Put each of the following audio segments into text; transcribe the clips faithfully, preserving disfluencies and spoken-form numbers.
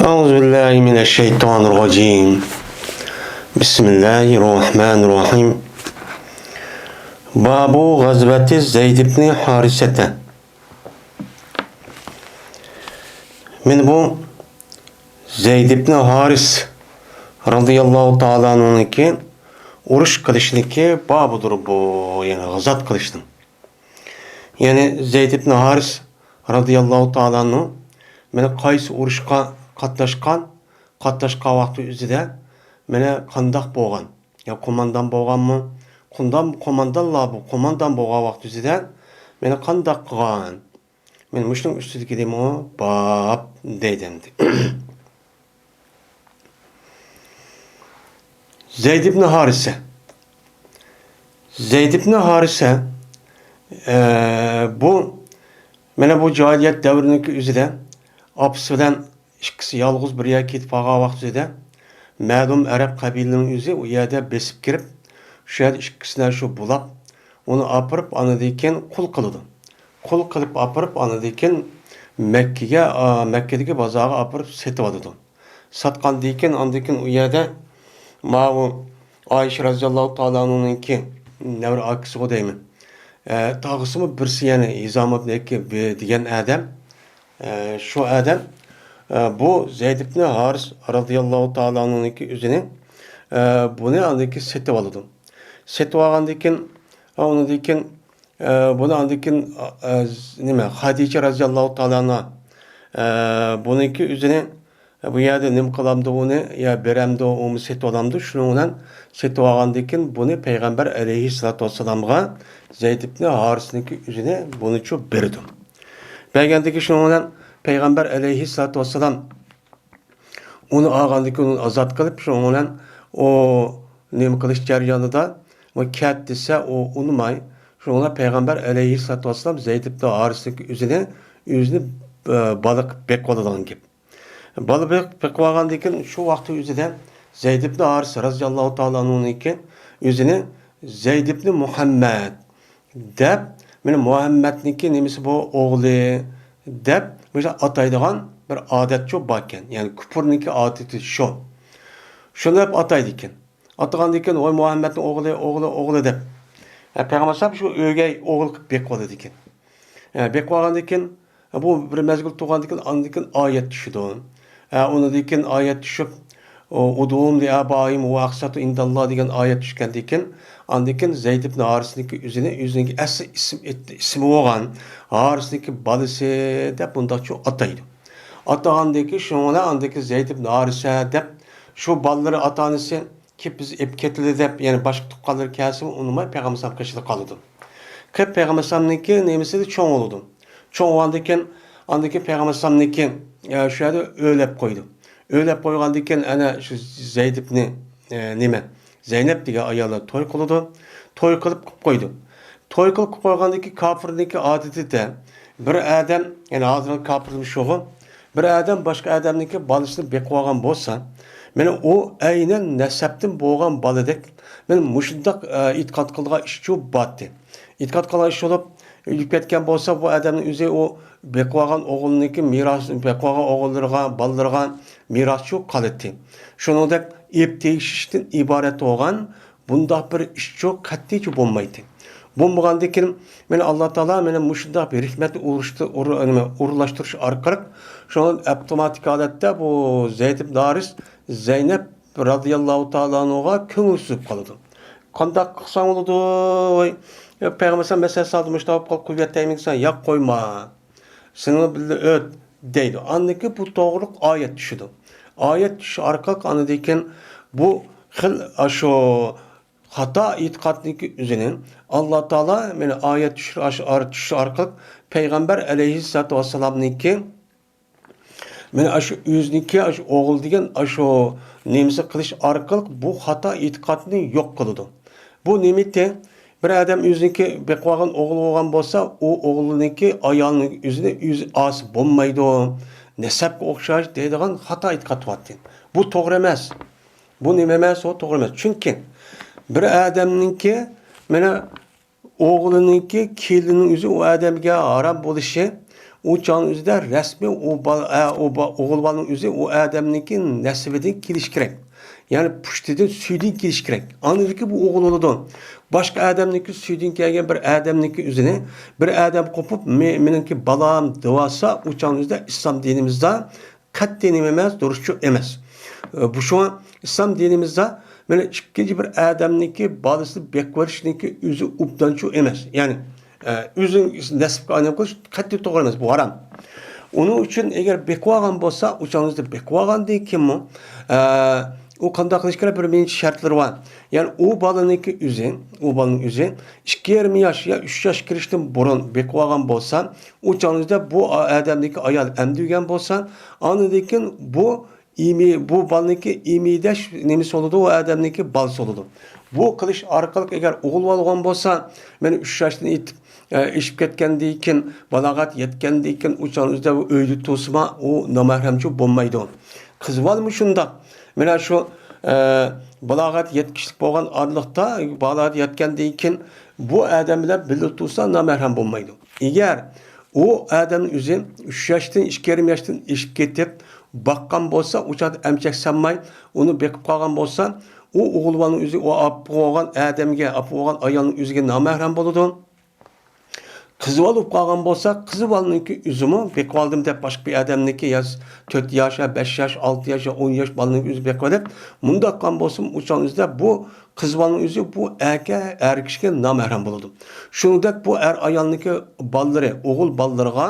أعوذ بالله من الشيطان الرجيم. بسم الله الرحمن الرحيم. باب غزوة زيد بن حارثة. مانا بۇ زەيد ئىبن ھارىس رازىياللاھۇ تائالا ئەنھۇنىڭكى ئۇرۇش قىلىشنىڭكى بابىدۇر بۇ، يەنى غازات قىلىشنىڭ. يەنى زەيد ئىبن ھارىس رازىياللاھۇ تائالا ئەنھۇ مانا قايسى ئۇرۇشقا قاتناشقان، قاتناشقان ۋاقتى ئۆزىدە مانا قانداق بولغان؟ يا قوماندان بولغانمۇ؟ قوماندان، قوماندانلار بۇ، قوماندان بولغان ۋاقتى ئۆزىدە مانا قانداق قىلغان؟ مانا مۇشۇنىڭ ئۈستىدىكى دېمۇ باب دەيدۇ ئەمدى. زەيد ئىبن ھارىسە. زەيد ئىبن ھارىسە، ئە، بۇ، مانا بۇ جاھىلىيەت دەۋرىنىڭكى ئۆزىدە ئاپىسى بىلەن ئىككىسى يالغۇز بىر يەرگە كېتىپ قالغان ۋاقتىدا مەلۇم ئەرەب قەبىلىنىڭ ئۆزى ئۇ يەردە بېسىپ كىرىپ، شۇ يەردە ئىككىسىنى شۇ بۇلاپ، ئۇنى ئاپىرىپ، ئاندىن كېيىن قۇل قىلىدۇ. قۇل قىلىپ ئاپىرىپ، ئاندىن كېيىن مەككىگە، ئا، مەككىدىكى بازارغا ئاپىرىپ سېتىۋالىدۇ. ساتقاندىن كېيىن، ئاندىن كېيىن ئۇ يەردە ماۋۇ ئائىشە رازىياللاھۇ تائالا ئەنھۇنىڭكى نەۋرە ئاكىسىغۇ دەيمەن. ئە، تاغىسىمۇ بىرسى، يەنى ھىزام ئىبن ئەككە دېگەن ئادەم. ئە، شۇ ئادەم، ئە، بۇ زەيد ئىبن ھارىس رازىياللاھۇ تائالا ئەنھۇنىڭكى ئۆزىنى، ئە، بۇنى ئاندىن كېيىن سېتىۋالىدۇ. سېتىۋالغاندىن كېيىن، ئۇنىڭدىن كېيىن، ئە، بۇنى ئاندىن كېيىن، ئە، نېمە، خەدىچە رازىياللاھۇ تائالا ئەنھا، ئە، بۇنىڭكى ئۆزىنى بۇ يەردە نېمە قىلامدۇ ئۇنى، يا بېرەمدۇ، ئۇمۇ سېتىۋالامدۇ؟ شۇنىڭ بىلەن سېتىۋالغاندىن كېيىن بۇنى پەيغەمبەر ئەلەيھىسسالاتۇ ۋەسسالامغا زەيد ئىبنى ھارىسنىڭكى ئۆزىنى بۇنىچۇ بېرىدۇ. بەرگەندىن كېيىن شۇنىڭ بىلەن پەيغەمبەر ئەلەيھىسسالاتۇ ۋەسسالام ئۇنى ئالغاندىن كېيىن ئۇنى ئازاد قىلىپ، شۇنىڭ بىلەن ئۇ نېمە قىلىش جەريانىدا ئۇ كەت دېسە، ئۇ ئۇنىماي. شۇنىڭ بىلەن پەيغەمبەر ئەلەيھىسسالاتۇ ۋەسسالام زەيد ئىبنى ھارىسنىڭكى ئۆزىنى، ئۆزىنى، ئە، بالا قىلىپ بېقىۋالىدىغان گەپ. بالا بېقىپ، بېقىۋالغاندىن كېيىن شۇ ۋاقىت ئۆزىدە زەيد ئىبنى ھارىس رازىياللاھۇ تائالا ئەنھۇنىڭكى ئۆزىنى زەيد ئىبنى مۇھەممەد دەپ، مانا مۇھەممەدنىڭكى نېمىسى بۇ، ئوغلى دەپ مۇشۇ ئاتايدىغان بىر ئادەتچۇ باركەن. يەنى كۇپۇرنىڭكى ئادىتى شۇ. شۇنى دەپ ئاتايدىكەن. ئاتىغاندىن كېيىن، ۋاي مۇھەممەدنىڭ ئوغلى، ئوغلى، ئوغلى دەپ. ھە، پەيغەمبەر ئەلەيھىسسالام شۇ ئۆگەي ئوغۇل قىلىپ بېقىۋالىدىكەن. ھە، بېقىۋالغاندىن كېيىن، بۇ بىر مەزگىل تۇرغاندىن كېيىن، ئاندىن كېيىن ئايەت چۈشىدۇ. ھە، ئۇنىڭدىن كېيىن ئايەت چۈشۈپ، ئۇ، «ئۇدئۇھۇم لىئابائىھىم ھۇۋە ئەقسەتۇ ئىندەللاھ» دېگەن ئايەت چۈشكەندىن كېيىن، ئاندىن كېيىن زەيد ئىبن ھارىسنىڭكى ئۆزىنى، ئۆزىنىڭكى ئەسلى ئىسىم، ئېيتتى، ئىسمى بولغان ھارىسنىڭكى بالىسى دەپ بۇنداقچۇ ئاتايدۇ. ئاتىغاندىن كېيىن، شۇنىڭ بىلەن ئاندىن كېيىن زەيد ئىبن ھارىسە دەپ، شۇ بالىلىرى ئاتا-ئانىسى كېلىپ بىزنى ئېلىپ كېتىلى دەپ، يەنە باشقا تۇغقانلىرى كەلسىمۇ ئۇنىماي پەيغەمبەر ئەلەيھىسسالام قېشىدا قالىدۇ. قېلىپ پەيغەمبەر ئەلەيھىسسالامنىڭكى نېمىسىدە چوڭ بولىدۇ. چوڭ بولغاندىن كېيىن، ئاندىن كېيىن پەيغەمبەر ئەلەيھىسسالامنىڭكى، ئە، شۇ يەردە ئۆيلەپ قويىدۇ. ئۆيلەپ قويغاندىن كېيىن ئەنە شۇ زەيد ئىبنى، ئە، نېمە، زەينەپ دېگەن ئاياللار توي قىلىدۇ. توي قىلىپ قىلىپ قويىدۇ. توي قىلىپ قىلىپ قويغاندىن كېيىن كاپىرنىڭكى ئادىتىدە بىر ئادەم، يەنى ھازىرقى كاپىرلىرىمۇ شۇغۇ، بىر ئادەم باشقا ئادەمنىڭكى بالىسىنى بېقىۋالغان بولسا، مانا ئۇ ئەينەن نەسەبتىن بولغان بالىدەك، مانا مۇشۇنداق، ئە، ئېتىقاد قىلىدىغان ئىشچۇ بارتى. ئېتىقاد قىلغان ئىش بولۇپ، ئۆلۈپ كەتكەن بولسا، بۇ ئادەمنىڭ ئۆزى ئۇ بېقىۋالغان ئوغلىنىڭكى مىراس، بېقىۋالغان ئوغۇللىرىغا، بالىلىرىغا مىراسچۇ قالاتتى. شۇنىڭدەك ئېپ تېگىشىشتىن ئىبارەت بولغان بۇنداق بىر ئىشچۇ قەتئىيچە بولمايتتى. بولمىغاندىن كېيىن، مانا ئاللا تائالا مانا مۇشۇنداق بىر ھېكمەتنى ئۇرۇشتۇ-، ئۇر-، نېمە، ئورۇنلاشتۇرۇش ئارقىلىق، شۇڭا ئاپتوماتىك ھالەتتە بۇ زەيد ئىبن ھارىس زەينەپ رازىياللاھۇ تائالا ئەنھۇغا كۆڭۈل سۈزۈپ قالىدۇ. قانداق قىلساڭ بولىدۇ؟ ۋاي، پەيغەمبەر ئەلەيھىسسالام مەسىلە سالدى، مۇشۇنداق بولۇپ قالدى، قويۇۋەتەيمىكىن دېسەم، ياق، قويما. سېنىڭ بىللە ئۆت، دەيدۇ. ئاندىن كېيىن بۇ توغرۇلۇق ئايەت چۈشىدۇ. ئايەت چۈشۈش ئارقىلىق ئاندىن كېيىن بۇ خىل، ئاشۇ خاتا ئېتىقادنىڭكى ئۆزىنى ئاللا تائالا مانا ئايەت چۈشۈر-، ئاشۇ ئايەت چۈشۈش ئارقىلىق پەيغەمبەر ئەلەيھىسسالاتۇ ۋەسسالامنىڭكى مانا ئاشۇ ئۆزىنىڭكى ئاشۇ ئوغۇل دېگەن ئاشۇ نېمىسى قىلىش ئارقىلىق بۇ خاتا ئېتىقادنى يوق قىلىدۇ. بۇ نېمىتى؟ بىر ئادەم ئۆزىنىڭكى بېقىۋالغان ئوغلى بولغان بولسا، ئۇ ئوغلىنىڭكى ئايالىنىڭ ئۆزىنى ئۆزى ئاسىي بولمايدۇ، نەسەبكە ئوخشاش دەيدىغان خاتا ئېتىقاد بارتى. بۇ توغرا ئەمەس. بۇ نېمە ئەمەس؟ ئۇ توغرا ئەمەس. چۈنكى بىر ئادەمنىڭكى مانا ئوغلىنىڭكى كېلىنىنىڭ ئۆزى ئۇ ئادەمگە ھارام بولۇشى، ئۇ چاغنىڭ ئۆزىدە رەسمىي ئۇ بالا، ئە، ئۇ با-، ئوغۇل بالىنىڭ ئۆزى ئۇ ئادەمنىڭكى نەسىبىدىن كېلىشى كېرەك. يەنى پۇشتىدىن، سۈيىدىن كېلىشى كېرەك. ئاندىن كېيىن بۇ ئوغۇل بولىدۇ. باشقا ئادەمنىڭكى سۈيىدىن كەلگەن بىر ئادەمنىڭكى ئۆزىنى بىر ئادەم قوپۇپ، مې-، مېنىڭكى بالام دېۋالسا، ئۇ چاغنىڭ ئۆزىدە ئىسلام دىنىمىزدا قەتئىي نېمە ئەمەس، دۇرۇسچۇ ئەمەس. ئە، بۇ شۇڭا ئىسلام دىنىمىزدا مانا ئىككىنچى بىر ئادەمنىڭكى بالىسىنى بېقىۋېلىشنىڭكى ئۆزى ئوبدانچۇ ئەمەس. يەنى، ئە، ئۆزىنىڭ نەسىبكە ئايلىنىپ قېلىش قەتئىي توغرا ئەمەس، بۇ ھارام. ئۇنىڭ ئۈچۈن ئەگەر بېقىۋالغان بولسا، ئۇ چاغنىڭ ئۆزىدە بېقىۋالغاندىن كېيىنمۇ، ئە، ئۇ قانداق قىلىش كېرەك؟ بىر نەچچە شەرتلىرى بار. يەنى ئۇ بالىنىڭكى ئۆزى، ئۇ بالىنىڭ ئۆزى ئىككى يېرىم ياش يا ئۈچ ياشقا كىرىشتىن بۇرۇن بېقىۋالغان بولسا، ئۇ چاغنىڭ ئۆزىدە بۇ ئادەمنىڭكى ئايال ئەمدى ئۆگەن بولسا، ئاندىن كېيىن بۇ ئىمى-، بۇ بالىنىڭكى ئىمىدەش نېمىسى بولىدۇ، ئۇ ئادەمنىڭكى بالىسى بولىدۇ. بۇ قىلىش ئارقىلىق ئەگەر ئوغۇل بولغان بولسا، مانا ئۈچ ياشتىن ئېيتىپ، ئە، ئېشىپ كەتكەندىن كېيىن، بالاغەت يەتكەندىن كېيىن ئۇ چاغنىڭ ئۆزىدە ئۇ ئۆيدە تۇرسىمۇ، ئۇ نامەھرەمچۇ بولمايدۇ. قىز بالىمۇ شۇنداق. مانا شۇ، ئە، بالاغەت يەتكۈچلۈك بولغان ئارىلىقتا، بالاغەت يەتكەندىن كېيىن بۇ ئادەم بىلەن بىللە تۇرسا نامەھرەم بولمايدۇ. ئەگەر ئۇ ئادەمنىڭ ئۆزى ئۈچ ياشتىن، ئىككى يېرىم ياشتىن ئېشىپ كېتىپ باققان بولسا، ئۇ چاغدا ئەمچەك سالماي ئۇنى بېقىپ قالغان بولسا، ئۇ ئوغۇل بالىنىڭ ئۆزى ئۇ ئاپا بولغان ئادەمگە، ئاپا بولغان ئايالنىڭ ئۆزىگە نامەھرەم بولىدۇ. قىز بالا بولۇپ قالغان بولسا، قىز بالىنىڭكى ئۆزىمۇ بېقىۋالدىم دەپ باشقا بىر ئادەمنىڭكى يا تۆت ياش، يا بەش ياش، ئالتە ياش، يا ئون ياش بالىنىڭكى ئۆزى بېقىۋېلىپ، مۇنداق قىلغان بولسىمۇ، ئۇ چاغنىڭ ئۆزىدە بۇ قىز بالىنىڭ ئۆزى بۇ ئەركە، ئەر كىشىگە نامەھرەم بولىدۇ. شۇنىڭدەك بۇ ئەر ئايالنىڭكى بالىلىرى، ئوغۇل بالىلىرىغا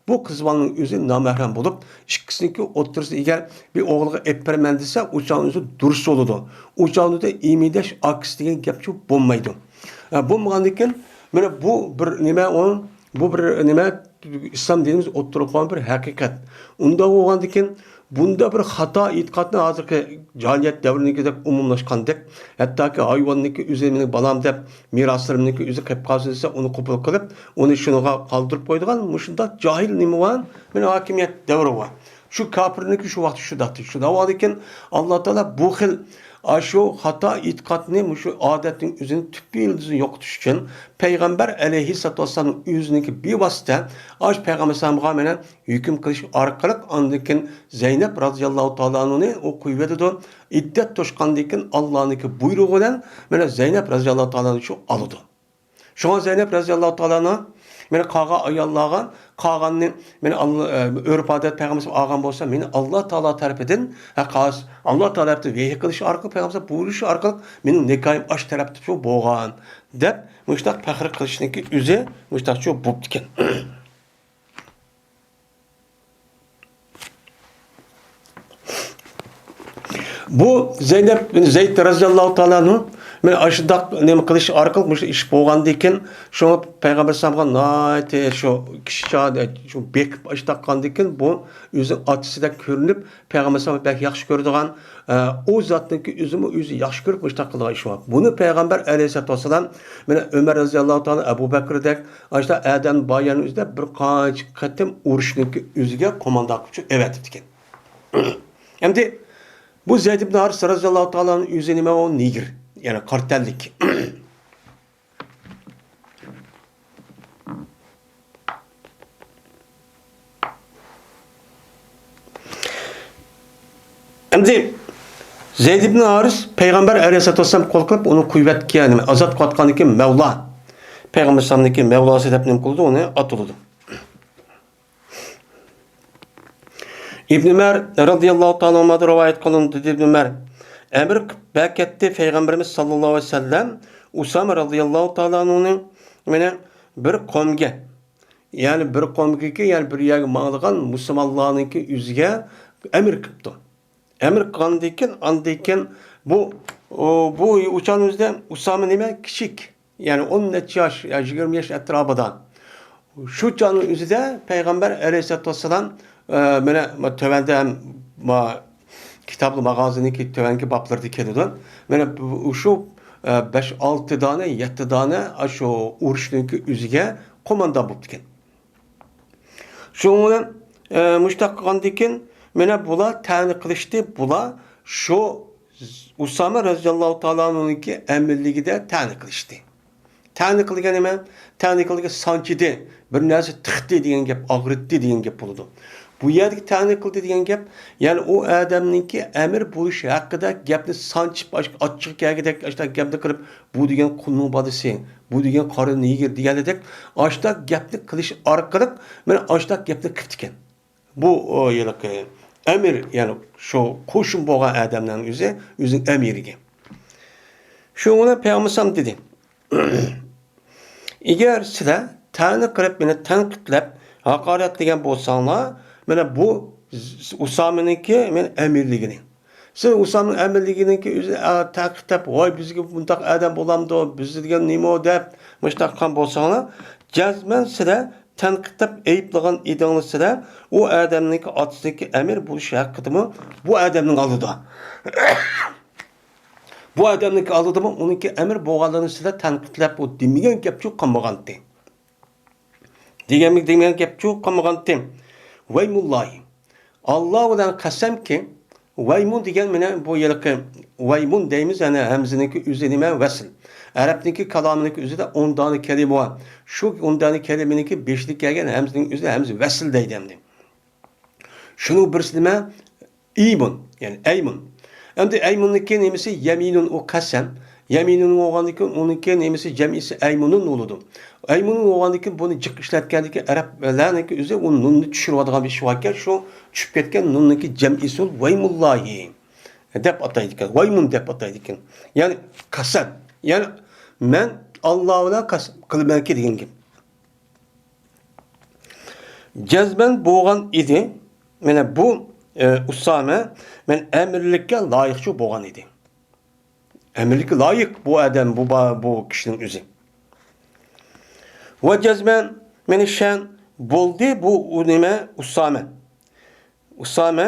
بۇ قىز بالىنىڭ ئۆزى نامەھرەم بولۇپ، ئىككىسىنىڭكى ئوتتۇرىسىدا ئەگەر بىر ئوغۇلغا ئېلىپ بېرىمەن دېسە، ئۇ چاغنىڭ ئۆزى دۇرۇس بولىدۇ. ئۇ چاغنىڭ ئۆزىدە ئىمىدەش ئاكىسى دېگەن گەپچۇ بولمايدۇ. ئە، بولمىغاندىكىن، مانا بۇ بىر نېمە، ئۇ، بۇ بىر نېمە، ئىسلام دىنىمىز ئوتتۇرىغا قويغان بىر ھەقىقەت. ئۇنداق بولغاندىكىن، بۇنداق بىر خاتا ئېتىقادنى ھازىرقى جاھىلىيەت دەۋرىنىڭكىدەك ئومۇملاشقاندەك، ھەتتاكى ھايۋاننىڭكى ئۆزى مېنىڭ بالام دەپ مىراسلىرىمنىڭكى ئۆزى قېلىپ قالسۇن دېسە، ئۇنى قوبۇل قىلىپ، ئۇنى شۇنىڭغا قالدۇرۇپ قويىدىغان مۇشۇنداق جاھىل نېمە بار؟ مانا ھاكىمىيەت دەۋرى بار. شۇ كاپىرنىڭكى شۇ ۋاقتى شۇنداقتى. شۇنداق بولغاندىكىن، ئاللا تائالا بۇ خىل، ئاشۇ خاتا ئېتىقادنى، مۇشۇ ئادەتنىڭ ئۆزىنى تۈپ يىلتىزىدىن يوقىتىش ئۈچۈن، پەيغەمبەر ئەلەيھىسسالاتۇ ۋەسسالامنىڭ ئۆزىنىڭكى بىۋاسىتە ئاشۇ پەيغەمبەر ئەلەيھىسسالامغا مانا ھۆكۈم قىلىش ئارقىلىق، ئاندىن كېيىن زەينەپ رازىياللاھۇ تائالا ئانھۇنى ئۇ قويۇۋېتىدۇ. ئىددەت توشقاندىن كېيىن، ئاللانىڭكى بۇيرۇقى بىلەن مانا زەينەپ رازىياللاھۇ تائالا ئانھۇ شۇ ئالىدۇ. شۇڭا زەينەپ رازىياللاھۇ تائالا ئانھا مانا قالغان ئاياللارغا، قالغاننى مانا ئاللا، ئە، ئۆرپ-ئادەت پەيغەمبەر ئالغان بولسا، مېنى ئاللا تائالا تەرىپىدىن، ھە، قالسا، ئاللا تائالا تەرىپىدىن ۋەھىي قىلىشى ئارقىلىق، پەيغەمبەر بۇيرۇشى ئارقىلىق مېنىڭ نىكاھىم ئاشۇ تەرەپتە شۇ بولغان، دەپ مۇشۇنداق پەخىر قىلىشنىڭكى ئۆزى مۇشۇنداق شۇ بوپتىكەن. بۇ زەينەپ بىن زەيد رازىياللاھۇ تائالا ئەنھۇ مانا ئاشۇنداق نېمە قىلىش ئارقىلىق مۇشۇ ئىش بولغاندىكىن، شۇڭا پەيغەمبەر ئەلەيھىسسالامغا ناھايىتى شۇ كىچىك چاغدا شۇ بېقىپ ئاشۇنداق قىلغاندىكىن، بۇ ئۆزىنىڭ ئاتىسىدەك كۆرۈنۈپ، پەيغەمبەر ئەلەيھىسسالام بەك ياخشى كۆرىدىغان، ئە، ئۇ زاتنىڭكى ئۆزىمۇ ئۆزى ياخشى كۆرۈپ مۇشۇنداق قىلىدىغان ئىش بار. بۇنى پەيغەمبەر ئەلەيھىسسالاتۇ ۋەسسالام مانا ئۆمەر رازىياللاھۇ تائالا، ئەبۇ بەكرىدەك، ئاشۇنداق ئادەم بار يەرنىڭ ئۆزىدە بىر قانچە قېتىم ئۇرۇشنىڭكى ئۆزىگە قوماندان قىلىپ ئەۋەتىپتىكەن. ئەمدى بۇ زەيد ئىبن ھارىس رازىياللاھۇ تائالا ئۆزى نېمە، ئۇ نېگىر، يەنى قارا تەنلىك. ئەمدى زەيد ئىبن ھارىس پەيغەمبەر ئەلەيھىسسالاتۇ ۋەسسالام قول قىلىپ ئۇنى قويۇۋەتكەن، ئازاد قىلىۋاتقاندىن كېيىن مەۋلا، پەيغەمبەر ئەلەيھىسسالامنىڭكى مەۋلاسى دەپ نېمە قىلىدۇ، ئۇنى ئاتىلىدۇ. ئىبن ئۆمەر رازىياللاھۇ تائالا ئەنھۇمدىن رىۋايەت قىلىنىدۇ، دېدى ئىبن ئۆمەر، ئەمىر قىلىپ بەركەتتى پەيغەمبىرىمىز ساللاللاھۇ ئەلەيھى ۋەسەللەم ئۇسامە رازىياللاھۇ تائالا ئەنھۇنى مانا بىر قومگە، يەنى بىر قومغىكى، يەنى بىر يەرگە ماڭىدىغان مۇسۇلمانلارنىڭكى ئۆزىگە ئەمىر قىپتۇ. ئەمىر قىلغاندىن كېيىن، ئاندىن كېيىن بۇ، ئۇ، بۇ ئۇ چاغنىڭ ئۆزىدە ئۇسامە نېمە؟ كىچىك. يەنى ئون نەچچە ياش، يا يىگىرمە ياش ئەتراپىدا. شۇ چاغنىڭ ئۆزىدە پەيغەمبەر ئەلەيھىسسالاتۇ ۋەسسالام، ئە، مانا، ما، تۆۋەندە ھەم، ما، كىتابۇل ماغازىنىڭكى تۆۋەنكى بابلىرىدا كېلىدۇ. مانا بۇ، شۇ، ئە، بەش، ئالتە دانە، يەتتە دانە، ئاشۇ ئۇرۇشنىڭكى ئۆزىگە قوماندان بوپتىكەن. شۇنىڭ بىلەن، ئە، مۇشۇنداق قىلغاندىن كېيىن، مانا بۇلار تەنە قىلىشتى، بۇلار شۇ ئۇسامە رەزىياللاھۇ تائالا ئەنھۇنىڭكى ئەمىرلىكىدە تەنە قىلىشتى. تەنە قىلدى دېگەن نېمە؟ تەنە قىلدى دېگەن سانچىدى، بىر نەرسە تىقتى دېگەن گەپ، ئاغرىتتى دېگەن گەپ بولىدۇ. بۇ يەردىكى تەنە قىلدى دېگەن گەپ، يەنى ئۇ ئادەمنىڭكى ئەمىر بولۇش ھەققىدە گەپنى سانچىپ، ئاچ-، ئاچچىقى كەلگۈدەك ئاشۇنداق گەپنى قىلىپ، بۇ دېگەن قۇلنىڭ بالىسى، بۇ دېگەن قارا نېگىر دېگەندەك ئاشۇنداق گەپنى قىلىش ئارقىلىق مانا ئاشۇنداق گەپنى قىپتىكەن. بۇ، ئۇ، ھېلىقى ئەمىر، يەنى شۇ قوشۇن بولغان ئادەمنىڭ ئۆزى، ئۆزىنىڭ ئەمىرىگە. شۇنىڭ بىلەن پەيغەمبەر ئەلەيھىسسالام دېدى. ئەگەر سىلەر تەنە قىلىپ، مېنى تەنقىدلەپ، ھاقارەتلىگەن بولساڭلار، مانا بۇ ئۇسامىنىڭكى مېنى ئەمىرلىكىنى. سىز ئۇسامىنىڭ ئەمىرلىكىنىڭكى ئۆزىنى، ئا، تەنقىدلەپ، ۋاي، بىزگە بۇنداق ئادەم بولامدۇ، بىز دېگەن نېمە دەپ، مۇشۇنداق قىلغان بولساڭلار، جەزمەن سىلەر تەنقىدلەپ ئەيىبلىگەن ئىدىڭلار سىلەر، ئۇ ئادەمنىڭكى ئاتىسىنىڭكى ئەمىر بولۇش ھەققىدىمۇ بۇ ئادەمنىڭ ئالدىدا. بۇ ئادەمنىڭكى ئالدىدىمۇ ئۇنىڭكى ئەمىر بولغانلىقىنى سىلەر تەنقىدلەپ، ئۇ دېمىگەن گەپچۇ قالمىغانتى. دېگەنمۇ دېمىگەن گەپچۇ قالمىغانتى. ۋەيمۇللاھى. ئاللا بىلەن قەسەمكى، ۋەيمۇن دېگەن مانا بۇ ھېلىقى ۋەيمۇن دەيمىز، يەنى ھەمزىنىڭكى ئۆزى نېمە؟ ۋەسل. ئەرەبنىڭكى كالامىنىڭكى ئۆزىدە ئون دانە كەلىمە بار. شۇ ئون دانە كەلىمىنىڭكى بېشىدا كەلگەن ھەمزىنىڭ ئۆزى ھەمزە ۋەسل دەيدۇ ئەمدى. شۇنىڭ بىرسى نېمە؟ ئىمۇن، يەنى ئەيمۇن. ئەمدى ئەيمۇننىڭكى نېمىسى؟ يەمىنۇن، ئۇ قەسەم. يەمىنۇن بولغاندىن كېيىن ئۇنىڭكى نېمىسى؟ جەمئىسى ئەيمۇنۇن بولىدۇ. ئەيمۇنۇن بولغاندىن كېيىن بۇنى جىق ئىشلەتكەندىن كېيىن ئەرەبلەرنىڭكى ئۆزى ئۇ نۇننى چۈشۈرۈۋاتىدىغان بىر ئىش باركەن، شۇ چۈشۈپ كەتكەن نۇننىڭكى جەمئىسى ۋەيمۇللاھى دەپ ئاتايدىكەن. ۋەيمۇن دەپ ئاتايدىكەن. يەنى قەسەم. يەنى مەن ئاللا بىلەن قەسەم قىلىمەنكى دېگەن گەپ. جەزمەن بولغان ئىدى. مانا بۇ، ئە، ئۇسامە، مەن ئەمىرلىككە لايىقچۇ بولغان ئىدى. ئەمىرلىككە لايىق بۇ ئادەم، بۇ با-، بۇ كىشىنىڭ ئۆزى. ۋە جەزمەن، مانا شەن بولدى بۇ، ئۇ نېمە، ئۇسامە. ئۇسامە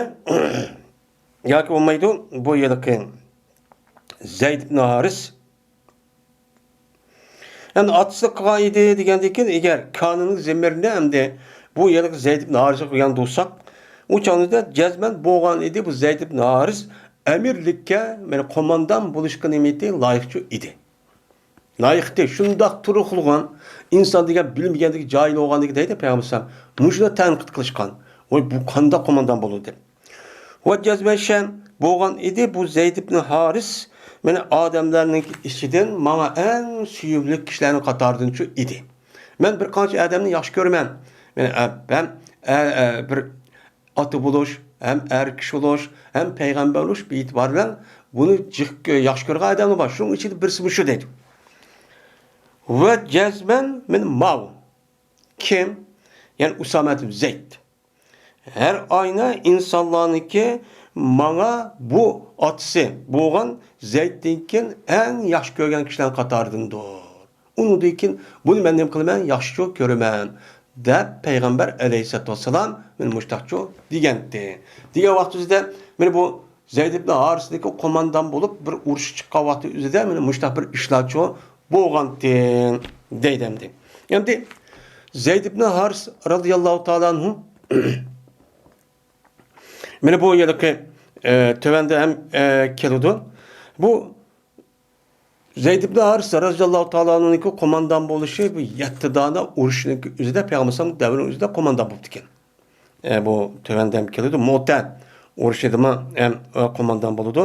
ياكى بولمايدۇ، بۇ ھېلىقى زەيد ئىبن ھارىس. ئەمدى ئاتىسى قىلغان ئىدى دېگەندىن كېيىن، ئەگەر كانىنىڭ زېمىرىنى ئەمدى بۇ ھېلىقى زەيد ئىبن ھارىسقا قىلغان بولساق، ئۇ چاغدا جەزمەن بولغان ئىدى، بۇ زەيد ئىبن ھارىس ئەمىرلىككە، يەنى قوماندان بولۇشقا نېمە ئىدى؟ لايىقچۇ ئىدى. لايىقتى، شۇنداق تۇرۇقلىغان ئىنسان دېگەن بىلمىگەندىكى، جاھىل بولغاندىكى دەيدۇ پەيغەمبەر ئەلەيھىسسالام. مۇشۇنى تەنقىد قىلىشقان. ۋاي، بۇ قانداق قوماندان بولىدۇ دەپ. ۋە جەزمەن شەن بولغان ئىدى، بۇ زەيد ئىبن ھارىس مېنى ئادەملەرنىڭ ئىچىدىن ماڭا ئەڭ سۆيۈملۈك كىشىلەرنىڭ قاتارىدىنچۇ ئىدى. مەن بىر قانچە ئادەمنى ياخشى كۆرىمەن. مەن ھەم، ئە، ئە، بىر ئاتا بولۇش، ھەم ئەر كىشى بولۇش، ھەم پەيغەمبەر بولۇش بىر ئېتىبار بىلەن بۇنى جىق، ياخشى كۆرگەن ئادەملەر بار. شۇنىڭ ئىچىدە بىرسى مۇشۇ دەيدۇ. ۋە جەزمەن مېنى ماۋۇ. كىم؟ يەنى ئۇسامە ئىبن زەيد. ھەر ئاينا ئىنسانلارنىڭكى ماڭا بۇ ئاتىسى بولغان زەيدتىن كېيىن ئەڭ ياخشى كۆرگەن كىشىلەرنىڭ قاتارىدىندۇر. ئۇنىڭدىن كېيىن بۇنى مەن نېمە قىلىمەن؟ ياخشىچۇ كۆرىمەن، دەپ پەيغەمبەر ئەلەيھىسسالاتۇ ۋەسسالام مانا مۇشتاقچۇ دېگەنتى. دېگەن ۋاقتىمىزدا مانا بۇ زەيد ئىبن ھارىسنىڭكى قوماندان بولۇپ بىر ئۇرۇش چىققان ۋاقتى ئۆزىدە مانا مۇشتاق بىر ئىشلارچۇ بولغانتى دەيدۇ ئەمدى. ئەمدى زەيد ئىبن ھارىس رازىياللاھۇ تائالا ئەنھۇ مانا بۇ يەردىكى، ئە، تۆۋەندە ھەم، ئە، كېلىدۇ. بۇ زەيد ئىبن ھارىس رازىياللاھۇ تائالا ئەنھۇنىڭكى قوماندان بولۇشى بۇ يەتتە دانە ئۇرۇشنىڭ ئۆزىدە، پەيغەمبەر ئەلەيھىسسالام دەۋرىنىڭ ئۆزىدە قوماندان بوپتىكەن. ئە، بۇ تۆۋەندە ھەم كېلىدۇ. مۆتە ئۇرۇشىدىمۇ ھەم، ئە، قوماندان بولىدۇ.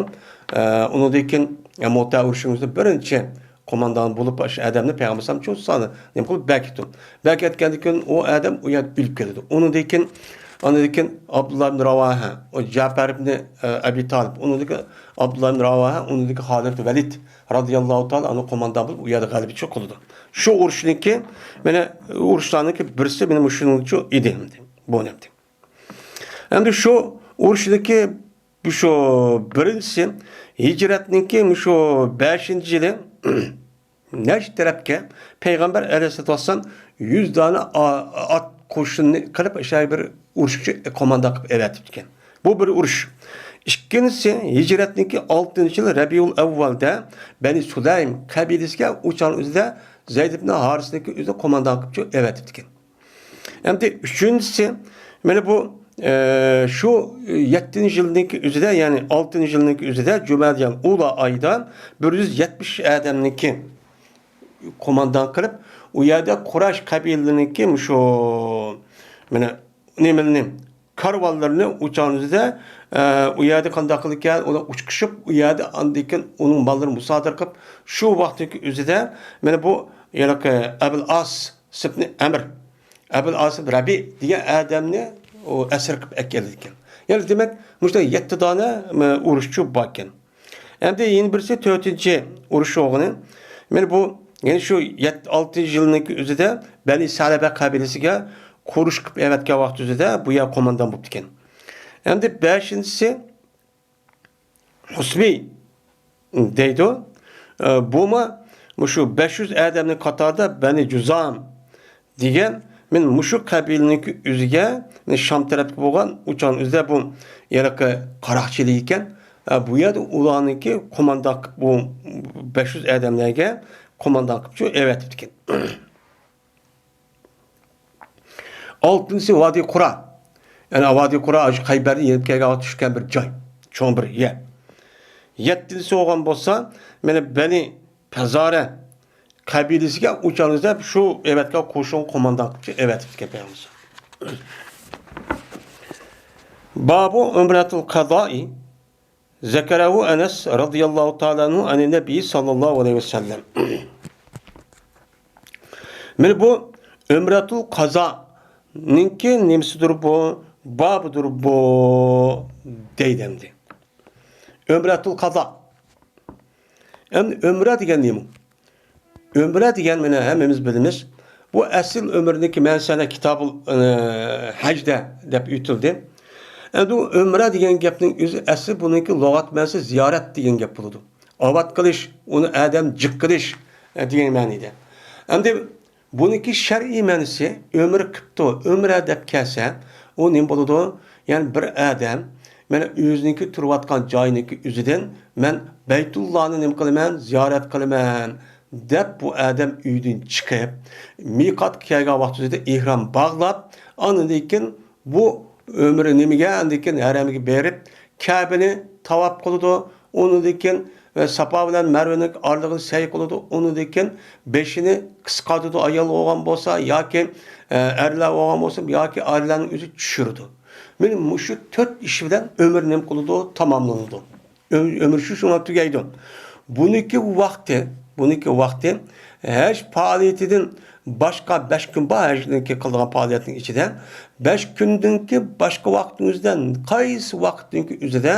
ئە، ئۇنىڭدىن كېيىن، ئە، مۆتە ئۇرۇشىنىڭ ئۆزىدە بىرىنچى قوماندان بولۇپ، ئاشۇ ئادەمنى پەيغەمبەر ئەلەيھىسسالام شۇ سانى نېمە قىلىپ بەكىتىدۇ. بەكەتكەندىن كېيىن ئۇ ئادەم ئۇ يەردە ئۆلۈپ كېتىدۇ. ئۇنىڭدىن كېيىن، ئاندىن كېيىن ئابدۇللا ئىبن راۋاھە، ئۇ جەپەر ئىبن، ئە، ئەبى تالىپ، ئۇنىڭدىن كېيىن ئابدۇللا ئىبن راۋاھە، ئۇنىڭدىن كېيىن خالىد ۋەلىد رازىياللاھۇ تائالا ئەنھۇ قوماندان بولۇپ ئۇ يەردە غەلىبىچى قىلىدۇ. شۇ ئۇرۇشنىڭكى، مانا، ئۇرۇشلارنىڭكى بىرسى مانا مۇشۇنىڭچۇ ئىدى، بۇ نەمدى. ئەمدى شۇ ئۇرۇشنىڭكى بۇ شۇ بىرىنچىسى، ھىجرەتنىڭكى مۇشۇ بەشىنچى يىلى نەجد تەرەپكە پەيغەمبەر ئەلەيھىسسالاتۇ ۋەسسالام يۈز دانە ئا-، ئات قوشۇننى قىلىپ، شۇ بىر ئۇرۇشچى قوماندان قىلىپ ئەۋەتىپتىكەن. بۇ بىر ئۇرۇش. ئىككىنچىسى، ھىجرەتنىڭكى ئالتىنچى يىلى رەبىئۇل ئەۋۋەلدە بەنى سۇلەيم قەبىلىسىگە ئۇ چاغنىڭ ئۆزىدە زەيد ئىبن ھارىسنىڭكى ئۆزى قوماندان قىلىپ ئەۋەتىپتىكەن. ئەمدى ئۈچىنچىسى، مانا بۇ، ئە، شۇ يەتتىنچى يىلنىڭكى ئۆزىدە، يەنى ئالتىنچى يىلنىڭكى ئۆزىدە جۇمادىل ئۇلا ئايدا بىر يۈز يەتمىش ئادەمنىڭكى قوماندان قىلىپ، ئۇ يەردە قۇرەش قەبىلىنىڭكى مۇشۇ، مانا، نېمىلىنى، كارۋانلىرىنى ئۇچان ئۆزىدە، ئە، ئۇ يەردە قانداق قىلىدىكەن، ئۇلار ئۇچقۇشۇپ، ئۇ يەردە ئاندىن كېيىن ئۇنىڭ ماللىرىنى مۇسادىرە قىلىپ، شۇ ۋاقىتتىكى ئۆزىدە، مانا بۇ ھېلىقى ئەبۇل ئاس ئىبنى ئەمر، ئەبۇل ئاس ئىبنى رەبىئ دېگەن ئادەمنى ئۇ ئەسىر قىلىپ ئەكېلىدىكەن. يەنى دېمەك، مۇشۇنداق يەتتە دانە، ئە، ئۇرۇشچۇ باركەن. ئەمدى يەنە بىرسى تۆتىنچى ئۇرۇش ئوغۇنى. مانا بۇ، يەنە شۇ يەت-، ئالتىنچى يىلنىڭكى ئۆزىدە بەنى سەلەبە قەبىلىسىگە قۇرۇش قىلىپ ئەۋەتكەن ۋاقىت ئۆزىدە بۇ يەر قوماندان بوپتىكەن. ئەمدى بەشىنچىسى ھۇسبى دەيدۇ. ئە، بۇمۇ مۇشۇ بەش يۈز ئادەمنىڭ قاتارىدا بەنى جۇزام دېگەن، مەن مۇشۇ قەبىلىنىڭكى ئۆزىگە، مەن شام تەرەپتە بولغان، ئۇچان ئۆزىدە بۇ ھېلىقى قاراقچىلىق ئىكەن. ئە، بۇ يەردە ئۇلارنىڭكى قوماندان قىلىپ، بۇ بەش يۈز ئادەملەرگە قوماندان قىلىپ شۇ ئەۋەتىپتىكەن. ئالتىنچىسى ۋادى قۇرا. يەنى ۋادى قۇرا شۇ خەيبەردىن يېنىپ كەلگەن ۋاقىتتا چۈشكەن بىر جاي، چوڭ بىر يەر. يەتتىنچىسى بولغان بولسا، مانا بەنى پەزارە قەبىلىسىگە ئۇچان ئۆزىدە شۇ ئەۋەتكەن قوشۇن قوماندان قىلىپ ئەۋەتىپتىكەن پەيغەمبەر. بابۇ ئۆمرەتۇل قازائى، زەكەرەھۇ ئەنەس رەزىيەللاھۇ تائالا ئەنھۇ ئەنىن نەبىي سەللەللاھۇ ئەلەيھى ۋەسەللەم. مانا بۇ ئۆمرەتۇل قازانىڭكى نېمىسىدۇر بۇ، بابىدۇر بۇ دەيدۇ ئەمدى. ئۆمرەتۇل قازا. ئەمدى ئۆمرە دېگەن نېمە؟ ئۆمرە دېگەن، مانا، ھەممىمىز بىلىمىز. بۇ ئەسلى ئۆمرىنىڭكى مەنىسى ئەنە كىتابۇل، ئە، ھەجدە دەپ ئېيتىلدى. ئەمدى ئۇ ئۆمرە دېگەن گەپنىڭ ئۆزى ئەسلى بۇنىڭكى لۇغەت مەنىسى زىيارەت دېگەن گەپ بولىدۇ. ئاۋات قىلىش، ئۇنى ئادەم جىق قىلىش، ئە، دېگەن مەنىدە. ئەمدى بۇنىڭكى شەرئىي مەنىسى ئۆمرە قىپتۇ، ئۆمرە دەپ كەلسە، ئۇ نېمە بولىدۇ؟ يەنى بىر ئادەم، مانا، ئۆزىنىڭكى تۇرۇۋاتقان جايىنىڭكى ئۆزىدىن، مەن بەيتۇللانى نېمە قىلىمەن؟ زىيارەت قىلىمەن، دەپ بۇ ئادەم ئۆيدىن چىقىپ، مىقاتقا كەلگەن ۋاقتىدا ئېھرام باغلاپ، ئاندىن كېيىن بۇ ئۆمرە نېمىگە، ئاندىن كېيىن ھەرەمگە بېرىپ، كەبىنى تاۋاپ قىلىدۇ. ئۇنىڭدىن كېيىن، ئە، ساپا بىلەن مەرۋىنىڭ ئارىلىقىنى سەي قىلىدۇ. ئۇنىڭدىن كېيىن بېشىنى قىسقارتىدۇ، ئايال بولغان بولسا ياكى، ئە، ئەرلەر بولغان بولسا ياكى ئەرلەرنىڭ ئۆزى چۈشۈرىدۇ. مانا مۇشۇ تۆت ئىش بىلەن ئۆمرە نېمە قىلىدۇ؟ تاماملىنىدۇ. ئۆ-، ئۆمرە شۇ شۇڭا تۈگەيدۇ. بۇنىڭكى ۋاقتى، بۇنىڭكى ۋاقتى ھەج پائالىيىتىدىن باشقا بەش كۈن بار، ھەجنىڭكى قىلىدىغان پائالىيەتنىڭ ئىچىدە. بەش كۈندىنكى باشقا ۋاقىتنىڭ ئۆزىدە، قايسى ۋاقىتنىڭكى ئۆزىدە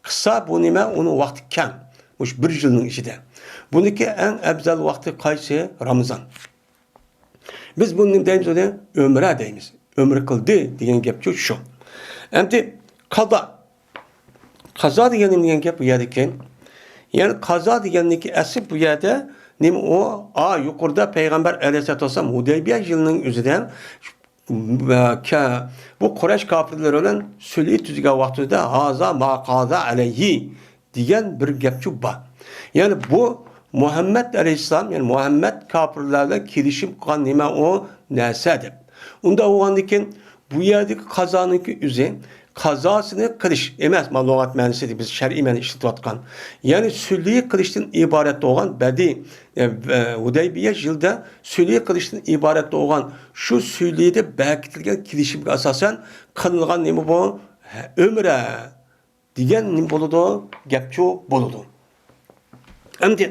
قىلسا بۇ نېمە، ئۇنىڭ ۋاقتى كەڭ. مۇشۇ بىر يىلنىڭ ئىچىدە. بۇنىڭكى ئەڭ ئەۋزەل ۋاقتى قايسى؟ رامىزان. بىز بۇنى نېمە دەيمىز ئۇنى؟ ئۆمرە دەيمىز. ئۆمرە قىلدى دېگەن گەپچۇ شۇ. ئەمدى قازا. قازا دېگەن نېمە دېگەن گەپ بۇ يەردىكى؟ يەنى قازا دېگەننىكى ئەسلى بۇ يەردە نېمە ئۇ؟ ئا، يۇقىرىدا پەيغەمبەر ئەلەيھىسسالاتۇ ۋەسسالام ھۇدەيبىيە يىلىنىڭ ئۆزىدە، بۇ قۇرەيش كاپىرلىرى بىلەن سۈلھى تۈزگەن ۋاقتىدا ھازا ما قازا ئەلەيھى دېگەن بىر گەپچۇ بار. يەنى بۇ مۇھەممەد ئەلەيھىسسالام، يەنى مۇھەممەد كاپىرلار بىلەن كېلىشىم قىلغان نېمە ئۇ نەرسە دەپ. ئۇنداق بولغاندىن كېيىن بۇ يەردىكى قازانىڭكى ئۆزى قازاسىنى قىلىش ئەمەس، مانا لۇغەت مەنىسىدە بىز شەرئىي مەنىدە ئىشلىتىۋاتقان. يەنى سۈلھى قىلىشتىن ئىبارەت بولغان بەدىي، ئە، ھۇدەيبىيە يىلىدا سۈلھى قىلىشتىن ئىبارەت بولغان شۇ سۈلھىدە بەكىتىلگەن كېلىشىمگە ئاساسەن قىلىنغان نېمە بۇ؟ ئۆمرە دېگەن نېمە بولىدۇ؟ گەپچۇ بولىدۇ. ئەمدى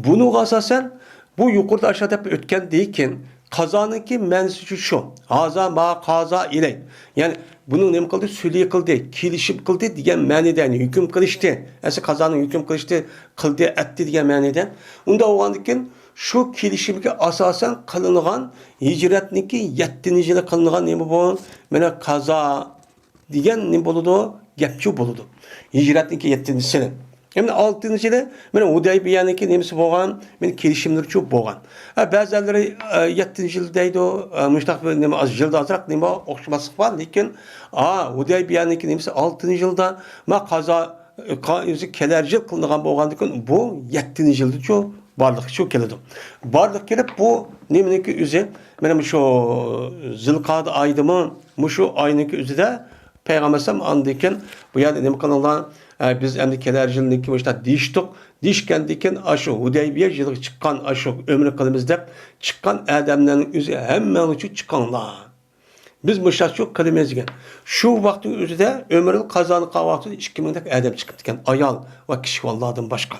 بۇنىڭغا ئاساسەن بۇ يۇقىرىدا ئاشۇ دەپ ئۆتكەندىن كېيىن قازانىڭكى مەنىسى شۇ، شۇ. ھازا ما قازا ئىلەي. يەنى بۇنىڭ نېمە قىلدى؟ سۈلھى قىلدى، كېلىشىم قىلدى دېگەن مەنىدە، يەنى ھۆكۈم قىلىشتى. ئەسلى قازانىڭ ھۆكۈم قىلىشتى، قىلدى، ئەتتى دېگەن مەنىدە. ئۇنداق بولغاندىن كېيىن شۇ كېلىشىمگە ئاساسەن قىلىنغان ھىجرەتنىڭكى يەتتىنچى يىلى قىلىنغان نېمە بۇ؟ مانا قازا دېگەن نېمە بولىدۇ؟ گەپچۇ بولىدۇ. ھىجرەتنىڭكى يەتتىنچى يىلى. ئەمدى ئالتىنچى يىلى، مانا ھۇدەيبىيەنىڭكى نېمىسى بولغان؟ مانا كېلىشىملىرىچۇ بولغان. ھە، بەزىلەر، ئە، يەتتىنچى يىل دەيدۇ، ئە، مۇشتاق بىر نېمە، ئاز، يىلدا ئازراق نېمە ئوخشىماسلىق بار، لېكىن، ئا، ھۇدەيبىيەنىڭكى نېمىسى ئالتىنچى يىلدا، ما قازا، ئە، قا-، ئۆزى كېلەر يىل قىلىنغان بولغاندىكىن، بۇ يەتتىنچى يىلدىچۇ بارلىققىچۇ كېلىدۇ. بارلىق كېلىپ، بۇ نېمىنىڭكى ئۆزى، مانا مۇشۇ زىلقەدە ئايدىمۇ، مۇشۇ ئاينىڭكى ئۆزىدە پەيغەمبەر ئەلەيھىسسالام ئاندىن كېيىن بۇ يەردە نېمە قىلىنغان؟ ئە، بىز ئەمدى كېلەر يىلنىڭكى مۇشۇنداق دېيىشتۇق. دېيىشكەندىكىن ئاشۇ ھۇدەيبىيە يىلىغا چىققان، ئاشۇ ئۆمرە قىلىمىز دەپ چىققان ئادەملەرنىڭ ئۆزى ھەممەڭلار شۇ چىقىڭلار. بىز مۇشۇنداق شۇ قىلىمىز دېگەن. شۇ ۋاقىتنىڭ ئۆزىدە ئۆمرە قازانى قىلغان ۋاقتىدا ئىككى مىڭدەك ئادەم چىقىپتىكەن. ئايال ۋە كىچىك بالىلاردىن باشقا.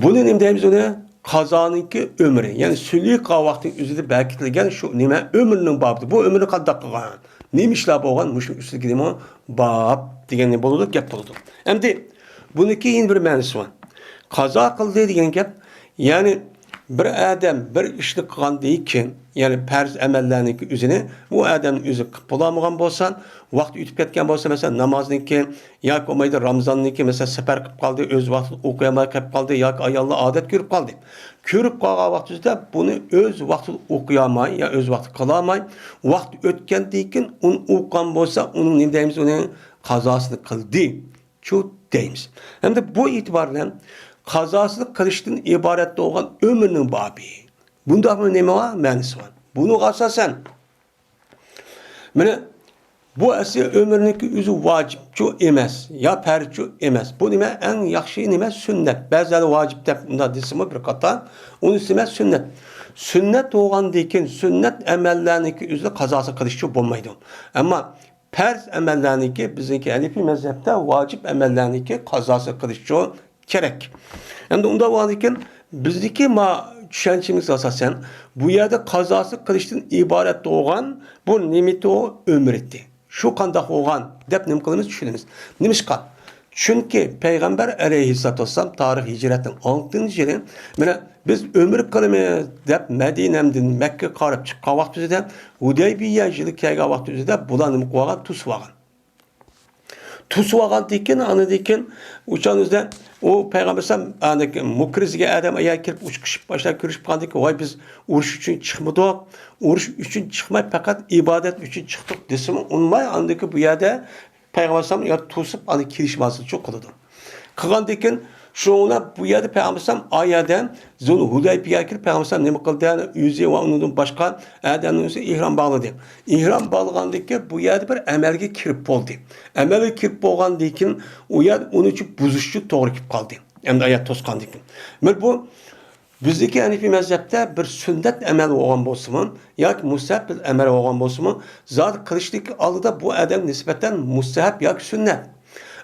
بۇنى نېمە دەيمىز ئۇنى؟ قازانىڭكى ئۆمرى، يەنى سۈنئىي قىلغان ۋاقىتنىڭ ئۆزىدە بەكىتىلگەن شۇ نېمە ئۆمرىنىڭ بابىدۇر. بۇ ئۆمرىنى قانداق قىلغان؟ نېمە ئىشلار بولغان؟ مۇشۇ ئۈستىدىكى نېمە باب دېگەن نېمە بولىدۇ؟ گەپ بولىدۇ. ئەمدى بۇنىڭكى يەنە بىر مەنىسى بار. قازا قىلدى دېگەن گەپ، يەنى بىر ئادەم بىر ئىشنى قىلغاندىن كېيىن، يەنى پەرز ئەمەللەرنىڭكى ئۆزىنى بۇ ئادەم ئۆزى قىلىپ بولالمىغان بولسا، ۋاقتى ئۆتۈپ كەتكەن بولسا، مەسىلەن، نامازنىڭكى ياكى بولمايدۇ رامىزاننىڭكى، مەسىلەن، سەپەر قىلىپ قالدى، ئۆز ۋاقتىدا ئوقۇيالماي قېلىپ قالدى ياكى ئاياللار ئادەت كۆرۈپ قالدى. كۆرۈپ قالغان ۋاقتىدا بۇنى ئۆز ۋاقتىدا ئوقۇيالماي يا ئۆز ۋاقتىدا قىلالماي، ۋاقتى ئۆتكەندىن كېيىن ئۇنى ئوقۇغان بولسا، ئۇنىڭ نېمە دەيمىز؟ ئۇنى قازاسىنى قىلدى. شۇ دەيمىز. ھەمدە بۇ ئېتىبار بىلەن قازاسىنى قىلىشتىن ئىبارەت بولغان ئۆمرىنىڭ بابى. بۇنداقمۇ نېمە بار؟ مەنىسى بار. بۇنىڭغا ئاساسەن، مانا، بۇ ئەسلى ئۆمرىنىڭكى ئۆزى ۋاجىپچۇ ئەمەس، يا پەرزچۇ ئەمەس. بۇ نېمە؟ ئەڭ ياخشى نېمە؟ سۈننەت. بەزىلەر ۋاجىپ دەپ مۇنداق دېسىمۇ بىر قاتار. ئۇنىسى نېمە؟ سۈننەت. سۈننەت بولغاندىن كېيىن سۈننەت ئەمەللەرنىڭكى ئۆزىنى قازاسى قىلىشچۇ بولمايدۇ. ئەمما پەرز ئەمەللەرنىڭكى، بىزنىڭكى ھەنىفىي مەزھەپتە ۋاجىپ ئەمەللەرنىڭكى قازاسى قىلىشچۇ كېرەك. ئەمدى ئۇنداق بولغاندىكىن، بىزنىڭكى ما چۈشەنچىمىزگە ئاساسەن، بۇ يەردە قازاسى قىلىشتىن ئىبارەت بولغان بۇ نېمىتۇ ئۆمرىتى. شۇ قانداق بولغان دەپ نېمە قىلىمىز؟ چۈشىنىمىز. نېمىشقا؟ چۈنكى پەيغەمبەر ئەلەيھىسسالاتۇ ۋەسسالام تارىخ ھىجرەتنىڭ ئالتىنچى يىلى، مانا، بىز ئۆمرە قىلىمىز دەپ مەدىنەدىن مەككىگە قاراپ چىققان ۋاقتىمىزدا، ھۇدەيبىيە يىلى كەلگەن ۋاقتىمىزدا بۇلار نېمە قىلىۋالغان؟ توسۇۋالغان. توسۇۋالغاندىن كېيىن، ئاندىن كېيىن ئۇچان ئۆزىدە ئۇ پەيغەمبەر ئەلەيھىسسالام ئاندىكى مۇكرىزگە ئادەم ئايال كىرىپ ئۇچقۇشۇپ باشلاپ كۆرۈشۈپ قالغاندىن كېيىن، ۋاي، بىز ئۇرۇش ئۈچۈن چىقمىدۇق، ئۇرۇش ئۈچۈن چىقماي پەقەت ئىبادەت ئۈچۈن چىقتۇق دېسىمۇ ئۇنىماي، ئاندىكى بۇ يەردە پەيغەمبەر ئەلەيھىسسالام يا توسۇپ ئاندىن كېلىشماسلىقچۇ قىلىدۇ. قىلغاندىن كېيىن شۇڭا بۇ يەردە پەيغەمبەر ئەلەيھىسسالام ئا يەردە زۇل ھۇدەيبىيەگە كىرىپ پەيغەمبەر ئەلەيھىسسالام نېمە قىلدى؟ ئۆزى ۋە ئۇنىڭدىن باشقا ئادەمنىڭ ئۆزى ئېھرام باغلىدى. ئېھرام باغلىغاندىن كېيىن بۇ يەردە بىر ئەمەلگە كىرىپ بولدى. ئەمەلگە كىرىپ بولغاندىن كېيىن ئۇ يەر ئۇنى ئۈچۈن بۇزۇشچۇ توغرا كېلىپ قالدى. ئەمدى ئايات توسقاندىن كېيىن. مانا بۇ بىزدىكى ھەنىفىي مەزھەپتە بىر سۈننەت ئەمەل بولغان بولسىمۇ ياكى مۇستەھەب بىر ئەمەل بولغان بولسىمۇ، زادى قىلىشتىكى ئالدىدا بۇ ئادەمگە نىسبەتەن مۇستەھەب ياكى سۈننەت.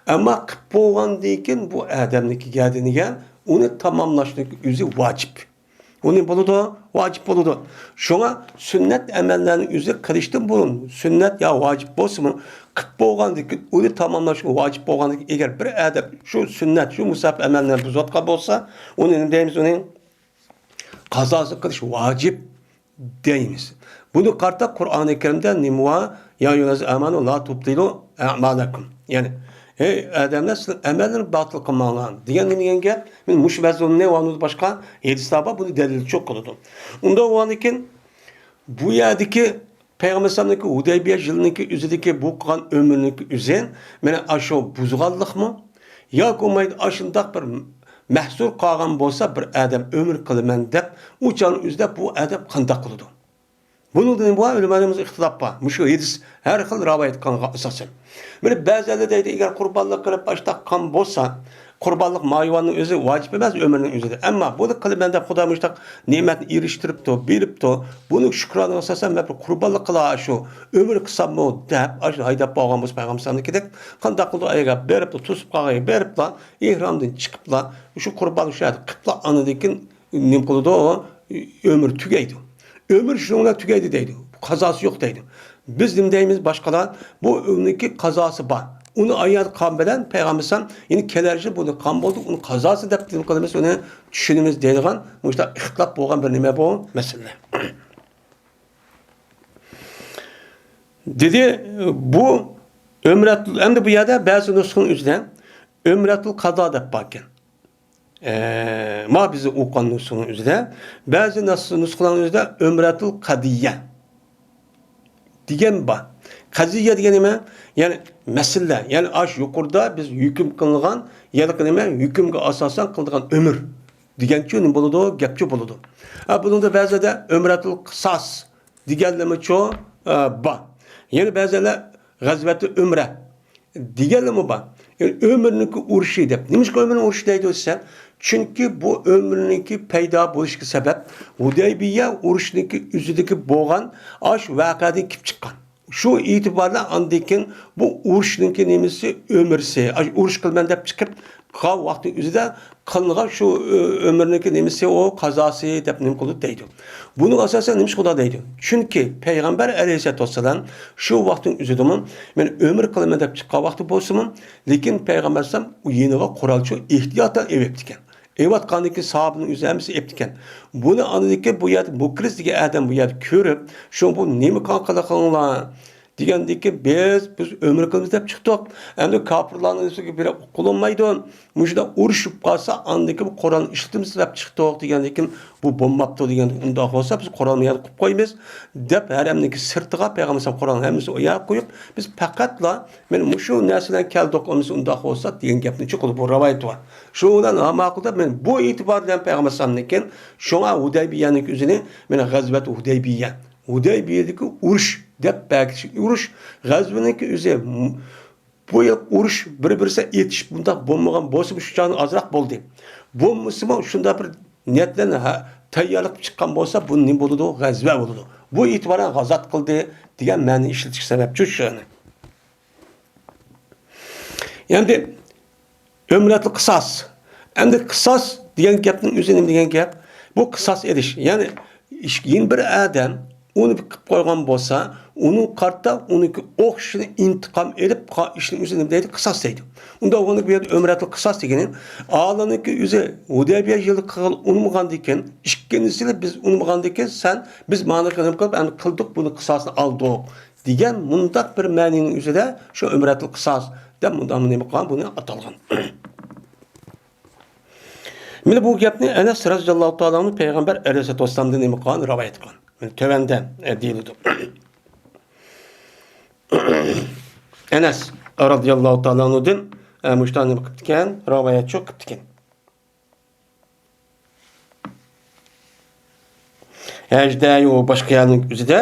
ئەمما قىلىپ بولغاندىن كېيىن بۇ ئادەمنىڭكى گەدىنىگە ئۇنى تاماملاشنىڭ ئۆزى ۋاجىپ. ئۇنى بولىدۇ، ۋاجىپ بولىدۇ. شۇڭا سۈننەت ئەمەللەرنى ئۆزى قىلىشتىن بۇرۇن، سۈننەت يا ۋاجىپ بولسىمۇ، قىلىپ بولغاندىن كېيىن ئۇنى تاماملاش ۋاجىپ بولغاندىن كېيىن، ئەگەر بىر ئادەم شۇ سۈننەت، شۇ مۇستەھەب ئەمەلنى بۇزۇۋاتقان بولسا، ئۇنى نېمە دەيمىز ئۇنى؟ قازاسى قىلىش ۋاجىپ دەيمىز. بۇنى قارىتا قۇرئانى كەرىمدە نېمە بار؟ يا ئەييۇھەللەزىنە ئامەنۇ لا تۇبتىلۇ ئەمالەكۇم. يەنى، ھەي ئادەملەر، سىلەر ئەمەللىرىنى باتىل قىلماڭلار دېگەن نېمە دېگەن گەپ؟ مەن مۇشۇ مەزمۇننى ۋە ئۇنىڭدىن باشقا ھەدىسلەر بار، بۇنى دەلىلچۇ قىلىدۇ. ئۇنداق بولغاندىن كېيىن، بۇ يەردىكى پەيغەمبەر ئەلەيھىسسالامنىڭكى ھۇدەيبىيە يىلىنىڭكى ئۆزىدىكى بۇ قىلغان ئۆمرىنىڭكى ئۆزى، مانا ئاشۇ بۇزغانلىقمۇ؟ ياكى بولمايدۇ، ئاشۇنداق بىر مەھسۇر قالغان بولسا، بىر ئادەم ئۆمرە قىلىمەن دەپ، ئۇ چاغنىڭ ئۆزىدە بۇ ئادەم قانداق قىلىدۇ؟ بۇنىڭدا نېمە بار؟ ئۆلىمالىرىمىزدا ئىختىلاپ بار. مۇشۇ ھەدىس ھەر خىل رىۋايەت قىلغانغا ئاساسەن. مانا بەزىلەر دەيدۇ، ئەگەر قۇربانلىق قىلىپ ئاشۇنداق قىلغان بولسا، قۇربانلىق ما ھايۋاننىڭ ئۆزى ۋاجىپ ئەمەس، ئۆمرىنىڭ ئۆزىدە. ئەمما بۇنى قىلىمەن دەپ خۇدا مۇشۇنداق نېمەتنى ئېرىشتۈرۈپتۇ، بېرىپتۇ. بۇنىڭ شۈكرانىغا ئاساسەن مەن بىر قۇربانلىق قىلا شۇ ئۆمرە قىلساممۇ دەپ، ئاشۇ ھەيدەپ بولغان بولسا پەيغەمبەر ئەلەيھىسسالامنىڭكىدەك، قانداق قىلىدۇ؟ ئاياغ بېرىپلا، توسۇپ قالغان بېرىپلا، ئېھرامدىن چىقىپلا، شۇ قۇربان شۇ يەردە قىلىپلا، ئاندىن كېيىن نېمە قىلىدۇ؟ ئۆمرى تۈگەيدۇ. ئۆمرى شۇنىڭ بىلەن تۈگەيدۇ دەيدۇ. قازاسى يوق دەيدۇ. بىز نېمە دەيمىز؟ باشقىلار بۇ ئۆمرىنىڭكى قازاسى بار. ئۇنى ئايان قان بىلەن پەيغەمبەر ئەلەيھىسسالام، يەنى كېلەر يىل بۇنى قان بولدى، ئۇنى قازاسى دەپ نېمە قىلىمىز؟ ئۇنى چۈشىنىمىز دەيدىغان مۇشۇنداق ئىختىلاپ بولغان بىر نېمە بۇ مەسىلە. دېدى، بۇ ئۆمرەتۇل، ئەمدى بۇ يەردە بەزى نۇسخىنىڭ ئۆزىدە ئۆمرەتۇل قازا دەپ باركەن. ئە، ما بىز ئوقۇغان نۇسخىنىڭ ئۆزىدە، بەزى نۇس-، نۇسخىلارنىڭ ئۆزىدە ئۆمرەتۇل قەدىيە دېگەن بار. قەزىيە دېگەن نېمە؟ يەنى مەسىلە، يەنى ئاش يۇقىرىدا بىز ھۆكۈم قىلىنغان، يەنى نېمە؟ ھۆكۈمگە ئاساسەن قىلىدىغان ئۆمۈر دېگەنچۇ نېمە بولىدۇ؟ گەپچۇ بولىدۇ. ھە، بۇنىڭدا بەزىدە ئۆمرەتۇل قىساس دېگەنلىرىمۇچۇ، ئە، بار. يەنە بەزىلەر غەزۋەتۇ ئۆمرە دېگەنلىرىمۇ بار. يەنى ئۆمرىنىڭكى ئۇرۇشى دەپ. نېمىشقا ئۆمرىنىڭ ئۇرۇشى دەيدۇ دېسە، چۈنكى بۇ ئۆمرىنىڭكى پەيدا بولۇشىغا سەۋەب ھۇدەيبىيە ئۇرۇشىنىڭكى ئۆزىدىكى بولغان ئاشۇ ۋەقەدىن كېلىپ چىققان. شۇ ئېتىباردا ئاندىن كېيىن بۇ ئۇرۇشنىڭكى نېمىسى، ئۆمرىسى، ئاشۇ ئۇرۇش قىلىمەن دەپ چىقىپ قالغان ۋاقتى ئۆزىدە قىلىنغان شۇ ئۆ-، ئۆمرىنىڭكى نېمىسى، ئۇ قازاسى دەپ نېمە قىلىدۇ دەيدۇ. بۇنىڭ ئاساسەن نېمە ئىش قىلىدۇ دەيدۇ. چۈنكى پەيغەمبەر ئەلەيھىسسالاتۇ ۋەسسالام شۇ ۋاقىتنىڭ ئۆزىدىمۇ، مەن ئۆمرە قىلىمەن دەپ چىققان ۋاقتى بولسىمۇ، لېكىن پەيغەمبەر ئەلەيھىسسالام يېنىغا قورالچۇ ئېھتىياتەن ئېلىپتىكەن. ئېلىۋاتقاندىن كېيىن ساھابىنىڭ ئۆزى ھەممىسى ئېلىپتىكەن. بۇنى ئاندىن كېيىن بۇ يەردە مۇكرىز دېگەن ئادەم بۇ يەردە كۆرۈپ، شۇ بۇ نېمە قىلغانلىقىڭلار؟ دېگەندىكىن، بىز، بىز ئۆمرە قىلىمىز دەپ چىقتۇق. ئەمدى كاپىرلارنىڭ ئۆزىگە بېرىپ قۇلۇنمايدۇ. مۇشۇنداق ئۇرۇشۇپ قالسا، ئاندىن كېيىن قورالنى ئىشلىتىمىز دەپ چىقتۇق دېگەندىكىن، بۇ بولماپتۇ دېگەندىكىن، ئۇنداق بولسا، بىز قورالنى يەنە قويۇپ قويىمىز دەپ، ھەرەمنىڭكى سىرتىغا پەيغەمبەر ئەلەيھىسسالام قورالنى ھەممىسىنى ئۇ يەرگە قويۇپ، بىز پەقەتلا مانا مۇشۇ نەرسە بىلەن كەلدۇق، ئۇنىسى ئۇنداق بولسا دېگەن گەپنى چىقىدۇ، بۇ رىۋايەت بار. شۇنىڭ بىلەن ھاما قىلدى، مانا بۇ ئېتىبار بىلەن پەيغەمبەر ئەلەيھىسسالامنىڭكى شۇڭا ھۇدەيبىيەنىڭكى ئۆزىنى مانا غەزۋەت ھۇدەيبىيە، ھۇدەيبىيەدىكى ئۇرۇش دەپ بەرگىلى، ئۇرۇش غەزۋىنىڭكى ئۆزى، م-، بۇ يىل ئۇرۇش بىر-بىرسى ئېتىش بۇنداق بولمىغان بولسىمۇ، شۇ چاغدا ئازراق بولدى. بولمىسىمۇ، شۇنداق بىر نىيەت بىلەن ھە-، تەييارلىق چىققان بولسا، بۇ نېمە بولىدۇ؟ غەزۋە بولىدۇ. بۇ ئېتىبارەن غازات قىلدى دېگەن مەنىنى ئىشلىتىش سەۋەبچۇ شۇنى. ئەمدى ئۆمرەتۇل قىساس. ئەمدى قىساس دېگەن گەپنىڭ ئۆزى نېمە دېگەن گەپ؟ بۇ قىساس ئېلىش. يەنى ئىش-، يەنە بىر ئادەم ئۇنى قىلىپ قويغان بولسا، ئۇنىڭ قارىتا ئۇنىڭكى ئوخشىشىنى ئىنتىقام ئېلىپ قا-، ئىشنىڭ ئۆزى نېمە دەيدۇ؟ قىساس دەيدۇ. ئۇنداق بولغاندا بۇ يەردە ئۆمرەتۇل قىساس دېگىنى، ئالىنىڭكى ئۆزى ھۇدەيبىيە يىلى قىلغىلى ئۇنىمىغاندىكىن، ئىككىنچى يىلى بىز ئۇنىمىغاندىكىن، سەن، بىز مانا نېمە قىلىپ، ئەمدى قىلدۇق، بۇنى قىساسىنى ئالدۇق. دېگەن مۇنداق بىر مەنىنىڭ ئۆزىدە شۇ ئۆمرەتۇل قىساس دەپ مۇنداق نېمە قىلغان، بۇنى ئاتالغان. مانا بۇ گەپنى ئەنەس رەزىياللاھۇ تائالا ئەنھۇ پەيغەمبەر ئەلەيھىسسالاتۇ ۋەسسالامدىن نېمە قىلغان، رىۋايەت قىلغان. مانا تۆۋەندە، ئە، دېيىلىدۇ. ئەنەس رەزىياللاھۇ تائالا ئەنھۇدىن، ئە، مۇشۇنداق نېمە قىپتىكەن، رىۋايەتچۇ قىپتىكەن. ھەجدە يو باشقا يەرنىڭ ئۆزىدە،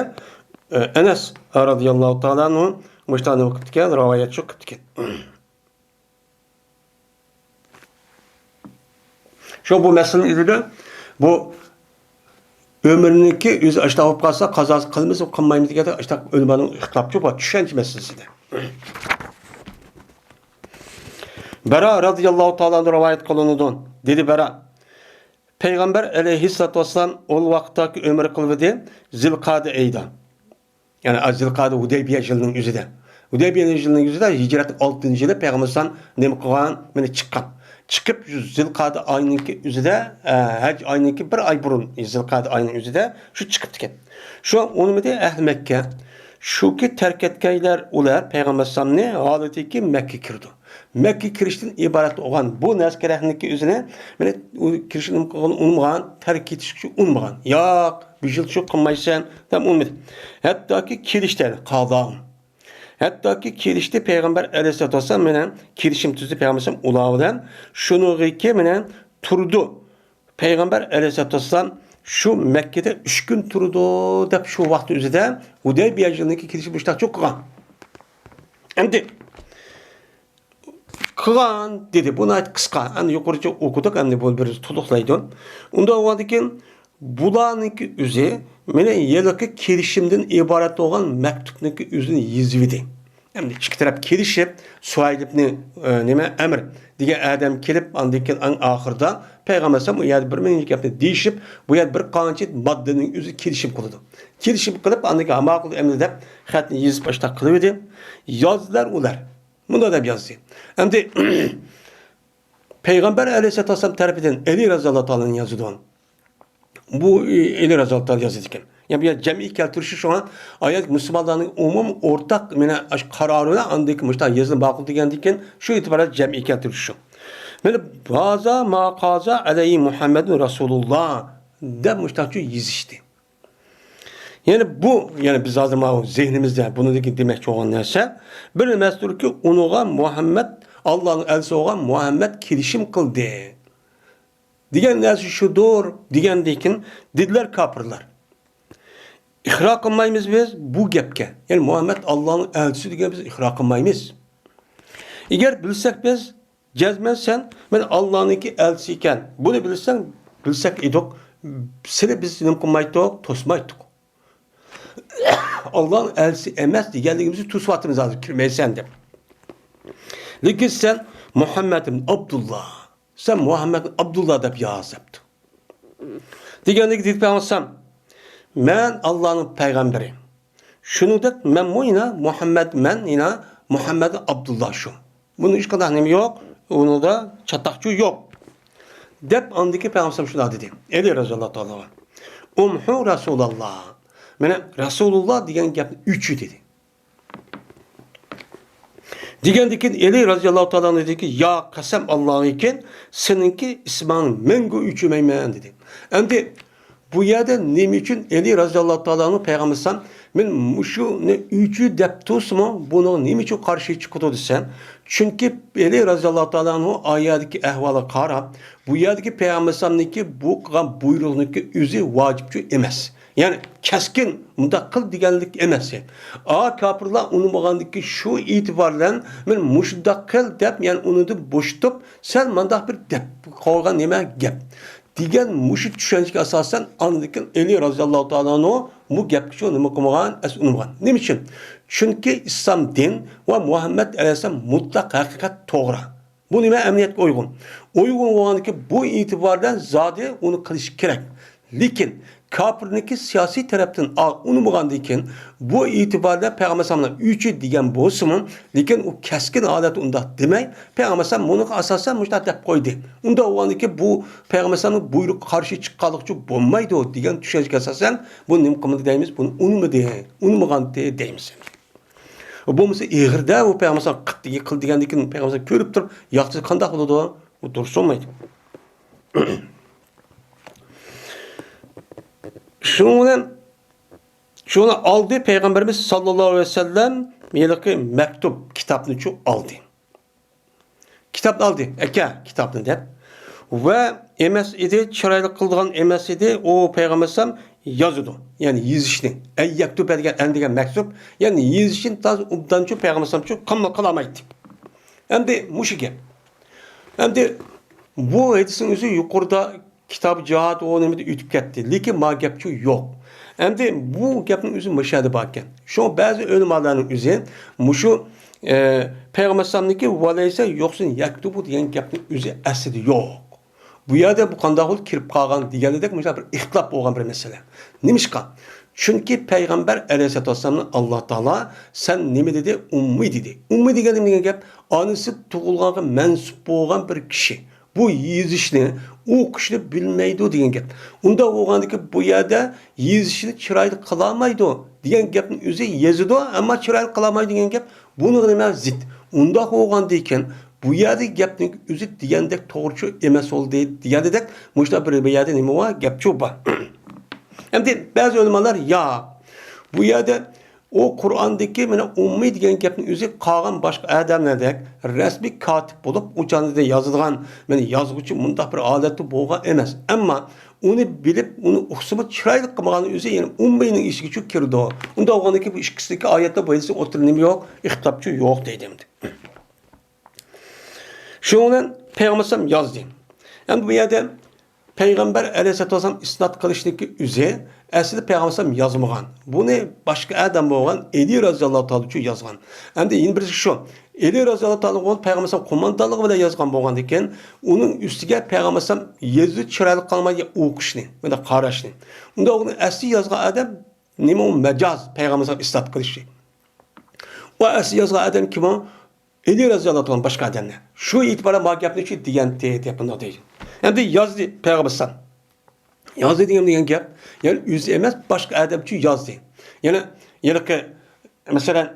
ئە، ئەنەس رەزىياللاھۇ تائالا ئەنھۇ مۇشۇنداق نېمە قىپتىكەن، رىۋايەتچۇ قىپتىكەن. شۇ بۇ مەسىلىنىڭ ئۆزىدە بۇ ئۆمرىنىڭكى ئۆزى ئاشۇنداق بولۇپ قالسا، قازاسى قىلىمىز، قىلمايمىز دېگەندەك ئاشۇنداق ئۆلىمانىڭ ئىختىلاپچۇ بار، چۈشەنچە مەسىلىسىدە. بەرا رەزىياللاھۇ تائالا ئەنھۇ رىۋايەت قىلىنىدۇ. دېدى بەرا، پەيغەمبەر ئەلەيھىسسالاتۇ ۋەسسالام ئۇ ۋاقىتتاكى ئۆمرە قىلىۋىدى، زىلقەدە ئېيىدا. يەنى زىلقەدە ھۇدەيبىيە يىلىنىڭ ئۆزىدە. ھۇدەيبىيە يىلىنىڭ ئۆزىدە ھىجرەتنىڭ ئالتىنچى يىلى پەيغەمبەر ئەلەيھىسسالام نېمە قىلغان؟ مانا چىققان. چىقىپ، شۇ زىلقەدە ئاينىڭكى ئۆزىدە، ئە، ھەج ئاينىڭكى بىر ئاي بۇرۇن، زىلقەدە ئاينىڭ ئۆزىدە شۇ چىقىپتىكەن. شۇ ئۇنىمىدى ئەھلى مەككە. شۇكى تەرك ئەتكەنلەر ئۇلار پەيغەمبەر ئەلەيھىسسالامنى ھالىتىكى مەككە كىرىدۇ. مەككە كىرىشتىن ئىبارەت بولغان بۇ نەسكىرەھنىكى ئۆزىنى، مانا، ئۇ كىرىشنى نېمە قىلغىلى ئۇنىمىغان، تەرك ئېتىشكە ئۇنىمىغان. ياق، بۇ يىل شۇ قىلمايسەن، دەپ ئۇنىمىدى. ھەتتاكى كېلىشتى، قادا. ھەتتاكى كېلىشتى پەيغەمبەر ئەلەيھىسسالاتۇ ۋەسسالام مەن كېلىشىم تۈزدى پەيغەمبەر ئەلەيھىسسالام ئۇلار بىلەن. شۇنىڭغىكى مەن تۇردى. پەيغەمبەر ئەلەيھىسسالاتۇ ۋەسسالام شۇ مەككىدە ئۈچ كۈن تۇرىدۇ دەپ شۇ ۋاقىت ئۆزىدە ھۇدەيبىيە يىلىنىڭكى كېلىشى مۇشتاق چوق قىلغان. ئەمدى قىلغان دېدى. بۇ ناھايىتى قىسقا. ئەمدى يۇقىرىچە ئوقۇدۇق، ئەمدى بۇ بىر تولۇقلايدۇ. ئۇنداق بولغاندىكىن بۇلارنىڭكى ئۆزى مانا ھېلىقى كېلىشىمدىن ئىبارەت بولغان مەكتۇپنىڭكى ئۆزىنى يېزىۋىدى. ئەمدى ئىككى تەرەپ كېلىشىپ، سۇھەيلىبنى، ئە، نېمە، ئەمر دېگەن ئادەم كېلىپ، ئاندىن كېيىن ئەڭ ئاخىرىدا پەيغەمبەر ئەلەيھىسسالام ئۇ يەردە بىر مۇنچە گەپنى دېيىشىپ، بۇ يەردە بىر قانچە ماددىنىڭ ئۆزى كېلىشىم قىلىدۇ. كېلىشىم قىلىپ، ئاندىن كېيىن ھاما قىلدى ئەمدى دەپ خەتنى يېزىپ ئاشۇنداق قىلىۋىدى. يازدىلار ئۇلار. مۇنداق دەپ يازدى. ئەمدى پەيغەمبەر ئەلەيھىسسالاتۇ ۋەسسالام تەرىپىدىن ئەلى رەزىياللاھۇ تائالا ئەنھۇ يازىدۇ. بۇ ئەلى رەزىياللاھۇ تائالا يازىدىكەن. يەنى بۇ يەر جەمئىي كەلتۈرۈشى شۇڭا ئايەت مۇسۇلمانلارنىڭ ئومۇم ئورتاق مانا ئاشۇ قارارى بىلەن ئاندىن كېيىن مۇشۇنداق يېزىلىپ ماقۇل دېگەندىن كېيىن شۇ ئېتىبار بىلەن جەمئىي كەلتۈرۈشى شۇ. مانا ھازا ما قازا ئەلەيھى مۇھەممەدۇن رەسۇلۇللا دەپ مۇشۇنداقچە يېزىشتى. يەنى بۇ، يەنى بىز ھازىر ماۋۇ زېھنىمىزدە بۇنىڭدىن كېيىن دېمەكچى بولغان نەرسە، بىر نەرسىدۇركى، ئۇنىڭغا مۇھەممەد، ئاللانىڭ ئەلچىسى بولغان مۇھەممەد كېلىشىم قىلدى دېگەن نەرسە شۇدۇر دېگەندىن كېيىن دېدىلەر كاپىرلار، ئىقرار قىلمايمىز بىز بۇ گەپكە. يەنى مۇھەممەد ئاللانىڭ ئەلچىسى دېگەن بىز ئىقرار قىلمايمىز. ئەگەر بىلسەك بىز، جەزمەن سەن مەن ئاللانىڭكى ئەلچىسى ئىكەن. بۇنى بىلسەڭ، بىلسەك ئىدۇق، سېنى بىز نېمە قىلمايتتۇق، توسمايتتۇق. ئاللانىڭ ئەلچىسى ئەمەس دېگەنلىكىمىزنى توسۇۋاتىمىز ھازىر، كىرمەيسەن دەپ. لېكىن سەن مۇھەممەد ئىبن ئابدۇللا، سەن مۇھەممەد ئىبن ئابدۇللا دەپ ياز دەپتۇ. دېگەندىكىن دېدى پەيغەمبەر، مەن ئاللانىڭ پەيغەمبىرى. شۇنىڭدەك مەنمۇ يەنە مۇھەممەد، مەن يەنە مۇھەممەد ئابدۇللا شۇ. بۇنىڭ ھېچقانداق نېمە يوق، ئۇنىڭدا چاتاقچۇ يوق. دەپ ئاندىكى پەيغەمبەر شۇنداق دېدى. ئەلى رەزىياللاھۇ تائالا ئەنھۇ. ئۇمھۇ رەسۇلاللا. مانا رەسۇلۇللا دېگەن گەپنى ئۆچۈر دېدى. دېگەندىكىن ئەلى رەزىياللاھۇ تائالا ئەنھۇ دېدىكى، يا قەسەم ئاللاغىكىن، سېنىڭكى ئىسمىڭنى مەڭگۈ ئۆچۈرمەيمەن دېدى. ئەمدى بۇ يەردە نېمە ئۈچۈن ئەلى رەزىياللاھۇ تائالا ئەنھۇ پەيغەمبەر ئەلەيھىسسالام، مەن مۇشۇنى ئۆچۈر دەپ تۇرسىمۇ، بۇنىڭغا نېمە ئۈچۈن قارشى چىقىدۇ دېسەم، چۈنكى ئەلى رەزىياللاھۇ تائالا ئەنھۇ ئايەتتىكى ئەھۋالغا قاراپ، بۇ يەردىكى پەيغەمبەر ئەلەيھىسسالامنىڭكى بۇ قىلغان بۇيرۇقنىڭكى ئۆزى ۋاجىپچۇ ئەمەس. يەنى كەسكىن مۇنداق قىل دېگەنلىك ئەمەس. ئا كاپىرلار ئۇنىمىغاندىكى شۇ ئېتىبار بىلەن مەن مۇشۇنداق قىل دەپ، يەنى ئۇنىدىن بوشىتىپ، سەل مۇنداق بىر دەپ قويغان نېمە گەپ. دېگەن مۇشۇ چۈشەنچىگە ئاساسەن، ئاندىن كېيىن ئەلى رەزىياللاھۇ تائالا ئەنھۇ بۇ گەپكە شۇ نېمە قىلمىغان، ئەس ئۇنىمىغان. نېمە ئۈچۈن؟ چۈنكى ئىسلام دىن ۋە مۇھەممەد ئەلەيھىسسالام مۇتلەق ھەقىقەت توغرا. بۇ نېمە ئەمەلىيەتكە ئۇيغۇن؟ ئۇيغۇن بولغاندىكىن بۇ ئېتىبار بىلەن زادى ئۇنى قىلىش كېرەك. لېكىن كاپىرنىڭكى سىياسىي تەرەپتىن ئا ئۇنىمىغاندىكىن بۇ ئېتىبار بىلەن پەيغەمبەر ئەلەيھىسسالامنى ئۆچۈر دېگەن بولسىمۇ، لېكىن ئۇ كەسكىن ھالەتتە ئۇنداق دېمەي، پەيغەمبەر ئەلەيھىسسالام بۇنىڭغا ئاساسەن مۇشۇنداق دەپ قويدى. ئۇنداق بولغاندىكىن بۇ پەيغەمبەر ئەلەيھىسسالامنىڭ بۇيرۇقىغا قارشى چىققانلىقچۇ بولمايدۇ دېگەن چۈشەنچىگە ئاساسەن بۇ نېمە قىلمىدى دەيمىز، بۇنى ئۇنىمىدى، ئۇنىمىغانتى دەيمىز. بولمىسا ئېغىردا ئۇ پەيغەمبەر قىل دېگەندىكىن پەيغەمبەر كۆرۈپ تۇرۇپ ياقتۇرسا قانداق بولىدۇ؟ ئۇ دۇرۇس بولمايدۇ. شۇنىڭ بىلەن، شۇنى ئالدى پەيغەمبىرىمىز ساللاللاھۇ ئەلەيھى ۋەسەللەم ھېلىقى مەكتۇب كىتابنىچۇ ئالدى. كىتابنى ئالدى، ئەكە كىتابنى دەپ. ۋە ئەمەس ئىدى، چىرايلىق قىلىدىغان ئەمەس ئىدى، ئۇ پەيغەمبەر ئەلەيھىسسالام يازىدۇ. يەنى يېزىشنى. ئەن يەكتۇبە دېگەن ئەن دېگەن مەكتۇب. يەنى يېزىشنى تاز ئوبدانچۇ پەيغەمبەر ئەلەيھىسسالامچۇ قىلما قىلالمايتتى. ئەمدى مۇشۇ گەپ. ئەمدى بۇ ھەدىسنىڭ ئۆزى يۇقىرىدا كىتاب جىھاد ئۇ نېمىدە ئۆتۈپ كەتتى. لېكىن ما گەپچۇ يوق. ئەمدى بۇ گەپنىڭ ئۆزى مۇشۇ يەردە بار ئىكەن. شۇڭا بەزى ئۆلىمالارنىڭ ئۆزى مۇشۇ، ئە، پەيغەمبەر ئەلەيھىسسالامنىڭكى ۋەلەيسە يوقسۇن يەكتۇبۇ دېگەن گەپنىڭ ئۆزى ئەسلىدە يوق. بۇ يەردە بۇ قانداق بولۇپ كىرىپ قالغان دېگەندەك مۇشۇنداق بىر ئىختىلاپ بولغان بىر مەسىلە. نېمىشقا؟ چۈنكى پەيغەمبەر ئەلەيھىسسالاتۇ ۋەسسالامنى ئاللا تائالا سەن نېمە دېدى؟ ئۇممىي دېدى. ئۇممىي دېگەن نېمە دېگەن گەپ؟ ئانىسى تۇغۇلغانغا مەنسۇپ بولغان بىر كىشى. بۇ يېزىشنى، ئوقۇشنى بىلمەيدۇ دېگەن گەپ. ئۇنداق بولغاندىكىن بۇ يەردە يېزىشنى چىرايلىق قىلالمايدۇ دېگەن گەپنىڭ ئۆزى يېزىدۇ، ئەمما چىرايلىق قىلالمايدۇ دېگەن گەپ بۇنىڭغا نېمە زىت؟ ئۇنداق بولغاندىكىن بۇ يەردىكى گەپنىڭ ئۆزى دېگەندەك توغرىچۇ ئەمەس بولدى دېگەندەك مۇشۇنداق بىر، بىر يەردە نېمە بار؟ گەپچۇ بار. ئەمدى بەزى ئۆلىمالار يا بۇ يەردە ئۇ قۇرئاندىكى مانا ئۇممىي دېگەن گەپنىڭ ئۆزى قالغان باشقا ئادەملەردەك رەسمىي كاتىپ بولۇپ، ئۇ چاغدا يازىدىغان مانا يازغۇچى مۇنداق بىر ھالەتتە بولغان ئەمەس. ئەمما ئۇنى بىلىپ، ئۇنى ئۇقسىمۇ چىرايلىق قىلمىغان ئۆزى يەنە ئۇممىينىڭ ئىچىگىچۇ كىرىدۇ. ئۇنداق بولغاندىكىن بۇ ئىككىسىدىكى ئايەتتە بۇ ھەدىسنىڭ ئوتتۇرىدا نېمە يوق؟ ئىختىلاپچۇ يوق دەيدۇ ئەمدى. شۇنىڭ بىلەن پەيغەمبەر ئەلەيھىسسالام يازدى. ئەمدى بۇ يەردە پەيغەمبەر ئەلەيھىسسالاتۇ ۋەسسالام ئىسناد قىلىشنىڭكى ئۆزى ئەسلىدە پەيغەمبەر ئەلەيھىسسالام يازمىغان. بۇنى باشقا ئادەم بولغان ئەلى رەزىياللاھۇ تائالا ئۈچۈن يازغان. ئەمدى يەنە بىرسى شۇ. ئەلى رەزىياللاھۇ تائالا ئۇنى پەيغەمبەر ئەلەيھىسسالام قوماندانلىقى بىلەن يازغان بولغاندىكىن، ئۇنىڭ ئۈستىگە پەيغەمبەر ئەلەيھىسسالام يېزىپ چىرايلىق قىلالماي ئوقۇشنى، مۇنداق قاراشنى. ئۇنداق ئۇنى ئەسلى يازغان ئادەم نېمە ئۇ مەجاز پەيغەمبەر ئەلەيھىسسالام ئىسناد قىلىشى. ئۇ ئەسلى يازغان ئادەم كىم ئۇ؟ ئەلى رەزىياللاھۇ تائالا باشقا ئادەمنى. شۇ ئېتىبار بىلەن ما گەپنى شۇ دېگەنتى دەپ بۇنداق دەيدۇ. ئەمدى يازدى پەيغەمبەر ئەلەيھىسسالام. يازدى دېگەن، دېگەن گەپ، يەنى ئۆزى ئەمەس، باشقا ئادەمچۇ يازدى. يەنى ھېلىقى، مەسىلەن،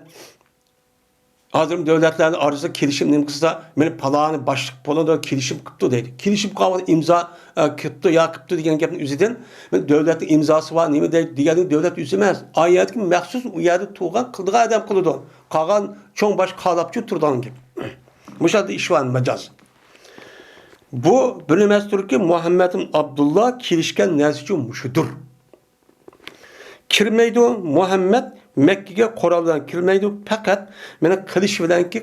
ھازىر دۆلەتلەرنىڭ ئارىسىدا كېلىشىم نېمە قىلسا، مېنى پالانى باشلىق پالان كېلىشىم قىپتۇ دەيدۇ. كېلىشىم قىلغان ئىمزا، ئە، كېپتۇ يا قىپتۇ دېگەن گەپنىڭ ئۆزىدىن، مەن دۆلەتنىڭ ئىمزاسى بار، نېمە دەيدۇ دېگەننىڭ دۆلەت ئۆزى ئەمەس. ئايەتكە مەخسۇس ئۇ يەردە تۇرغان قىلىدىغان ئادەم قىلىدۇ. قالغان چوڭ باش قالاپچۇ تۇرىدىغان گەپ. مۇشۇ يەردە ئىش بار، مەجاز. بۇ بىلمەستۇركى مۇھەممەد ئابدۇللا كېلىشكەن نەرسىچۇ مۇشۇدۇر. كىرمەيدۇ، مۇھەممەد مەككىگە قورال بىلەن كىرمەيدۇ، پەقەت مېنى قىلىش بىلەنكى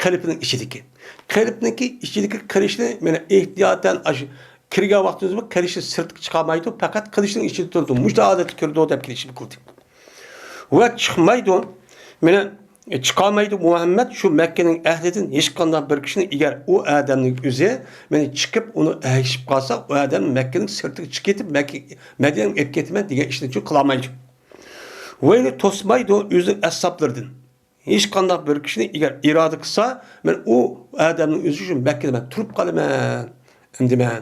قېلىپنىڭ ئىچىدىكى. قېلىپنىڭكى ئىچىدىكى قىلىچنى مانا ئېھتىياتەن ئاشۇ كىرگەن ۋاقتىمىزدا بۇ قىلىچنى سىرتقا چىقارمايدۇ، پەقەت قىلىچنىڭ ئىچىدە تۇرىدۇ. مۇشۇ ھالەتتە كىرىدۇ دەپ كېلىشىم قىلدى. ۋە چىقمايدۇ. مانا چىقالمايدۇ مۇھەممەد شۇ مەككىنىڭ ئەھلىدىن ھېچقانداق بىر كىشىنى، ئەگەر ئۇ ئادەمنىڭ ئۆزى مانا چىقىپ ئۇنى ئەگىشىپ قالسا، ئۇ ئادەم مەككىنىڭ سىرتىغا چىقىپ كېتىپ، مەككە، مەدىنەگە ئېلىپ كېتىمەن دېگەن ئىشنى چۈ قىلالمايدۇ. ۋە يەنە توسمايدۇ ئۆزىنىڭ ئەسھابلىرىدىن. ھېچقانداق بىر كىشىنى ئەگەر ئىرادە قىلسا، مەن ئۇ ئادەمنىڭ ئۆزى شۇ مەككىدە مەن تۇرۇپ قالىمەن، ئەمدى مەن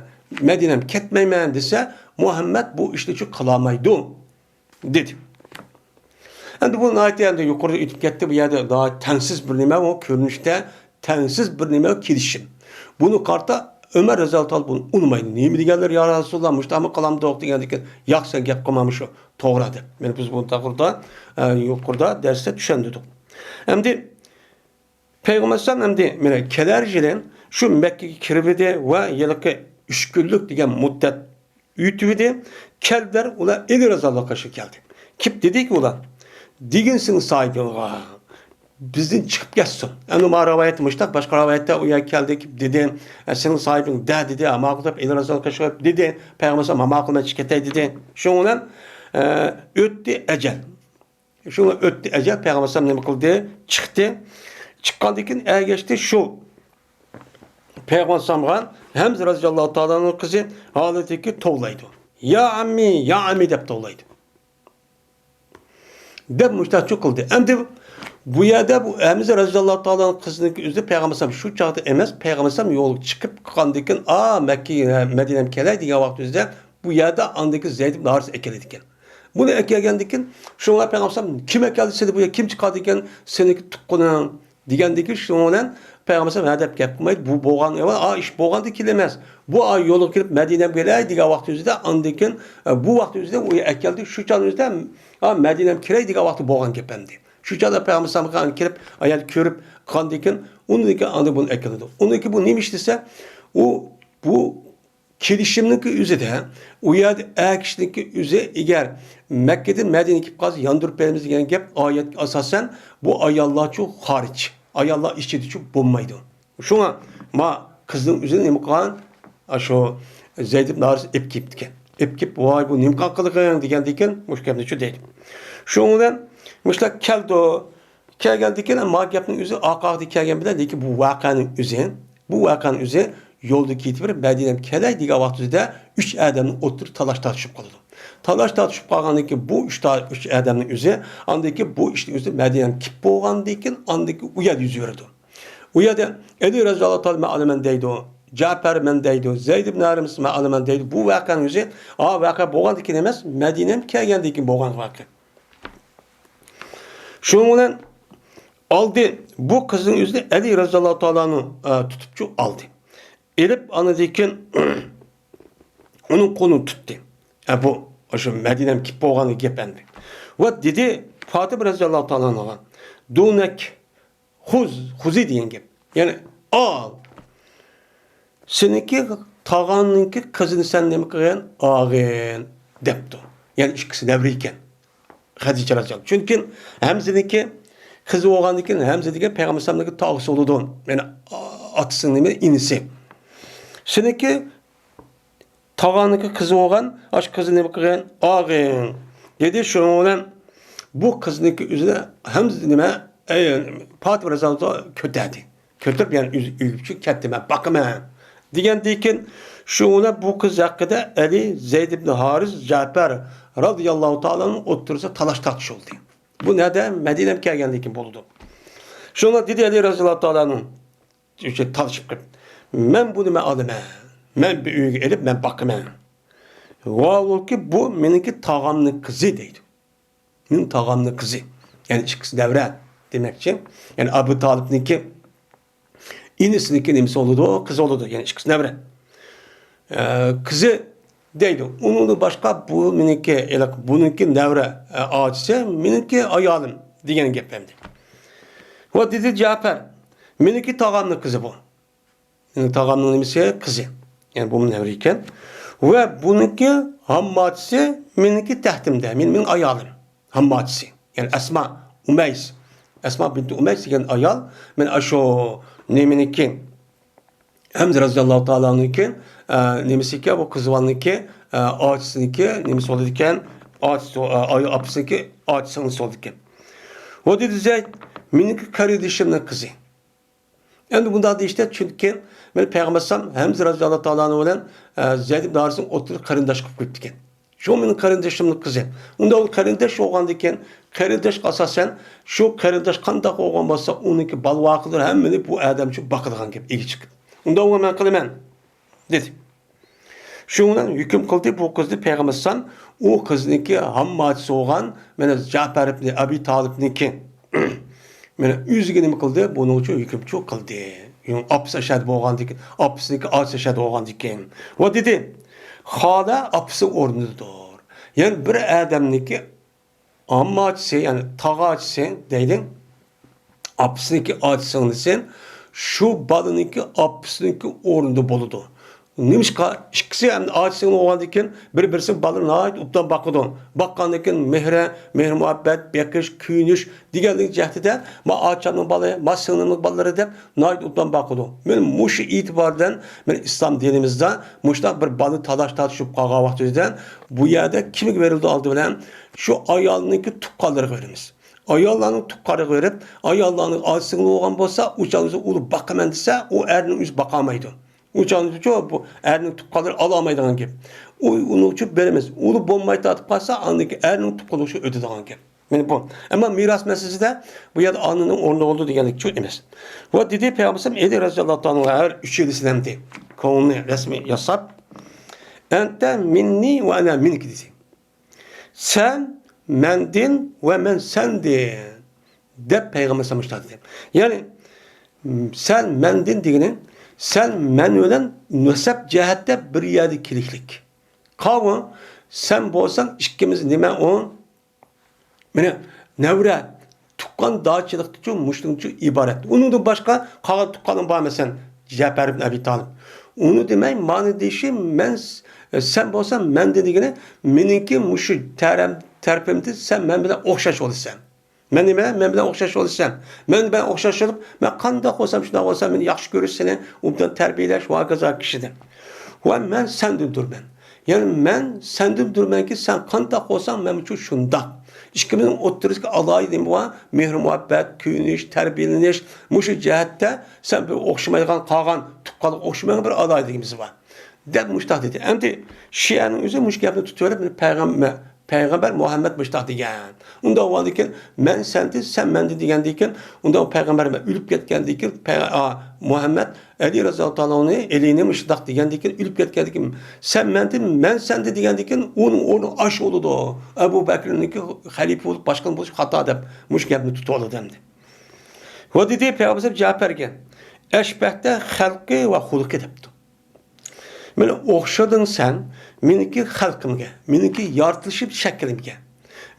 مەدىنەم كەتمەيمەن دېسە، مۇھەممەد بۇ ئىشنى چۈ قىلالمايدۇ، دېدى. ئەمدى بۇ ناھايىتى ئەمدى يۇقىرىدا ئۆتۈپ كەتتى، بۇ يەردە ناھايىتى تەڭسىز بىر نېمە، ئۇ كۆرۈنۈشتە تەڭسىز بىر نېمە، كېلىشىم. بۇنى قارىتا ئۆمەر رەزىياللاھۇ تائالا بۇنى ئۇنىمايدۇ. نېمە دېگەنلەر يا رەسۇلاللا، مۇشۇنداقمۇ قىلامدۇق دېگەندىكىن، ياق، سەن گەپ قىلما، مۇشۇ توغرا دەپ. مانا بىز بۇنى توغرىدا، ئە، يۇقىرىدا دەرستە چۈشەندۈردۇق. ئەمدى پەيغەمبەر ئەمدى مانا كېلەر يىلى شۇ مەككىگە كىرىۋىدى ۋە ھېلىقى ئۈچ كۈنلۈك دېگەن مۇددەت ئۆتۈۋىدى. كەلدىلەر، ئۇلار ئەلى رەزىياللاھۇ قېشىغا كەلدى. كېلىپ دېدىكى ئۇلار، دېگىن سېنىڭ ساھىبىڭغا، بىزدىن چىقىپ كەتسۇن. ئەمدى ما رىۋايەتتە مۇشتاق، باشقا رىۋايەتتە ئۇ يەرگە كەلدى، كېلىپ دېدى، ئە، سېنىڭ ساھىبىڭ دە دېدى، ئە، ماقۇل دەپ ئەلى رەزىياللاھۇ قېشىغا دېدى. پەيغەمبەر ئەلەيھىسسالام ماقۇل، مەن چىقىپ كېتەي دېدى. شۇنىڭ بىلەن، ئە، ئۆتتى ئەجەل. شۇڭا ئۆتتى ئەجەل، پەيغەمبەر ئەلەيھىسسالام نېمە قىلدى؟ چىقتى. چىققاندىن كېيىن ئەگەشتى شۇ پەيغەمبەر ئەلەيھىسسالامغا ھەمزە رەزىياللاھۇ تائالا ئەنھۇنىڭ قىزى ھالىتىكى توۋلايدۇ. يا ئەممى، يا ئەممى دەپ توۋلايدۇ. دەپ مۇشتاقچۇ قىلدى. ئەمدى بۇ يەردە بۇ ھەمزە رەزىياللاھۇ تائالا ئەنھۇنىڭ قىزىنىڭكى ئۆزى پەيغەمبەر ئەلەيھىسسالام شۇ چاغدا ئەمەس، پەيغەمبەر ئەلەيھىسسالام يولغا چىقىپ قالغاندىن كېيىن، ئا، مەككە، مەدىنەم كېلەي دېگەن ۋاقتى ئۆزىدە بۇ يەردە ئاندىكى زەيد ئىبن ھارىس ئەكېلىدىكەن. بۇنى ئەكەلگەندىكىن، شۇڭا پەيغەمبەر ئەلەيھىسسالام، كىم ئەكەلدى سېنى بۇ يەرگە، كىم چىقاردىكەن سېنىڭكى تۇغقىنىڭ؟ دېگەندىكى، شۇنىڭ بىلەن پەيغەمبەر ئەلەيھىسسالام ھە دەپ گەپ قىلمايدۇ. بۇ بولغان ئەھۋال، ئا، ئىش بولغاندىن كېيىن ئەمەس. بۇ، ئا، يولغا كىرىپ مەدىنەمگە كېلەي دېگەن ۋاقتى ئۆزىدە، ئاندىن كېيىن، ئە، بۇ ۋاقتى ئۆزىدە ئۇ ئەكەلدى. شۇ چاغنىڭ ئۆزىدە، ئا، مەدىنەمگە كىرەي دېگەن ۋاقتى بولغان گەپ ئەمدى. شۇ چاغدا پەيغەمبەر ئەلەيھىسسالامغا كىرىپ، ئايال كۆرۈپ قالغاندىن كېيىن، ئۇنىڭدىن كېيىن ئاندىن بۇنى ئەكېلىدۇ. ئۇنىڭكى بۇ نېمە ئىش دېسە، ئۇ، بۇ كېلىشىمنىڭكى ئۆزىدە، ئۇ يەردە ئەر كىشىنىڭكى ئۆزى ئەگەر مەككىدىن مەدىنىگە كېلىپ قالسا، ياندۇرۇپ بېرىمىز دېگەن گەپ ئايەتكە ئاساسەن، بۇ ئاياللارچۇ خارىج، ئاياللار ئىچىدىچۇ بولمايدۇ. شۇڭا ما قىزنىڭ ئۆزىنى نېمە قىلغان؟ ئاشۇ زەيد ئىبن ھارىس ئېلىپ كېلىپتىكەن. ئېلىپ كېلىپ، ۋاي، بۇ نېمە قىلغان قىلىقىڭ دېگەندىكىن، مۇشۇ گەپنىچۇ دەيدۇ. شۇنىڭ بىلەن مۇشۇلار كەلدى. كەلگەندىن كېيىن، ما گەپنىڭ ئۆزى ئارقىغا كەلگەن بىلەن، لېكىن بۇ ۋەقەنىڭ ئۆزى، بۇ ۋەقەنىڭ ئۆزى يولدا كېتىۋېرىپ، مەدىنەم كېلەي دېگەن ۋاقتىدا ئۈچ ئادەمنىڭ ئوتتۇرىدا تالاش تارتىشىپ قالىدۇ. تالاش تارتىشىپ قالغاندىن كېيىن، بۇ ئۈچ تا-، ئۈچ ئادەمنىڭ ئۆزى، ئاندىن كېيىن بۇ ئىشنىڭ ئۆزى مەدىنەم كېلىپ بولغاندىن كېيىن، ئاندىن كېيىن ئۇ يەردە يۈز بېرىدۇ. ئۇ يەردە ئەلى رەزىياللاھۇ تائالا مەن ئالىمەن دەيدۇ، جەپەر مەن دەيدۇ، زەيد ئىبن ھارىس مەن ئالىمەن دەيدۇ. بۇ ۋەقەنىڭ ئۆزى، ئا، ۋەقە بولغاندىن كېيىن ئەمەس، مەدىنەم كەلگەندىن كېيىن بولغان ۋەقە. شۇنىڭ بىلەن ئالدى، بۇ قىزنىڭ ئۆزىنى ئەلى رەزىياللاھۇ تائالانى، ئە، تۇتۇپچۇ ئالدى. ئېلىپ، ئاندىن كېيىن ئۇنىڭ قولىنى تۇتتى. ئە، بۇ، ئاشۇ مەدىنەم كېلىپ بولغان گەپ ئەمدى. ۋە دېدى، پاتىمە رەزىياللاھۇ تائالا ئانھاغا، دۇنەك، خۇز، خۇزى دېگەن گەپ. يەنى، ئال. سېنىڭكى تاغاڭنىڭكى قىزىنى سەن نېمە قىلغىن؟ ئالغىن، دەپتۇ. يەنى ئىككىسى نەۋرە ئىكەن. خەدىچە رەزىياللاھۇ. چۈنكى ھەمزىنىڭكى قىزى بولغاندىن كېيىن، ھەمزە دېگەن پەيغەمبەر ئەلەيھىسسالامنىڭكى تاغىسى بولىدۇ. يەنى ئا-، ئاتىسىنىڭ نېمە؟ ئىنىسى. سېنىڭكى تاغاڭنىڭكى قىزى بولغان، ئاشۇ قىزنى نېمە قىلغىن؟ ئالغىن، دېدى. شۇنىڭ بىلەن بۇ قىزنىڭكى ئۆزىنى ھەمزە نېمە؟ ئەي، پاتىمە رەزىياللاھۇ كۆتەردى. كۆتۈرۈپ، يەنى ئۆزى ئۆيگە كەتتى، مەن باقىمەن، دېگەندىن كېيىن، شۇ بۇ قىز ھەققىدە ئەلى، زەيد ئىبن ھارىس، جەپەر رەزىياللاھۇ تائالا ئانھۇ ئوتتۇرىسىدا تالاش تارتىش بولدى. بۇ نەدە؟ مەدىنەگە كەلگەندىن كېيىن بولىدۇ. شۇڭا دېدى ئەلى رەزىياللاھۇ تائالا ئانھۇ، ئۆشە تالىشىپ قېلىپ، مەن بۇنى مەن ئالىمەن، مەن بىر ئۆيگە ئېلىپ، مەن باقىمەن. ۋاھالبۇكى، بۇ مېنىڭكى تاغامنىڭ قىزى دەيدۇ. مېنىڭ تاغامنىڭ قىزى. يەنى ئىككىسى نەۋرە دېمەكچى. يەنى ئەبۇ تالىپنىڭكى ئىنىسىنىڭكى نېمىسى بولىدۇ؟ قىزى بولىدۇ. يەنى ئىككىسى نەۋرە. ئە، قىزى دەيدۇ. ئۇنىڭدىن باشقا بۇ مېنىڭكى، ھېلىقى بۇنىڭكى نەۋرە، ئە، ئاچىسى، مېنىڭكى ئايالىم دېگەن گەپ ئەمدى. ۋە دېدى جەپەر، مېنىڭكى تاغامنىڭ قىزى بۇ. مېنىڭ تاغامنىڭ نېمىسى؟ قىزى. يەنى بۇمۇ نەۋرە ئىكەن. ۋە بۇنىڭكى ھامماچىسى مېنىڭكى تەختىمدە، مېنىڭ، مېنىڭ ئايالىم. ھامماچىسى. يەنى ئەسما، ئۇمەيس. ئەسما بىنتى ئۇمەيس دېگەن ئايال، مانا شۇ نېمىنىكى، ھەمزە رەزىياللاھۇ تائالا ئەنھۇنىڭكى، ئە، نېمىسىكى، بۇ قىزىۋالنىكى، ئە، ئاچىسىنىكى، نېمىسى بولىدىكەن، ئاچىسى، ئە، ئاي-، ئاپىسىنىكى ئاچىسى سىڭلىسى بولىدىكەن. ۋە دېدى زەيد، مېنىڭكى قېرىندىشىمنىڭ قىزى. ئەمدى بۇنداق دېيىشتە، چۈنكى مانا پەيغەمبەر ئەلەيھىسسالام ھەمزە رەزىياللاھۇ تائالا ئەنھۇ بىلەن، ئە، زەيد ئىبن ھارىسنى ئوتتۇرىغا قېرىنداش قىلىپ قويۇپتىكەن. شۇ مېنىڭ قېرىندىشىمنىڭ قىزى. ئۇنداق ئۇ قېرىنداش بولغاندىكىن، قېرىنداشقا ئاساسەن، شۇ قېرىنداش قانداق بولغان بولسا، ئۇنىڭكى بالا ۋاقىدۇر ھەممىنى بۇ ئادەمچۇ باقىدىغان گەپ، ئىگە چىقىپ. ئۇنداق بولغان مەن قىلىمەن، دېدى. شۇنىڭ بىلەن ھۆكۈم قىلدى بۇ قىزنى پەيغەمبەر ئەلەيھىسسالام، ئۇ قىزنىڭكى ھامماچىسى بولغان، مانا جەپەر ئىبنى ئەبى تالىپنىڭكى مانا ئۆزىگە نېمە قىلدى؟ بۇنىڭ ئۈچۈن ھۆكۈمچى قىلدى. يەنى ئاپىسى ئەشەد بولغاندىكىن، ئاپىسىنىڭكى ئاچىسى ئەشەد بولغاندىكىن. ۋە دېدى، خالا ئاپىسى ئورنىدىدۇر. يەنى بىر ئادەمنىڭكى ئامماچىسى، يەنى تاغاچىسى دەيلى. ئاپىسىنىڭكى ئاچىسى سىڭلىسى شۇ بالىنىڭكى ئاپىسىنىڭكى ئورنىدا بولىدۇ. نېمىشقا؟ ئىككىسى ھەم ئاچىسى سىڭلى بولغاندىكىن بىر-بىرسىنىڭ بالىلىرى ناھايىتى ئوبدان باقىدۇ. باققاندىكىن مېھرى، مېھىر-مۇھەببەت، بېقىش، كۆيۈنۈش دېگەنلىك جەھىتىدە، ما ئاچامنىڭ بالىلىرى، ما سىڭلىمنىڭ بالىلىرى دەپ ناھايىتى ئوبدان باقىدۇ. مانا مۇشۇ ئېتىبار بىلەن مانا ئىسلام دىنىمىزدا مۇشۇنداق بىر بالىنى تالاش-تارتىش بولۇپ قالغان ۋاقتىمىزدا بۇ يەردە كىمگە بېرىلىدۇ ئالدى بىلەن؟ شۇ ئايالنىڭكى تۇغقانلىرىغا بېرىمىز. ئاياللارنىڭ تۇغقانلىرىغا بېرىپ، ئاياللارنىڭ ئاچىسى سىڭلى بولغان بولسا، ئۇ چاغدا ئۇنى باقىمەن دېسە، ئۇ ئەرنىڭ ئۆزى باقالمايدۇ. ئۇ چاغدا بۇ ئەرنىڭ تۇغقانلىرى ئالالمايدىغان گەپ. ئۇ، ئۇنىڭ ئۈچۈن بېرىمىز. ئۇنى بولماي تارتىپ قالسا، ئاندىكى ئەرنىڭ تۇغقانلىقى ئۆتىدىغان گەپ. مانا بۇ. ئەمما مىراس مەسىلىسىدە بۇ يەردە ئانىنىڭ ئورنىدا بولىدۇ دېگەندەك چۇ ئەمەس. ۋە دېدى پەيغەمبەر ئەلەيھىسسالام، ئەلى رەزىياللاھۇ تائالا ئەنھۇ ھەر ئۈچىلىسىنى ئەمدى كۆڭلىنى رەسمىي ياساپ، «ئەنتە مىننى ۋە ئەنە مىنكى» دېدى. «سەن مەندىن ۋە مەن سەندىن» دەپ پەيغەمبەر ئەلەيھىسسالام مۇشۇنداق دېدى. يەنى، «سەن مەندىن» دېگىنى، سەن مەن بىلەن نەسەب جەھەتتە بىر يەردە كېلىشلىك. قاۋۇ، سەن بولساڭ ئىككىمىز نېمە ئۇ؟ مانا، نەۋرە، تۇغقان داچىلىقتىچۇ، مۇشۇنىڭچۇ ئىبارەت. ئۇنىڭدىن باشقا قالغان تۇغقانىڭ بار، مەسىلەن، جەپەر ئىبن ئەبى تالىپ. ئۇنى دېمەي، مانا دېيىشى، مەن، سەن بولساڭ مەندىن دېگىنى، مېنىڭكى مۇشۇ تەرەم-، تەرىپىمدىن سەن مەن بىلەن ئوخشاش بولىسەن. مەن نېمە؟ مەن بىلەن ئوخشاش بولىسەن. مەن بىلەن ئوخشاش بولۇپ، مەن قانداق بولسام، شۇنداق بولسام، مېنى ياخشى كۆرۈش، سېنى ئوبدان تەربىيەلەش ۋە ھاكازا كىشىدىن. ۋە مەن سەندىندۇرمەن. يەنى مەن سەندىندۇرمەنكى، سەن قانداق بولساڭ، مەنمۇ شۇنداق. ئىككىمىزنىڭ ئوتتۇرىسىدىكى ئالاھىدە نېمە بار؟ مېھىر-مۇھەببەت، كۆيۈنۈش، تەربىيەلىنىش. مۇشۇ جەھەتتە سەن بىر ئوخشىمايدىغان، قالغان تۇغقانلىق ئوخشىمايدىغان بىر ئالاھىدىلىكىمىز بار. دەپ مۇشتاق دېدى. ئەمدى شىئەنىڭ ئۆزى مۇشۇ گەپنى تۇتۇۋېلىپ، پەيغەم-، پەيغەمبەر مۇھەممەد مۇشتاق دېگەن. ئۇنداق بولغاندىكىن، مەن سەندىن، سەن مەندىن دېگەندىكىن، ئۇنداق پەيغەمبەر ئۆلۈپ كەتكەندىكىن، پەي-، ئا، مۇھەممەد ئەلى رەزىياللاھۇ تائالا ئەنھۇنى، ئەلىنى مۇشۇنداق دېگەندىكىن، ئۆلۈپ كەتكەندىكىن، سەن مەندىن، مەن سەندىن دېگەندىكىن، ئۇنىڭ ئورنى ئاش بولىدۇ. ئەبۇ بەكرىنىڭكى خەلىپە بولۇپ، باشقا بولۇش خاتا دەپ، مۇشۇ گەپنى تۇتۇۋالىدۇ ئەمدى. ۋە دېدى پەيغەمبەر جەپەرگە، «ئەشبەھتە خەلقى ۋە خۇلقى» دەپتۇ. مانا ئوخشىدىڭ سەن مېنىڭكى خەلقىمگە، مېنىڭكى يارىتىلىشىم شەكلىمگە.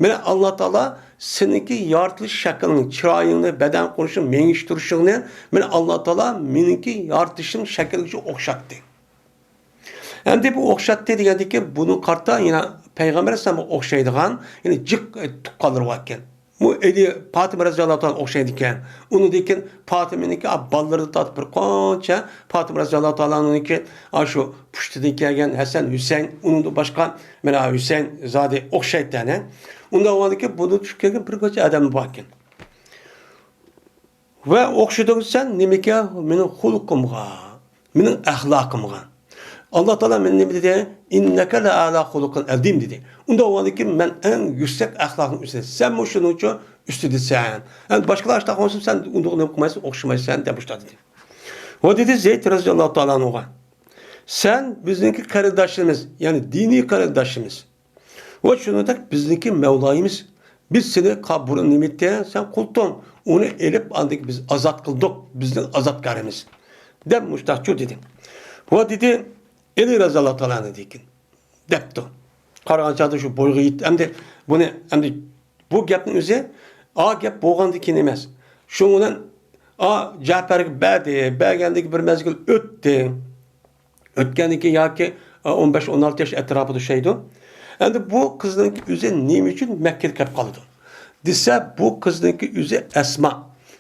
مانا ئاللا تائالا سېنىڭكى يارىتىلىش شەكلىڭ، چىرايىڭنى، بەدەن قۇرۇلۇشۇڭ، مېڭىش تۇرۇشۇڭنى مانا ئاللا تائالا مېنىڭكى يارىتىلىشىم شەكلىگە ئوخشاتتى. ئەمدى بۇ ئوخشاتتى دېگەندىكىن بۇنى قارىتا يەنە پەيغەمبەر ئەلەيھىسسالامغا ئوخشايدىغان، يەنى جىق، ئە، تۇغقانلىرى بار ئىكەن. بۇ ئەلى پاتىمە رەزىياللاھۇ تائالا ئوخشايدىكەن. ئۇنىڭدىن كېيىن پاتىمىنىڭكى بالىلىرىدىن تارتىپ بىر قانچە پاتىمە رەزىياللاھۇ تائالا ئەنھۇنىڭكى ئاشۇ پۇشتىدىن كەلگەن ھەسەن، ھۈسەيىن، ئۇنىڭدىن باشقا مانا ھۈسەيىن زادى ئوخشايدىكەن. ئۇنداق بولغاندىكىن بۇنىڭدىن چىقىپ كەلگەن بىر قانچە ئادەم بار ئىكەن. ۋە ئوخشىدىڭ سەن نېمىگە؟ مېنىڭ خۇلقۇمغا، مېنىڭ ئەخلاقىمغا. ئاللا تائالا مېنى نېمە دېدى؟ «ئىننەكە لەئەلا خۇلۇقىن ئەزىم» دېدى. ئۇنداق بولغاندىكىن مەن ئەڭ يۈكسەك ئەخلاقنىڭ ئۈستىدە، سەنمۇ شۇنىڭ ئۈچۈن ئۈستىدىسەن. ئەمدى باشقىلار ئاشۇنداق بولسا سەن ئۇنداق نېمە قىلمايسەن، ئوخشىمايسەن دەپ مۇشۇنداق دېدى. ۋە دېدى زەيد رەزىياللاھۇ تائالا ئەنھۇغا، سەن بىزنىڭكى قېرىنداشلىرىمىز، يەنى دىنىي قېرىنداشلىرىمىز. ۋە شۇنىڭدەك بىزنىڭكى مەۋلايىمىز. بىز سېنى قا-، بۇرۇن نېمە ئېيتتى؟ سەن قۇلتۇڭ، ئۇنى ئېلىپ، ئاندىن بىز ئازاد قىلدۇق، بىزنىڭ ئازادكارىمىز. دەپ مۇشتاقچۇ دېدى. ۋە دېدى، ئەلى رەزىياللاھۇ تائالا ئەنھۇ دېگىن. دەپتۇ. قارىغان چاغدا شۇ بويغا يېتىپ، ئەمدى بۇنى، ئەمدى بۇ گەپنىڭ ئۆزى، ئا گەپ بولغاندىن كېيىن ئەمەس. شۇنىڭ بىلەن، ئا، جەپەرگە بەردى، بەرگەندىن كېيىن بىر مەزگىل ئۆتتى. ئۆتكەندىن كېيىن ياكى، ئا، ئون بەش، ئون ئالتە ياش ئەتراپىدا ئوخشايدۇ. ئەمدى بۇ قىزنىڭ ئۆزى نېمە ئۈچۈن مەككىدە كەپ قالىدۇ؟ دېسە، بۇ قىزنىڭكى ئۆزى ئەسما.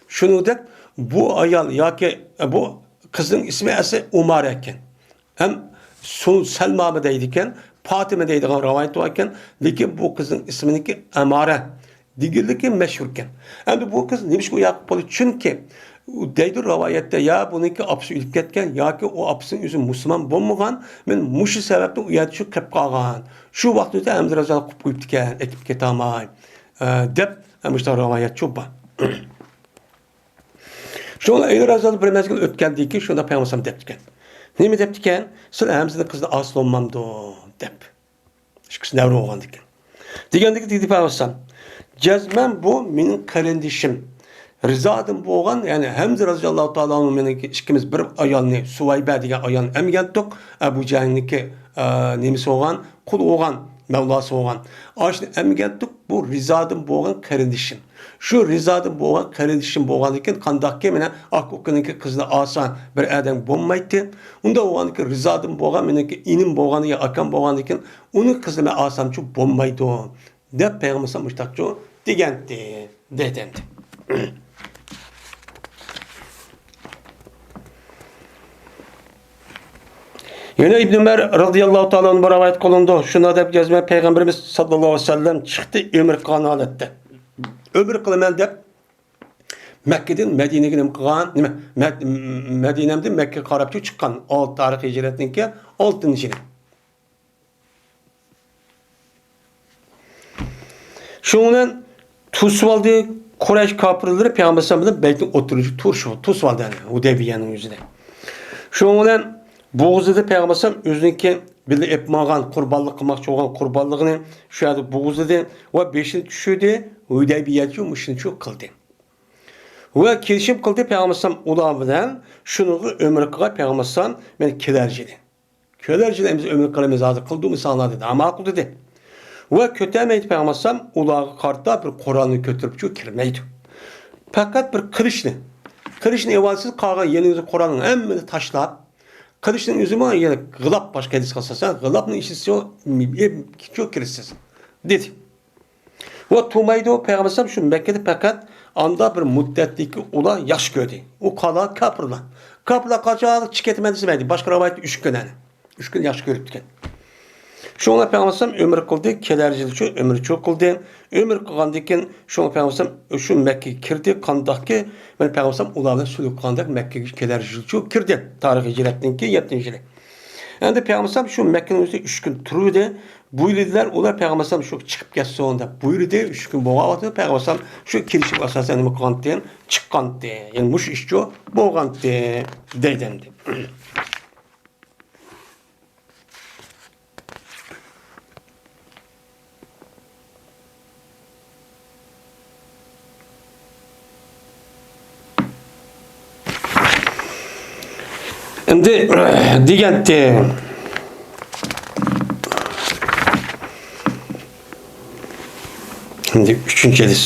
شۇنىڭدەك بۇ ئايال ياكى بۇ قىزنىڭ ئىسمى ئەسلى ئۇمارە ئىكەن. ھەم سۇ-، سەلمامۇ دەيدىكەن، پاتىمە دەيدىغان رىۋايەت بار ئىكەن. لېكىن بۇ قىزنىڭ ئىسمىنىڭكى ئەمارە دېگەنلىكى مەشھۇركەن. ئەمدى بۇ قىز نېمىشقا ئۇ ياققا بولدى؟ چۈنكى دەيدۇ رىۋايەتتە، يا بۇنىڭكى ئاپىسى ئۆلۈپ كەتكەن، ياكى ئۇ ئاپىسىنىڭ ئۆزى مۇسۇلمان بولمىغان، مەن مۇشۇ سەۋەبتىن ئۇ يەردە شۇ قېلىپ قالغان. شۇ ۋاقىتتا ئۆزى ھەمزە رەزىياللاھۇ قويۇپ قويۇپتىكەن، ئەكېلىپ كېتەلمەي، ئە، دەپ، مۇشۇنداق رىۋايەتچۇ بار. شۇڭا ئەلى رەزىياللاھۇ بىر مەزگىل ئۆتكەندىن كېيىن شۇنداق پەيغەمبەر ئەلەيھىسسالام دەپتىكەن. نېمە دەپتىكەن؟ سىلەر ھەمزىنىڭ قىزىنى ئاسىلىۋالمامدۇ؟ دەپ. ئىككىسى نەۋرە بولغاندىكىن. دېگەندىكى دېدى پەيغەمبەر ئەلەيھىسسالام، جەزمەن بۇ مېنىڭ قېرىندىشىم. رىزادىن بولغان، يەنى ھەمزە رەزىياللاھۇ تائالا ئەنھۇ مېنىڭكى ئىككىمىز بىر ئايالنى، سۇۋەيبە دېگەن ئايالنى ئەمگەنتۇق. ئەبۇ جەھىلنىڭكى، ئە، نېمىسى بولغان، قۇلى بولغان، مەۋلاسى بولغان. ئاشۇنى ئەمگەنتۇق، بۇ رىزادىن بولغان قېرىندىشىم. شۇ رىزادىن بولغان قېرىندىشىم بولغاندىكىن قانداقكى مېنىڭ ئاكا ئۇكىنىڭكى قىزىنى ئالسا بىر ئادەم بولمايتتى. ئۇنداق بولغاندىكىن رىزادىن بولغان مېنىڭكى ئىنىم بولغان يا ئاكام بولغاندىكىن ئۇنىڭ قىزىنى مەن ئالسامچۇ بولمايدۇ، دەپ پەيغەمبەر ئەلەيھىسسالام مۇشتاقچۇ دېگەنتى، دەيدۇ ئەمدى. يەنە ئىبن ئۆمەر رەزىياللاھۇ تائالا ئەنھۇ رىۋايەت قىلىنىدۇ. شۇنداق دەپ جەزمەن پەيغەمبىرىمىز ساللاللاھۇ ئەلەيھى ۋەسەللەم چىقتى ئۆمرە قىلغان ھالەتتە. ئۆمرە قىلىمەن دەپ مەككىدىن مەدىنىگە نېمە قىلغان؟ نېمە؟ مەد-، مەدىنەمدىن مەككىگە قاراپچۇ چىققان. ئالتە تارىخ ھىجرەتنىڭكى ئالتىنچى يىلى. شۇنىڭ بىلەن توسۇۋالدى، قۇرەيش كاپىرلىرى پەيغەمبەر ئەلەيھىسسالام بىلەن بەيتنىڭ ئوتتۇرىسىدا تۇرۇشۇپ، توسۇۋالدى، يەنى ھۇدەيبىيەنىڭ يۈزىدە. شۇنىڭ بىلەن بوغۇزلىدى پەيغەمبەر ئەلەيھىسسالام ئۆزىنىڭكى بىللە ئېلىپ ماڭغان قۇربانلىق قىلماقچى بولغان قۇربانلىقىنى شۇ يەردە بوغۇزلىدى ۋە بېشىنى چۈشۈردى، ھۇدەيبىيەدىچۇ مۇشۇنىچۇ قىلدى. ۋە كېلىشىم قىلدى پەيغەمبەر ئەلەيھىسسالام ئۇلار بىلەن، شۇنىڭغا ئۆمرە قىلغان پەيغەمبەر ئەلەيھىسسالام مەن كېلەر يىلى. كېلەر يىلى ئەمىسە ئۆمرە قىلىمىز، ھازىر قىلدۇق ئىنسانلار دېدى. ھە، ماقۇل دېدى. ۋە كۆتەرمەيدۇ پەيغەمبەر ئەلەيھىسسالام ئۇلارغا قارىتا بىر قورالنى كۆتۈرۈپچۇ كىرمەيدۇ. پەقەت بىر قىلىچنى، قىلىچنى ئېلىۋالسىز، قالغان يېنىڭىزدىكى قورالنىڭ ھەممىنى تاشلاپ، قىلىچنىڭ ئۆزىمۇ يەنە غىلاپ، باشقا ھەدىسكە ئاساسەن، غىلاپنىڭ ئىچىدىچۇ كىرىسىز، دېدى. ۋە تۇمايدۇ پەيغەمبەر ئەلەيھىسسالام شۇ مەككىدە پەقەت ئاندا بىر مۇددەتتىكى ئۇلار ياخشى كۆردى. ئۇ قالا كاپىرلار. كاپىرلار قاچان چىقىپ كېتىمەن دېسە دېمەيدۇ. باشقا رىۋايەتتە ئۈچ كۈننى. ئۈچ كۈن ياخشى كۆرۈپتىكەن. شۇڭا پەيغەمبەر ئەلەيھىسسالام ئۆمرە قىلدى، كېلەر يىلىچۇ ئۆمرىچۇ قىلدى. ئۆمرە قىلغاندىن كېيىن شۇڭا پەيغەمبەر ئەلەيھىسسالام شۇ مەككىگە كىردى، قانداقكى، مەن پەيغەمبەر ئەلەيھىسسالام ئۇلار بىلەن سۈلھى قىلغاندەك مەككىگە كېلەر يىلىچۇ كىردى. تارىخ ھىجرەتنىڭكى يەتتىنچى يىلى. ئەمدى پەيغەمبەر ئەلەيھىسسالام شۇ مەككىنىڭ ئۆزىدە ئۈچ كۈن تۇرۇۋىدى. بۇيرۇدىلار، ئۇلار پەيغەمبەر ئەلەيھىسسالام شۇ چىقىپ كەتسۇن دەپ بۇيرۇدى. ئۈچ كۈن بولغان ۋاقتىدا پەيغەمبەر ئەلەيھىسسالام شۇ كېلىشىمگە ئاساسەن نېمە قىلغانتى؟ چىققانتى. يەنى مۇشۇ ئىشچۇ بولغانتى دەيدۇ ئەمدى. ئەمدى دېگەنتى. ئەمدى ئۈچىنچى ھەدىس.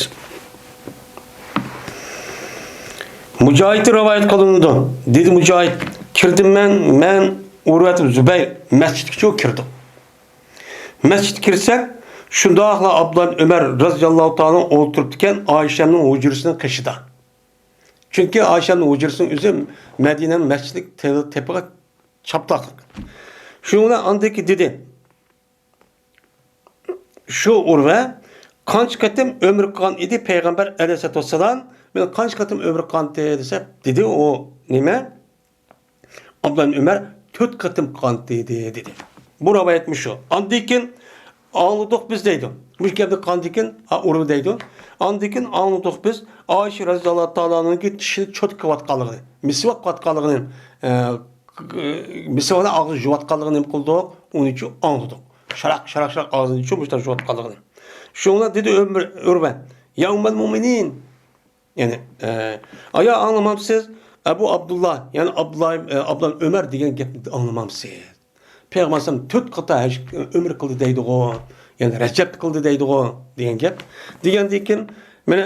مۇجاھىدتىن رىۋايەت قىلىنىدۇ. دېدى مۇجاھىد، كىردىم مەن، مەن ئۇرۋەت زۇبەير مەسچىتكىچۇ كىردۇق. مەسچىتكە كىرسەك، شۇنداقلا ئابدۇللا ئۆمەر رەزىياللاھۇ تائالا ئولتۇرۇپتىكەن ئائىشەمنىڭ ھۇجرىسىنىڭ قېشىدا. چۈنكى ئائىشەمنىڭ ھۇجرىسىنىڭ ئۆزى مەدىنەنىڭ مەسچىتلىك تېپىغا چاپلاقلىق. شۇنىڭ بىلەن ئاندىن كېيىن دېدى، شۇ ئۇرۋە قانچە قېتىم ئۆمرە قىلغان ئىدى پەيغەمبەر ئەلەيھىسسالاتۇ ۋەسسالام، مېنى قانچە قېتىم ئۆمرە قىلغانتى دېسە، دېدى ئۇ نېمە؟ ئابدۇللا ئۆمەر تۆت قېتىم قىلغانتى دېدى. بۇ رىۋايەتمۇ شۇ. ئاندىن كېيىن ئاڭلىدۇق بىز دەيدۇ. مۇشۇ گەپنى قىلغاندىن كېيىن، ھە، ئۇرۋە دەيدۇ. ئاندىن كېيىن ئاڭلىدۇق بىز ئائىشە رەزىياللاھۇ تائالا ئەنھانىڭكى چىشىنى چوتكا قىلىۋاتقانلىقىنى، مىسۋاك قىلىۋاتقانلىقىنى، ئە، مىسۋاك بىلەن ئاغزىنى يۇيۇۋاتقانلىقىنى نېمە قىلدۇق؟ ئۇنىچۇ ئاڭلىدۇق. شاراق، شاراق، شاراق ئاغزىنىچۇ مۇشۇنداق يۇيۇۋاتقانلىقىنى. شۇنىڭ بىلەن دېدى ئۆمەر، ئۇرۋە، يا ئۇممەل مۇئمىنىن، يەنى، ئە، ئايا ئاڭلىمامسىز؟ ئەبۇ ئابدۇللا، يەنى ئابدۇللا، ئە، ئابدۇللا ئۆمەر دېگەن گەپنى ئاڭلىمامسىز؟ پەيغەمبەر ئەلەيھىسسالام تۆت قېتىم ھەج، ئۆمرە قىلدى دەيدىغۇ، يەنى رەجەبتە قىلدى دەيدىغۇ دېگەن گەپ. دېگەندىن كېيىن، مانا،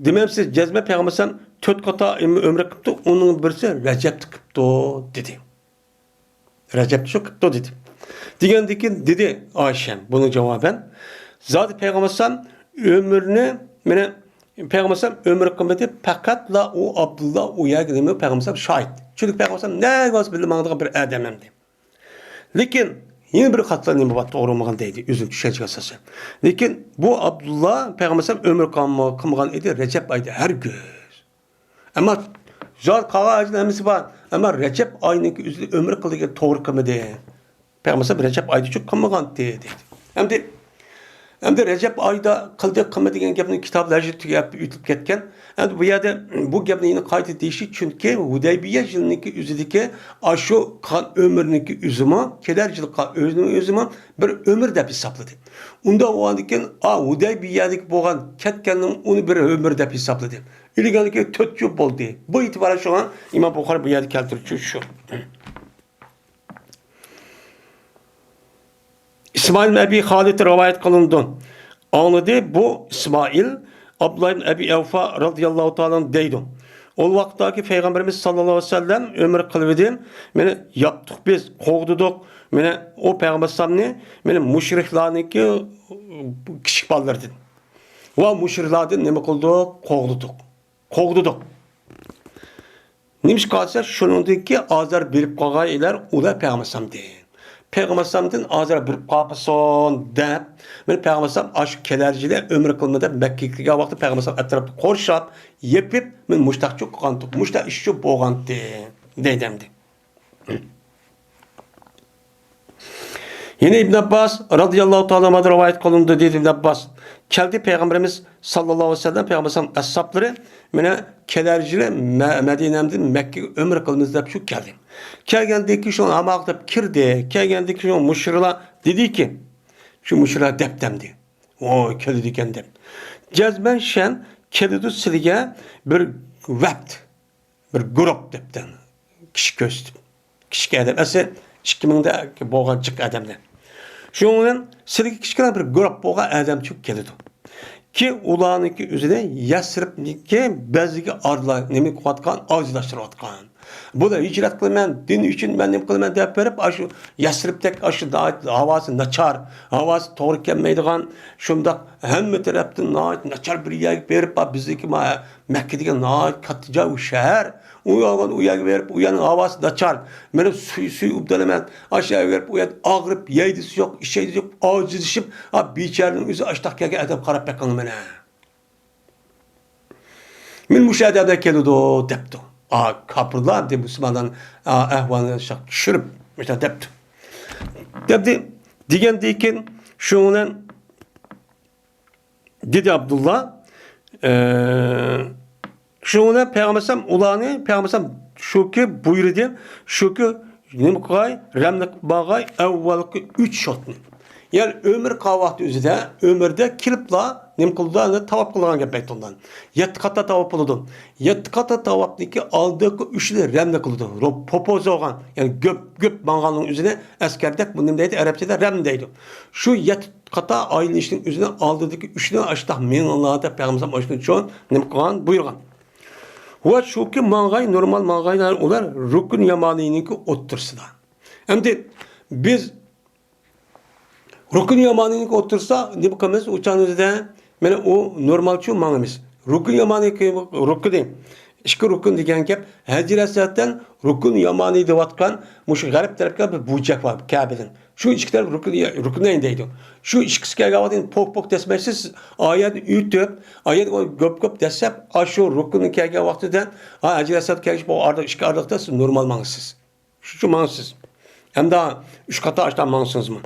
دېمەمسىز، جەزمەن پەيغەمبەر ئەلەيھىسسالام تۆت قېتىم ئۆمرە قىپتۇ، ئۇنىڭ بىرسى رەجەبتە قىپتۇ، دېدى. رەجەبتە شۇ قىپتۇ دېدى. دېگەندىن كېيىن دېدى ئائىشەم بۇنىڭ جاۋابەن، زادى پەيغەمبەر ئەلەيھىسسالام ئۆمرىنى مانا پەيغەمبەر ئەلەيھىسسالام ئۆمرە قىلمىدى، پەقەتلا ئۇ ئابدۇللا ئۇ يەرگە نېمە پەيغەمبەر ئەلەيھىسسالام شاھىت. چۈنكى پەيغەمبەر ئەلەيھىسسالام نەگە بارسا بىللە ماڭىدىغان بىر ئادەم ئەمدى. لېكىن يەنە بىر قاتلار نېمە بار، توغرا بولمىغان دەيدۇ، ئۆزىنىڭ چۈشەنچىگە ئاساسەن. لېكىن بۇ ئابدۇللا پەيغەمبەر ئەلەيھىسسالام ئۆمرە قىلما-، قىلمىغان ئىدى رەجەب ئايدا ھەرگىز. ئەمما زادى قالغان ھەجنىڭ ھەممىسى بار. ئەمما رەجەب ئاينىڭكى ئۆزىدە ئۆمرە قىلدى دېگەن توغرا قىلمىدى. پەيغەمبەر ئەلەيھىسسالام رەجەب ئايدا چۈ قىلمىغانتى دەيدۇ. ئەمدى، ئەمدى رەجەب ئايدا قىلدى قىلمىدى دېگەن گەپنى كىتابلار ھەجى تۈگەپ ئۆتۈپ كەتكەن. ئەمدى بۇ يەردە بۇ گەپنى يەنە قايتا دېيىشى، چۈنكى ھۇدەيبىيە يىلىنىڭكى ئۆزىدىكى ئاشۇ قىلغان ئۆمرىنىڭكى ئۆزىمۇ، كېلەر يىلقا ئۆزىنىڭ ئۆزىمۇ بىر ئۆمۈر دەپ ھېسابلىدى. ئۇنداق بولغاندىكىن، ئا، ھۇدەيبىيەدىكى بولغان كەتكەننىڭ ئۇنى بىر ئۆمۈر دەپ ھېسابلىدى. ئىلگىرىكى تۆت يىل بولدى. بۇ ئېتىبارەن شۇڭا ئىمام بۇخارى بۇ يەردە كەلتۈرۈشى شۇ. ئىسمائىل ئەبى خالىد رىۋايەت قىلىنىدۇ. ئاڭلىدى، بۇ ئىسمائىل ئابدۇللا ئىبن ئەبى ئەۋفا رازىياللاھۇ تائالا ئەنھۇ دەيدۇ. ئۇ ۋاقىتتاكى پەيغەمبىرىمىز ساللاللاھۇ ئەلەيھى ۋەسەللەم ئۆمرە قىلىۋىدى. مانا ياپتۇق بىز، قوغدىدۇق. مانا ئۇ پەيغەمبەر ئەلەيھىسسالامنى مانا مۇشرىكلارنىڭكى كىچىك بالىلىرىدىن ۋە مۇشرىكلاردىن نېمە قىلدۇق؟ قوغدىدۇق. قوغدىدۇق. نېمىشقا دېسە، شۇنىڭدىن كېيىن ئازار بېرىپ قالغان ئىلەر ئۇلار پەيغەمبەر ئەلەيھىسسالامدىن. پەيغەمبەر ئەلەيھىسسالامدىن ئازار بېرىپ قالمىسۇن دەپ، مانا پەيغەمبەر ئەلەيھىسسالام ئاشۇ كېلەر يىلى ئۆمرە قىلىمەن دەپ مەككىگە كەلگەن ۋاقتىدا پەيغەمبەر ئەلەيھىسسالام ئەتراپنى قورشاپ، يېپىپ، مانا مۇشتاق چۈ قىلغانتۇق، مۇشتاق ئىش چۈ بولغانتى دەيدۇ ئەمدى. يەنە ئىبن ئابباس رازىياللاھۇ تائالا ئەنھۇدىن رىۋايەت قىلىنىدۇ، دېدى ئىبن ئابباس. كەلدى پەيغەمبىرىمىز ساللاللاھۇ ئەلەيھى ۋەسەللەم، پەيغەمبەر ئەلەيھىسسالام ئەسھابلىرى مانا كېلەر يىلى مە-، مەدىنەمدىن مەككىگە ئۆمرە قىلىمىز دەپ شۇ كەلدى. كەلگەندىن كېيىن شۇ ھاماقلىق كىردى. كەلگەندىن كېيىن شۇ مۇشرىكلار دېدىكى، شۇ مۇشرىكلار دەپتۇ ئەمدى. ۋوي، كېلىدىكەن دەپ. جەزمەن شەن كېلىدۇ سىلىگە بىر ۋەپد. بىر گۇرۇپ دەپتۇ. كىشى كۆرسىتىپ. كىچىك ئادەم. ئەسلى ئىككى مىڭدا بولغان جىق ئادەمدە. شۇنىڭ بىلەن سىلىگە كىچىككىنە بىر گۇرۇپ بولغان ئادەم چۈ كېلىدۇ. كى ئۇلارنىڭكى ئۆزىنى يەسرىبنىڭكى بەزىگە ئارىلاش، نېمە قىلىۋاتقان، ئاجىزلاشتۇرۇۋاتقان. بۇلار ھىجرەت قىلىمەن، دىن ئۈچۈن مەن نېمە قىلىمەن دەپ بېرىپ، ئاشۇ يەسرىبتەك ئاشۇ ناھايىتى ھاۋاسى ناچار، ھاۋاسى توغرا كەلمەيدىغان، شۇنداق ھەممە تەرەپتىن ناھايىتى ناچار بىر يەرگە بېرىپ، بىزنىڭكى ما-، مەككە دېگەن ناھايىتى كاتتا جاي، ئۇ شەھەر. ئۇ يالغان ئۇ يەرگە بېرىپ، ئۇ يەرنىڭ ھاۋاسى ناچار. مېنى سۈي، سۈي ئوبدان ئەمەس. ئاشۇ يەرگە بېرىپ، ئۇ يەردە ئاغرىپ، يەيدىسى يوق، ئىچەيدىسى يوق، ئاجىزلىشىپ، ئا، بىچارىنىڭ ئۆزى ئاشتاق كەلگەن ئادەم قاراپ بېقىڭ مانا. مېنى مۇشۇ ئادەملەر كېلىدۇ دەپتۇ. ئا، كاپىرلار دەپ مۇسۇلمانلارنىڭ، ئا، ئەھۋالىنى شۇنداق چۈشۈرۈپ، مۇشۇنداق دەپتۇ. دەپتۇ. دېگەندىن كېيىن شۇنىڭ بىلەن دېدى ئابدۇللا. ئە، شۇنىڭ بىلەن پەيغەمبەر ئەلەيھىسسالام ئۇلارنى، پەيغەمبەر ئەلەيھىسسالام شۇكى بۇيرۇدى، شۇكى نېمە قىلغاي، رەملىك باغاي، ئەۋۋەلقى ئۈچ شوتنى. يەنى ئۆمرە قىلغان ۋاقتى ئۆزىدە، ئۆمرىدە كېلىپلا نېمە قىلىدۇ؟ ئەنە تاۋاپ قىلغان گەپ ئېيتىلغان. يەتتە قاتا تاۋاپ بولىدۇ. يەتتە قاتا تاۋاپنىڭكى ئالدىنقى ئۈچىنى رەملىك قىلىدۇ. رو-، پوپوز بولغان، يەنى گۆپ، گۆپ ماڭغاننىڭ ئۆزىنى ئەسكەردەك، بۇ نېمە دەيدۇ؟ ئەرەبچىدە رەم دەيدۇ. شۇ يەتتە قاتا ئايلىنىشنىڭ ئۆزىنىڭ ئالدىدىكى ئۈچنى ئاشتاق مېڭىڭلار دەپ پەيغەمبەر ئاشۇنى چوڭ نېمە قىلغان، بۇيرۇغان. ۋە شۇكى ماڭغاي، نورمال ماڭغايلار ئۇلار رۇكۇن يامانىنىڭكى ئوتتۇرىسىدا. ئەمدى بىز رۇكۇن يامانىنىڭكى ئوتتۇرىسىدا نېمە قىلىمىز؟ ئۇ چاغنىڭ ئۆزىدە مانا ئۇ نورمالچۇ ماڭىمىز. رۇكۇن يامانىنىڭكى رۇكۇنى، ئىككى رۇكۇن دېگەن گەپ ھەجىر ئەسۋەدتىن رۇكۇن يامانى دەۋاتقان مۇشۇ غەرب تەرەپكە بىر بۇرجەك بار كەبىدىن. شۇ ئىككى تەرەپ رۇكۇن، رۇكنەين دەيدۇ. شۇ ئىككىسى كەلگەن ۋاقىتتا پوك پوك دەسمەيسىز، ئايەتنى ئۆتۈپ، ئايەت گۆپ گۆپ دەسسەپ، ئاشۇ رۇكۇنغا كەلگەن ۋاقتىدا، ھا، ھەجىر ئەسۋەد كەلگەچ بۇ ئارىلىق ئىككى ئارىلىقتا سىز نورمال ماڭىسىز. شۇنچە ماڭىسىز. ئەمدى ئۈچ قاتا ئاشتا ماڭسىڭىزمۇ.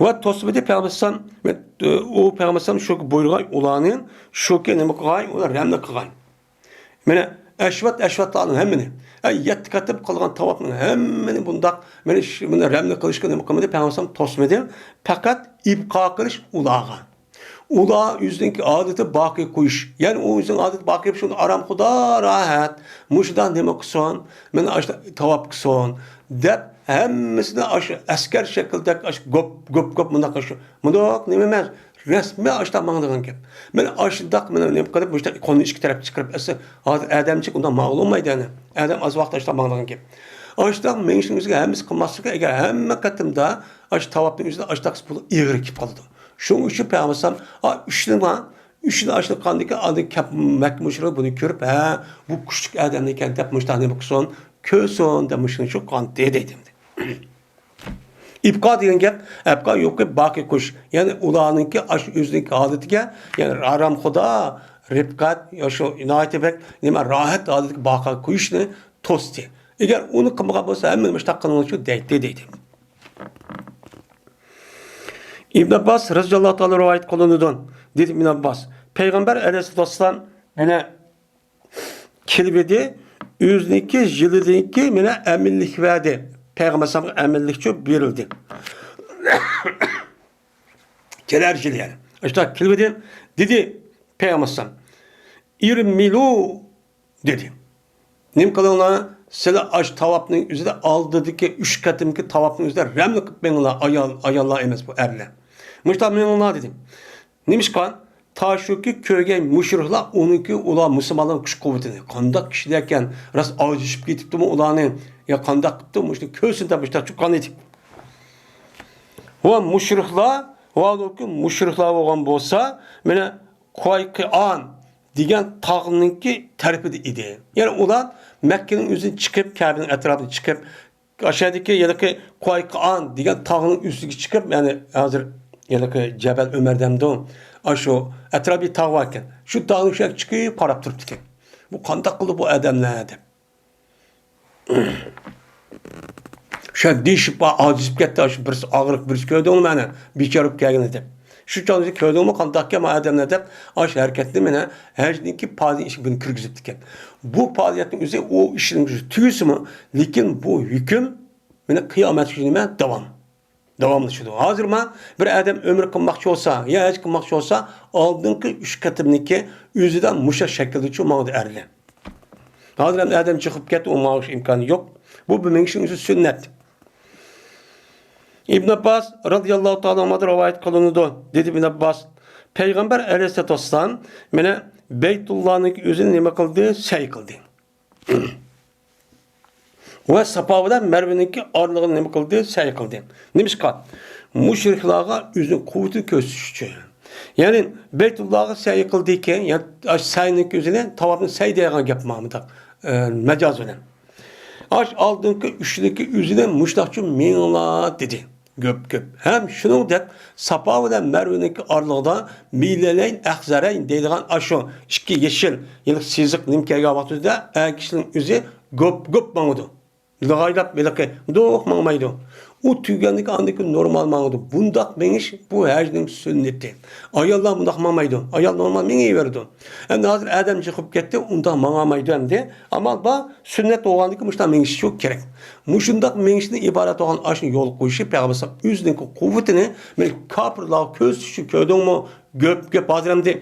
ۋە توسمىدى پەيغەمبەر ئەلەيھىسسالام، ئۇ پەيغەمبەر ئەلەيھىسسالام شۇكى بۇيرۇغاي ئۇلارنى، شۇكى نېمە قىلغاي، ئۇلار رەملىك قىلغاي. مانا ئەشۋەت، ئەشۋەتلارنىڭ ھەممىنى، ئە، يەتتە قېتىم قىلغان تاۋاپنىڭ ھەممىنى بۇنداق، مانا شۇ، مانا رەملىك قىلىشقا نېمە قىلمىدى، پەيغەمبەر ئەلەيھىسسالام توسمىدى. پەقەت ئىبقا قىلىش ئۇلارغا. ئۇلار ئۆزىنىڭكى ئادىتى باقىي قويۇش. يەنى ئۇ ئۆزىنىڭ ئادىتى باقىي قويۇش، شۇنى ئارام خۇدا راھەت، مۇشۇنداق نېمە قىلسۇن، مانا ئاشۇنداق تاۋاپ قىلسۇن، دەپ ھەممىسىنى ئاشۇ ئەسكەر شەكلىدەك ئاشۇ گۆپ، گۆپ، گۆپ مۇنداق قىلىش. مۇنداق نېمە ئەمەس، رەسمىي ئاشۇنداق ماڭىدىغان گەپ. مانا ئاشۇنداق مانا نېمە قىلىپ، مۇشۇنداق قولنى ئىككى تەرەپكە چىقىرىپ، ئەسلى ھازىر ئادەمچىك ئۇنداق ماڭغىلى بولمايدۇ ئەنە. ئادەم ئاز ۋاقىتتا ئاشۇنداق ماڭىدىغان گەپ. ئاشۇنداق مېڭىشنىڭ ئۆزىگە ھەممىسى قىلماسلىقى، ئەگەر ھەممە قېتىمدا ئاشۇ تاۋاپنىڭ ئۆزىدە ئاشۇنداق بولۇپ ئېغىر كېلىپ قالىدۇ. شۇنىڭ ئۈچۈن پەيغەمبەر ئەلەيھىسسالام، ئا، ئۈچنى ما-، ئۈچ يىل ئاشۇنداق قىلغاندىكىن، ئاندىن كەپ-، مەككە مۇشرىكلار بۇنى كۆرۈپ، ھە، بۇ كۈچلۈك ئادەممىكەن دەپ مۇشۇنداق نېمە قىلسۇن، كۆرسۇن دەپ مۇشۇنى شۇ قىلغانتى دەيدۇ. ئىبقا دېگەن گەپ، ئەبقا يوقى باقىي قويۇش. يەنى ئۇلارنىڭكى ئاشۇ ئۆزىنىڭكى ھالىتىگە، يەنى ئارامخۇدا، رىپقەت، يا شۇ ناھايىتى بەك نېمە راھەت ھالىتىگە باقا قويۇشنى توستى. ئەگەر ئۇنى قىلمىغان بولسا، ھەممىنى مۇشۇنداق قىلىڭلارچۇ دەيتتى دەيدۇ. ئىبن ئابباس رەزىياللاھۇ تائالا رىۋايەت قىلىنىدۇ. دېدى ئىبن ئابباس، پەيغەمبەر ئەلەيھىسسالاتۇ ۋەسسالام مانا كېلىۋىدى، ئۆزىنىڭكى يىلىدىكى مانا ئەمىنلىك بەردى. پەيغەمبەر ئەلەيھىسسالامغا ئەمىنلىكچۇ بېرىلدى. كېلەر يىل يەنى. ئاشۇنداق كېلىۋىدى، دېدى پەيغەمبەر ئەلەيھىسسالام، ئىرمىلۇ دېدى. نېمە قىلىڭلار؟ سىلەر ئاشۇ تاۋاپنىڭ ئۆزىدە، ئالدىدىكى ئۈچ قېتىملىق تاۋاپنىڭ ئۆزىدە رەملىك قىلىپ مېڭىڭلار، ئايال، ئاياللار ئەمەس بۇ، ئەرلەر. مۇشۇنداق مېڭىڭلار دېدى. نېمىشقا؟ تا شۇكى كۆرگەن مۇشرىكلار ئۇنىڭكى، ئۇلار مۇسۇلمانلارنىڭ كۈچ قۇۋۋىتىنى، قانداق كىشىلەركەن، راست ئاجىزىشىپ كېتىپتىمۇ ئۇلارنى، يا قانداق قىپتۇ، مۇشۇنى كۆرسۇن دەپ مۇشۇنداق چۇققان ئىدى. ۋە مۇشرىكلار، ۋە مۇشرىكلار بولغان بولسا، مانا قۇۋايقىئان دېگەن تاغنىڭكى تەرىپىدە ئىدى. يەنى ئۇلار مەككىنىڭ ئۆزىدىن چىقىپ، كەبىنىڭ ئەتراپىدىن چىقىپ، ئاشۇ يەردىكى ھېلىقى قۇۋايقىئان دېگەن تاغنىڭ ئۈستىگە چىقىپ، يەنى ھازىر ھېلىقى جەبەل ئۆمەر دەمدۇ؟ ئاشۇ ئەتراپى تاغ باركەن. شۇ تاغنىڭ شۇ يەرگە چىقىپ قاراپ تۇرۇپتىكەن. بۇ قانداق قىلدى بۇ ئادەملەر دەپ. شۇ دېيىشىپ ئاجىزىپ كەتتى، ئاشۇ بىرسى ئاغرىق، بىرسى كۆردۈڭمۇ مانا بىچارە بولۇپ كەلگىنى دەپ. شۇ چاغدا كۆردۈڭمۇ قانداقكەن بۇ ئادەملەر دەپ، ئاشۇ ھەرىكەتنى مانا ھەجنىڭكى پادىنىڭ ئىچىگە بۇنى كىرگۈزۈپتىكەن. بۇ پادىيەتنىڭ ئۆزى ئۇ ئىشنىڭ تۈگىسىمۇ، لېكىن بۇ ھۆكۈم مانا قىيامەتكىچە نېمە داۋام. داۋاملىشىدۇ. ھازىر مانا بىر ئادەم ئۆمرە قىلماقچى بولسا يا ھەج قىلماقچى بولسا، ئالدىنقى ئۈچ قېتىمنىڭكى ئۆزىدە مۇشۇ شەكىلدىچۇ ماڭىدۇ ئەرلەر. ھازىر ئەمدى ئادەم چىقىپ كەتتى، ئۇ ماڭىش ئىمكانى يوق. بۇ، بۇ مېڭىشنىڭ ئۆزى سۈننەت. ئىبن ئابباس رازىياللاھۇ تائالا ئەنھۇدىن رىۋايەت قىلىنىدۇ. دېدى ئىبن ئابباس، پەيغەمبەر ئەلەيھىسسالاتۇ ۋەسسالام مانا بەيتۇللانىڭ ئۆزىنى نېمە قىلدى؟ سەي قىلدى. ۋە ساپا بىلەن مەرۋىنىڭكى ئارىلىقىنى نېمە قىلدى؟ سەي قىلدى. نېمىشقا؟ مۇشرىكلارغا ئۆزىنىڭ قۇۋۋىتىنى كۆرسىتىش ئۈچۈن. يەنى بەيتۇللاغا سەي قىلدىكەن، يەنى ئاشۇ سەينىڭكى ئۆزىنى، تاۋاپنى سەي دەيدىغان گەپ مانا مۇنداق، ئە، مەجاز بىلەن. ئاشۇ ئالدىنقى ئۈچنىڭكى ئۆزىنى مۇشۇنداقچۇ مېڭىڭلار دېدى. گۆپ، گۆپ. ھەم شۇنىڭدەك ساپا بىلەن مەرۋىنىڭكى ئارىلىقىدا مىلەلەين ئەخزەرەين دەيدىغان ئاشۇ ئىككى يېشىل ھېلىقى سېزىق نېمە كەلگەن ۋاقتىدا ئەر كىشىنىڭ ئۆزى گۆپ، گۆپ ماڭىدۇ. لىغايلاپ ھېلىقى دوق ماڭمايدۇ. ئۇ تۈگىگەندىكىن ئاندىن كېيىن نورمال ماڭىدۇ. بۇنداق مېڭىش بۇ ھەجنىڭ سۈننىتى. ئاياللار بۇنداق ماڭمايدۇ. ئايال نورمال مېڭىۋېرىدۇ. ئەمدى ھازىر ئادەم جىق بولۇپ كەتتى، ئۇنداق ماڭالمايدۇ ئەمدى. ئەمما بار سۈننەت بولغاندىن كېيىن مۇشۇنداق مېڭىشى كېرەك. مۇشۇنداق مېڭىشتىن ئىبارەت بولغان ئاشۇنى يولغا قويۇشى پەيغەمبەر ئۆزىنىڭكى قۇۋۋىتىنى مەن كاپىرلارغا كۆرسىتىش ئۈچۈن كۆردۈڭمۇ؟ گۆپ، گۆپ ھازىر ئەمدى.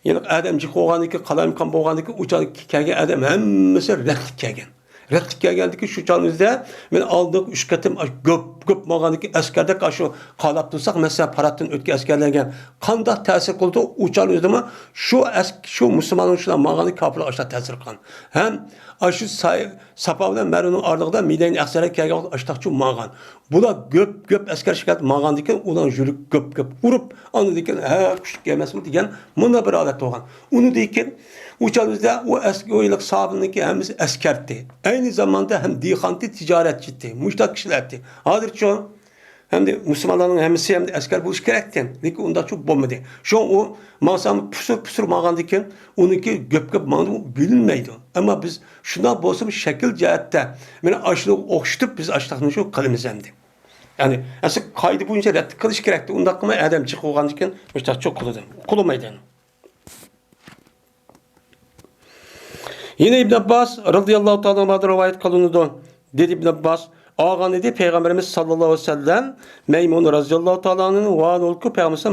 يەنى ئادەم جىق بولغاندىن كېيىن، قالايمىقان بولغاندىن كېيىن، ئۇ چاغدا كەلگەن ئادەم ھەممىسى رەتلىك كەلگەن. رەتلىك كەلگەندىن كېيىن شۇ چاغنىڭ ئۆزىدە مەن ئالدىنقى ئۈچ قېتىم گۆپ، گۆپ ماڭغاندىن كېيىن ئەسكەردەك ئاشۇ قالاپ تۇرساق، مەسىلەن، پاراتتىن ئۆتكەن ئەسكەرلەرگە قانداق تەسىر قىلىدۇ؟ ئۇ چاغنىڭ ئۆزىدىمۇ شۇ ئەس-، شۇ مۇسۇلماننىڭ شۇنداق ماڭغاندا كاپىرلار ئاشۇنداق تەسىر قىلغان. ھەم ئاشۇ ساي-، ساپا بىلەن مەرۋىنىڭ ئارىلىقىدا مىلەينى ئەخزەرگە كەلگەن ۋاقىت ئاشۇنداقچۇ ماڭغان. بۇلار گۆپ، گۆپ ئەسكەر شەكىلدە ماڭغاندىن كېيىن ئۇلارنىڭ يۈرىكى گۆپ، گۆپ ئۇرۇپ، ئاندىن كېيىن، ھە، كۈچلۈك ئەمەسمۇ دېگەن مۇنداق بىر ھالەت بولغان. ئۇنىڭدىن كېيىن ئۇ چاغدا ئۇ ئەسكى، ئۇ ھېلىقى ساھابىنىڭكى ھەممىسى ئەسكەرتتى. ئەينى زاماندا ھەم دېھقانتى، تىجارەتچىتى، مۇشۇنداق كىشىلەرتى. ھازىرچۇ ئەمدى مۇسۇلمانلارنىڭ ھەممىسى ئەمدى ئەسكەر بولۇشى كېرەكتى. لېكىن ئۇنداقچۇ بولمىدى. شۇڭا ئۇ ماڭسا پۇسۇر-پۇسۇر ماڭغاندىن كېيىن ئۇنىڭكى گۆپ-گۆپ ماڭغىنى بىلىنمەيدۇ. ئەمما بىز شۇنداق بولسىمۇ شەكىل جەھەتتە مانا ئاشۇنىڭغا ئوخشىتىپ بىز ئاشۇنداقنى شۇ قىلىمىز ئەمدى. يەنى ئەسلى قائىدە بويىچە رەتلىك قىلىش كېرەكتى. ئۇنداق قىلماي ئادەم جىق بولغاندىن كېيىن مۇشۇنداقچۇ قىلىدۇ. قىلمايدۇ. يەنە ئىبن ئابباس رازىياللاھۇ تائالا ئەنھۇدىن رىۋايەت قىلىنىدۇ. دېدى ئىبن ئابباس، ئالغان ئىدى پەيغەمبىرىمىز ساللاللاھۇ ئەلەيھى ۋەسەللەم مەيمۇنە رازىياللاھۇ تائالا ئەنھۇنى ۋە ئۇنىڭ پەيغەمبىرىمىز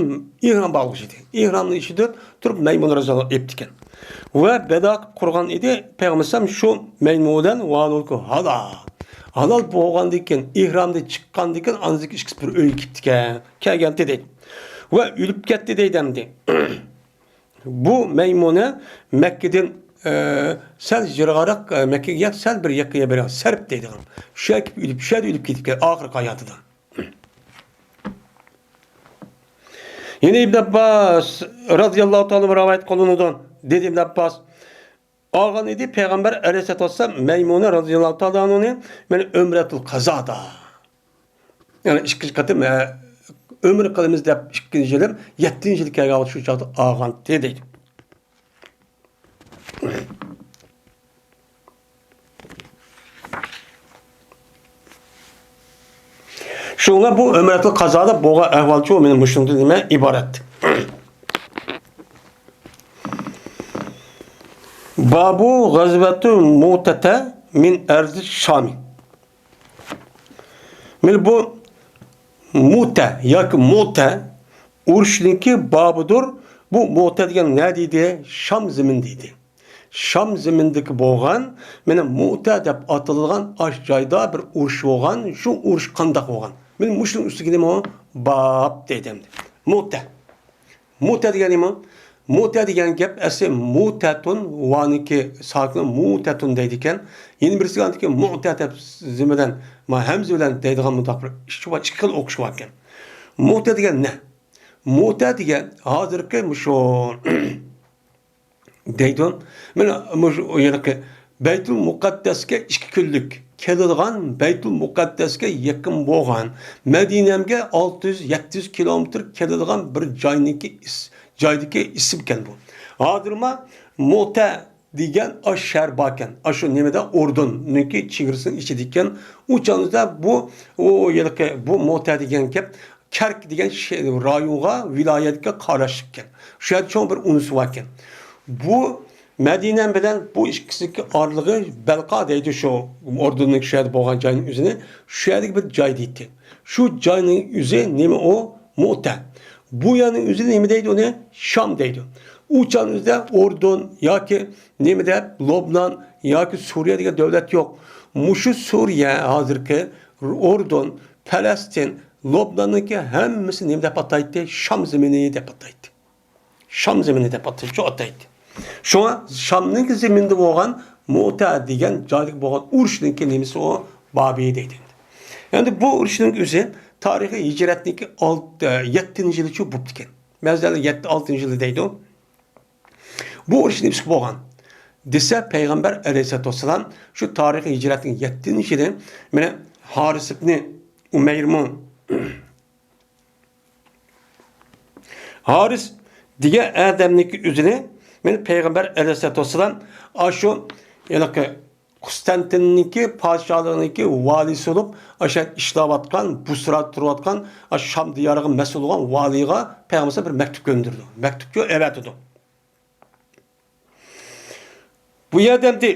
ئېھرام باغلىغۇچى ئىدى. ئېھرامنىڭ ئىچىدە تۇرۇپ مەيمۇنە رازىياللاھۇ ئېلىپتىكەن. ۋە بەدا قىلىپ قۇرغان ئىدى پەيغەمبىرىمىز شۇ مەيمۇنە بىلەن ۋە ئۇنىڭ ھالال. ھالال بولغاندىن كېيىن، ئېھرامدىن چىققاندىن كېيىن ئاندىن كېيىن ئىككىسى بىر ئۆيگە كېتىپتىكەن. كەلگەنتى دەيدۇ. ۋە ئۆلۈپ كەتتى دەيدۇ ئەمدى. بۇ مەيمۇنە مەككىدىن، ئە، سەل يىراقراق، ئە، مەككىگە يەنە سەل بىر يېقىنغا بېرىدىغان سەرپ دەيدىغان. شۇ يەرگە ئۆلۈپ، شۇ يەردە ئۆلۈپ كېتىپتىكەن ئاخىرقى ھاياتىدا. يەنە ئىبن ئابباس رازىياللاھۇ تائالا رىۋايەت قىلىنىدۇ. دېدى ئىبن ئابباس، ئالغان ئىدى پەيغەمبەر ئەلەيھىسسالاتۇ ۋەسسالام مەيمۇنە رازىياللاھۇ تائالا ئەنھۇنى، مېنى ئۆمرەتۇل قازادا. يەنى ئىككىنچى قېتىم، ئە، ئۆمرە قىلىمىز دەپ ئىككىنچى يىلىم، يەتتىنچى يىلى كەلگەن ۋاقىت شۇ چاغدا ئالغانتى دەيدۇ. شۇڭا بۇ ئۆمرەتۇل قازادا بولغان ئەھۋالچۇ مېنىڭ مۇشۇندىن نېمە ئىبارەت. بابۇ غەزۋەتۇ مۇتەتە مىن ئەرزى شامى. مانا بۇ مۇتە ياكى مۇتە ئۇرۇشنىڭكى بابىدۇر. بۇ مۇتە دېگەن نە دېدى؟ شام زېمىن دېدى. شام زېمىنىدىكى بولغان، مانا مۇتە دەپ ئاتىلىدىغان ئاش جايدا بىر ئۇرۇش بولغان. شۇ ئۇرۇش قانداق بولغان؟ مانا مۇشۇنىڭ ئۈستىگە نېمە ئۇ؟ باب دەيدۇ ئەمدى. مۇتە. مۇتە دېگەن نېمە؟ مۇتە دېگەن گەپ ئەسلى مۇتەتۇن، ۋانىڭكى ساكىنى مۇتەتۇن دەيدىكەن. يەنە بىرسىگە ئاندىكى مۇتە دەپ زېمىن بىلەن، ما ھەمزە بىلەن دەيدىغان مۇنداق بىر ئىككى، ئىككى خىل ئوقۇش باركەن. مۇتە دېگەن نە؟ مۇتە دېگەن ھازىرقى مۇشۇ دەيدۇ. مانا مۇشۇ ھېلىقى بەيتۇل مۇقەددەسكە ئىككى كۈنلۈك كېلىدىغان، بەيتۇل مۇقەددەسكە يېقىن بولغان، مەدىنەمگە ئالتە يۈز، يەتتە يۈز كىلومېتىر كېلىدىغان بىر جاينىڭكى ئىس-، جايدىكى ئىسىمكەن بۇ. ھازىرما مۇتە دېگەن ئاشۇ شەھەر باركەن. ئاشۇ نېمىدە، ئوردۇننىڭكى چېگرىسىنىڭ ئىچىدىكەن. ئۇ چاغدا بۇ، ئۇ ھېلىقى بۇ مۇتە دېگەن گەپ كەرك دېگەن شەھەر، رايونغا، ۋىلايەتكە قاراشلىقكەن. شۇ يەردە چوڭ بىر ئۇنسى باركەن. بۇ مەدىنە بىلەن بۇ ئىككىسىنىڭكى ئارىلىقى بەلقا دەيدۇ، شۇ ئوردۇننىڭ شۇ يەردە بولغان جاينىڭ ئۆزىنى، شۇ يەردىكى بىر جاي دەيتتى. شۇ جاينىڭ ئۆزى نېمە ئۇ؟ مۇتە. بۇ يەرنىڭ ئۆزى نېمە دەيدۇ ئۇنى؟ شام دەيدۇ. ئۇ چاغنىڭ ئۆزىدە ئوردۇن ياكى نېمە دەپ، لوبنان ياكى سۇرىيە دېگەن دۆلەت يوق. مۇشۇ سۇرىيە ھازىرقى ئوردۇن، پەلەستىن، لوبناننىڭكى ھەممىسى نېمە دەپ ئاتايتتى؟ شام زېمىنى دەپ ئاتايتتى. شام زېمىنى دەپ ئاتايتتى، شۇ ئاتايتتى. شۇڭا شامنىڭكى زېمىنىدا بولغان مۇتە دېگەن جايدىكى بولغان ئۇرۇشنىڭكى نېمىسى ئۇ؟ بابى دەيدۇ. ئەمدى بۇ ئۇرۇشنىڭ ئۆزى تارىخىي ھىجرەتنىڭكى ئالت-، ئە، يەتتىنچى يىلىچۇ بوپتىكەن. بەزىلەر يەتتە، ئالتىنچى يىلى دەيدۇ. بۇ ئۇرۇش نېمىسى بولغان دېسە، پەيغەمبەر ئەلەيھىسسالاتۇ ۋەسسالام شۇ تارىخىي ھىجرەتنىڭ يەتتىنچى يىلى، مانا، ھارىس ئىبنى ئۇمەيرمۇ، ھارىس دېگەن ئادەمنىڭكى ئۆزىنى، مانا، پەيغەمبەر ئەلەيھىسسالاتۇ ۋەسسالام ئاشۇ ھېلىقى قۇستەنتىننىڭكى پادىشاھلىقىنىڭكى ۋالىيسى بولۇپ، ئاشۇ يەردە ئىشلەۋاتقان، بۇسرادا تۇرۇۋاتقان، ئاشۇ شام دىيارىغا مەسئۇل بولغان ۋالىيغا پەيغەمبەر بىر مەكتۇپ كۆندۈرىدۇ. مەكتۇپچۇ ئەۋەتىدۇ. بۇ يەردە ئەمدى،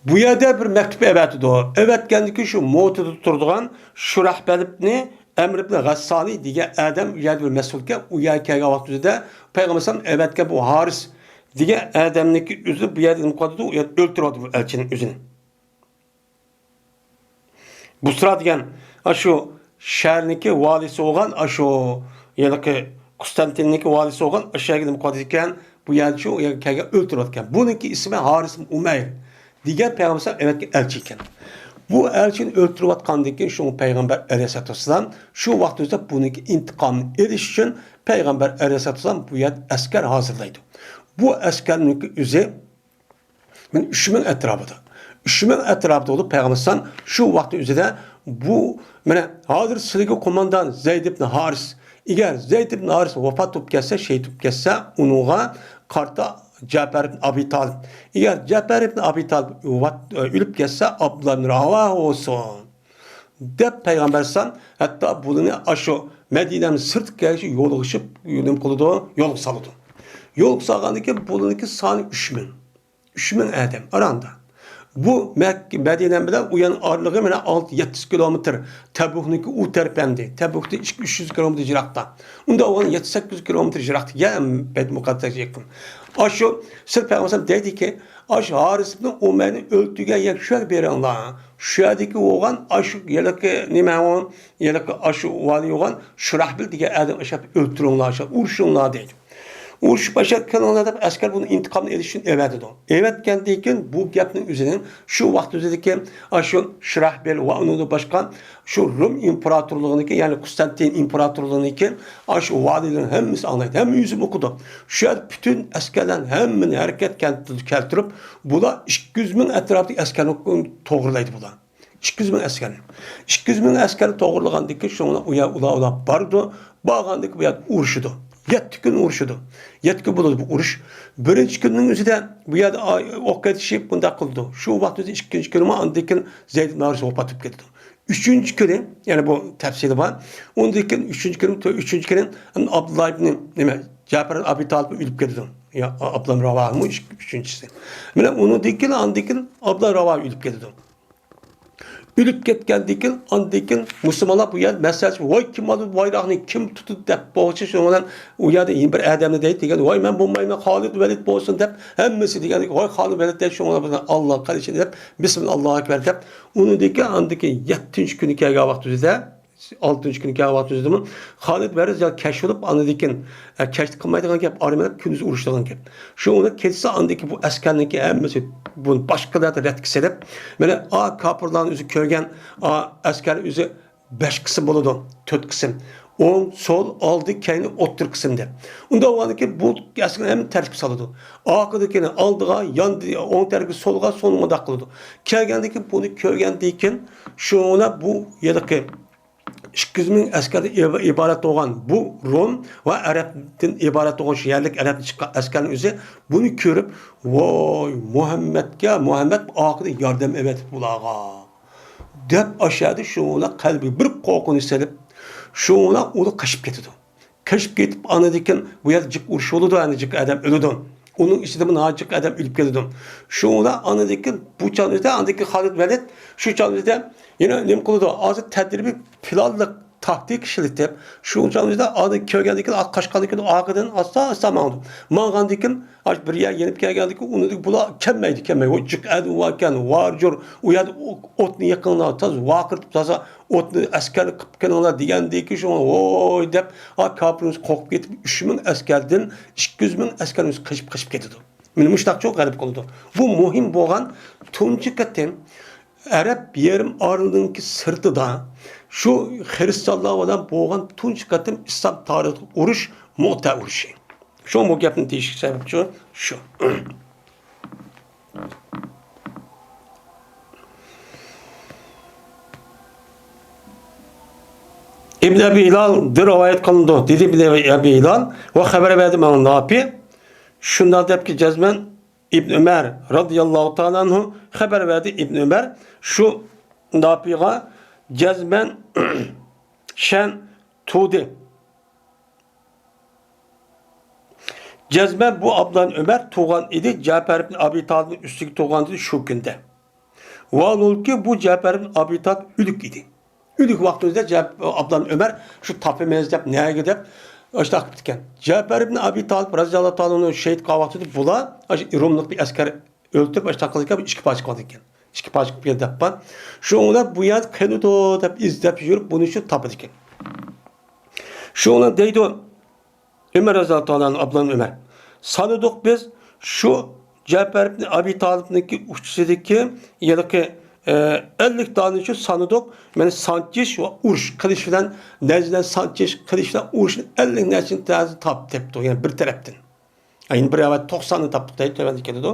بۇ يەردە بىر مەكتۇپ ئەۋەتىدۇ. ئەۋەتكەندىكى شۇ مۇتەدە تۇرىدىغان شۇراھبىل ئىبنى ئەمر ئىبنى غەسسانى دېگەن ئادەم ئۇ يەردە بىر مەسئۇلكەن، ئۇ يەرگە كەلگەن ۋاقتىمىزدا پەيغەمبەر ئەلەيھىسسالام ئەۋەتكەن بۇ ھارىس دېگەن ئادەمنىڭكى ئۆزى بۇ يەردە نېمە قىلىۋاتىدۇ؟ ئۇ يەردە ئۆلتۈرۈۋاتىدۇ بۇ ئەلچىنىڭ ئۆزىنى. بۇسرا دېگەن ئاشۇ شەھەرنىڭكى ۋالىيسى بولغان، ئاشۇ ھېلىقى قۇستەنتىننىڭكى ۋالىيسى بولغان، ئاشۇ يەرگە نېمە قىلىۋاتىدىكەن؟ بۇ يەردە شۇ يەرگە كەلگەن ئۆلتۈرۈۋاتىدىكەن. بۇنىڭكى ئىسمى ھارىس ئۇمەير دېگەن پەيغەمبەر ئەلەيھىسسالام ئەۋەتكەن ئەلچى ئىكەن. بۇ ئەلچىنى ئۆلتۈرۈۋاتقاندىن كېيىن شۇڭا پەيغەمبەر ئەلەيھىسسالاتۇ ۋەسسالام شۇ ۋاقتىمىزدا بۇنىڭكى ئىنتىقامىنى ئېلىش ئۈچۈن پەيغەمبەر ئەلەيھىسسالاتۇ ۋەسسالام بۇ يەردە ئەسكەر ھازىرلايدۇ. بۇ ئەسكەرنىڭكى ئۆزى مانا ئۈچ مىڭ ئەتراپىدا. ئۈچ مىڭ ئەتراپىدا بولۇپ، پەيغەمبەر ئەلەيھىسسالام شۇ ۋاقىتنىڭ ئۆزىدە بۇ، مانا، ھازىر سىلىگە قوماندان زەيد ئىبن ھارىس. ئەگەر زەيد ئىبن ھارىس ۋاپات بولۇپ كەتسە، شېھىت بولۇپ كەتسە، ئۇنىڭغا قارىتا جەپەر ئىبن ئەبى تالىپ. ئەگەر جەپەر ئىبن ئەبى تالىپ ۋاپات، ئۆلۈپ كەتسە، ئابدۇللا ئىبن راۋاھە بولسۇن، دەپ پەيغەمبەر ئەلەيھىسسالام ھەتتا بۇلىنى ئاشۇ مەدىنەنىڭ سىرتىغا كەلگۈچە يولۇغىشىپ، نېمە قىلىدۇ؟ يولغا سالىدۇ. يولغا سالغاندىن كېيىن بۇلىنىڭكى سانى ئۈچ مىڭ. ئۈچ مىڭ ئادەم ئاراندا. بۇ مەك-، مەدىنە بىلەن ئۇ يەرنىڭ ئارىلىقى مانا ئالتە يەتتە يۈز كىلومېتىر. تەبۇكنىڭكى ئۇ تەرىپى ئەمدى. تەبۇكتىن ئىككى، ئۈچ يۈز كىلومېتىر يىراقتا. ئۇنداق بولغاندا يەتتە، سەككىز يۈز كىلومېتىر يىراقتا. يا بەيت مۇقەددەسكە يېقىن. ئاشۇ سىرت پەيغەمبەر دەيدىكى، ئاشۇ ھارىس ئىبنى ئۇمەيرنى ئۆلتۈرگەن يەر شۇ يەرگە بېرىڭلار. شۇ يەردىكى بولغان ئاشۇ ھېلىقى نېمە ئۇ؟ ھېلىقى ئاشۇ ۋالىي بولغان شۇراھبىل دېگەن ئادەم ئاشۇ يەردە ئۆلتۈرۈڭلار، ئاشۇ ئۇرۇشۇڭلار دەيدۇ. ئۇرۇش باشلاپ كېلىڭلار دەپ ئەسكەر بۇنى ئىنتىقامنى ئېلىش ئۈچۈن ئەۋەتىدۇ. ئەۋەتكەندىن كېيىن بۇ گەپنىڭ ئۆزىنىڭ شۇ ۋاقىت ئۆزىدىكى ئاشۇ شىراھبىل ۋە ئۇنىڭدىن باشقا شۇ رۇم ئىمپېراتورلۇقىنىڭكى، يەنى قۇستانتىن ئىمپېراتورلۇقىنىڭكى ئاشۇ ۋالىيلىرىنىڭ ھەممىسى ئاڭلايدۇ. ھەممە يۈزى ئوقۇدۇ. شۇ يەردە پۈتۈن ئەسكەرلەرنى ھەممىنى ھەرىكەت كەنتىدە كەلتۈرۈپ، بۇلار ئىككى يۈز مىڭ ئەتراپىدىكى ئەسكەرنى توغرىلايدۇ بۇلار. ئىككى يۈز مىڭ ئەسكەرنى. ئىككى يۈز مىڭ ئەسكەرنى توغرىلىغاندىن كېيىن شۇڭا ئۇ يەر، ئۇلار، ئۇلار بارىدۇ. بارغاندىكى بۇ يەردە ئۇرۇشىدۇ. يەتتە كۈن ئۇرۇشىدۇ. يەتتە كۈن بولىدۇ بۇ ئۇرۇش. بىرىنچى كۈننىڭ ئۆزىدە بۇ يەردە ئا-، ئوق ئېتىشىپ بۇنداق قىلىدۇ. شۇ ۋاقىت ئۆزىدە ئىككىنچى كۈنىمۇ ئاندىن كېيىن زەيد ئىبن ھارىس ۋاپات بولۇپ كېتىدۇ. ئۈچىنچى كۈنى، يەنى بۇ تەپسىلى بار. ئۇندىن كېيىن ئۈچىنچى كۈنى، تۆ-، ئۈچىنچى كۈنى ئابدۇللا ئىبنى، نېمە، جەپەر ئابى تالىپ ئۆلۈپ كېتىدۇ. يا، ئابدۇللا راۋاھىمۇ ئۈچ-، ئۈچىنچىسى. مانا ئۇنىڭدىن كېيىن، ئاندىن كېيىن ئابدۇللا راۋاھ ئۆلۈپ كېتىدۇ. ئۆلۈپ كەتكەندىن كېيىن، ئاندىن كېيىن مۇسۇلمانلار بۇ يەردە مەسلىھەتلىشىپ، ۋاي، كىم ئالىدۇ بايراقنى، كىم تۇتىدۇ دەپ بولغۇچە، شۇنىڭ بىلەن ئۇ يەردە يەنە بىر ئادەمنى دەيدۇ دېگەن، ۋاي، مەن بولمايمەن، خالىد ۋەلىد بولسۇن دەپ، ھەممىسى دېگەن، ۋاي، خالىد ۋەلىد دەيدۇ، شۇنىڭ بىلەن ئاللا قىلىشىنى دەپ، بىسمىللا، ئاللاھۇ ئەكبەر دەپ، ئۇنىڭدىن كېيىن، ئاندىن كېيىن يەتتىنچى كۈنى كەلگەن ۋاقتىمىزدا، ئالتىنچى كۈنى كەلگەن ۋاقتىمىزدىمۇ خالىد ۋەلىد يا كەچ بولۇپ، ئاندىن كېيىن، ئە، كەچتە قىلمايدىغان گەپ، ئارام ئېلىپ كۈندۈز ئۇرۇشىدىغان گەپ. شۇ ئۇنى كېچىسى ئاندىن كېيىن بۇ ئەسكەرنىڭكى ھەممىسى بۇنى باشقىلاردا رەتكە سېلىپ، مانا، ئا، كاپىرلارنى ئۆزى كۆرگەن، ئا، ئەسكەر ئۆزى بەش قىسىم بولىدۇ، تۆت قىسىم. ئوڭ، سول، ئالدى، كەينى، ئوتتۇرا قىسىم دەپ. ئۇنداق بولغاندىن كېيىن بۇ ئەسكەرنى ھەممە تەرتىپكە سالىدۇ. ئارقىدىكىنى ئالدىغا، ياندى، ئوڭ تەرەپكە، سولغا، سولغا مۇنداق قىلىدۇ. كەلگەندىن كېيىن بۇنى كۆرگەندىن كېيىن شۇڭا بۇ ھېلىقى ئىككى يۈز مىڭ ئەسكەردىن ئىبا-، ئىبارەت بولغان بۇ رۇم ۋە ئەرەبتىن ئىبارەت بولغان شۇ يەرلىك ئەرەبتىن چىققان ئەسكەرنىڭ ئۆزى بۇنى كۆرۈپ، ۋاي، مۇھەممەدكە، مۇھەممەد ئارقىدىن ياردەم ئەۋەتىپ بۇلارغا دەپ ئاشۇ يەردە شۇڭا قەلبىگە بىر قورقۇنچ سېلىپ، شۇڭا ئۇ قېچىپ كېتىدۇ. قېچىپ كېتىپ، ئاندىن كېيىن بۇ يەردە جىق ئۇرۇش بولىدۇ، يەنى جىق ئادەم ئۆلىدۇ. ئۇنىڭ ئىچىدىمۇ ناھايىتى جىق ئادەم ئۆلۈپ كېتىدۇ. شۇڭا ئاندىن كېيىن بۇ چاغدا، ئاندىن كېيىن خالىد ۋەلىد شۇ چاغدا يەنە نېمە قىلىدۇ؟ ھازىر تەدرىبىي پىلانلىق تاكتىكا ئىشلىتىپ، شۇ چاغدا ئاندىن كۆرگەندىن كېيىن، قاچقاندىن كېيىن ئارقىدىن ئاستا ئاستا ماڭىدۇ. ماڭغاندىن كېيىن، ئاشۇ بىر يەرگە يېنىپ كەلگەندىن كېيىن، ئۇنىڭدىن بۇلار كەلمەيدۇ، كەلمەيدۇ. ۋاي، جىق ئادەم باركەن، ۋارجۇر، ئۇ يەردە ئوتنى يېقىڭلار، تازا ۋارقىرىتىپ، تازا ئوتنى، ئەسكەرنى قىلىپ كېلىڭلار دېگەندىن كېيىن، شۇڭا ۋوي دەپ، ئا، كاپىرىمىز قورقۇپ كېتىپ، ئۈچ مىڭ ئەسكەردىن ئىككى يۈز مىڭ ئەسكەرىمىز قېچىپ، قېچىپ كېتىدۇ. مانا مۇشۇنداقچۇ غەلىبە قىلىدۇ. بۇ مۇھىم بولغان تۇنجى قېتىم ئەرەب يېرىم ئارىلىنىڭكى سىرتىدا شۇ خىرىستانلار بىلەن بولغان تۇنجى قېتىم ئىسلام تارىخىدىكى ئۇرۇش مۇئتە ئۇرۇشى. شۇ بۇ گەپنى دېيىشكە سەۋەبچۇ شۇ. ئىبن ئەبى ھىلالدىن رىۋايەت قىلىنىدۇ، دېدى ئىبن ئەبى ھىلال، ۋە خەۋەر بەردى ماڭا نافى. شۇنداق دەپكى جەزمەن ئىبن ئۆمەر رازىياللاھۇ تائالا ئەنھۇ خەۋەر بەردى، ئىبن ئۆمەر شۇ نافىغا جەزمەن شەن تۇدى. جەزمەن بۇ ئابدۇللا ئۆمەر تۇغان ئىدى، جەپەر ئىبن ئابى تالىپنىڭ ئۈستىگە تۇغان ئىدى شۇ كۈندە. ۋاھالۇلكى، بۇ جەپەر ئىبن ئابى تالىپ ئۆلۈك ئىدى. ئۆلۈك ۋاقتىمىزدا جەپ-، ئابدۇللا ئۆمەر شۇ تاپىمىز دەپ، نەگە دەپ، ئاشتاق قىپتىكەن. جەپەر ئىبن ئابى تالىپ رازىياللاھۇ تائالا ئەنھۇ شېھىت قىلغان ۋاقتىدا بۇلار ئاشۇ روملۇق بىر ئەسكەر ئۆلتۈرۈپ، ئاشتاق قىلغان ئىككى پارچە قىلغان ئىكەن. ئىككى پارچە قىلىپ دەپ بار. شۇڭا بۇ يەردە قېلىدۇ دەپ ئىزدەپ يۈرۈپ، بۇنى شۇ تاپىدىكەن. شۇڭا دەيدۇ، ئۆمەر رازىياللاھۇ تائالا ئەنھۇ، ئابدۇللا ئۆمەر. سانىدۇق بىز شۇ جەپەر ئىبن ئەبى تالىپنىڭكى ئۇچىسىدىكى ھېلىقى، ئە، ئەللىك دانىنى شۇ سانىدۇق. مانا سانچىش ۋە ئۇرۇش قىلىش بىلەن، نەيزە بىلەن سانچىش قىلىش بىلەن ئۇرۇشنى ئەللىك نەچچىنى تەزە تاپتۇ، يەنى بىر تەرەپتىن. يەنە بىر رىۋايەت توقساننى تاپتۇق دەيدۇ، تۆۋەندە كېلىدۇ.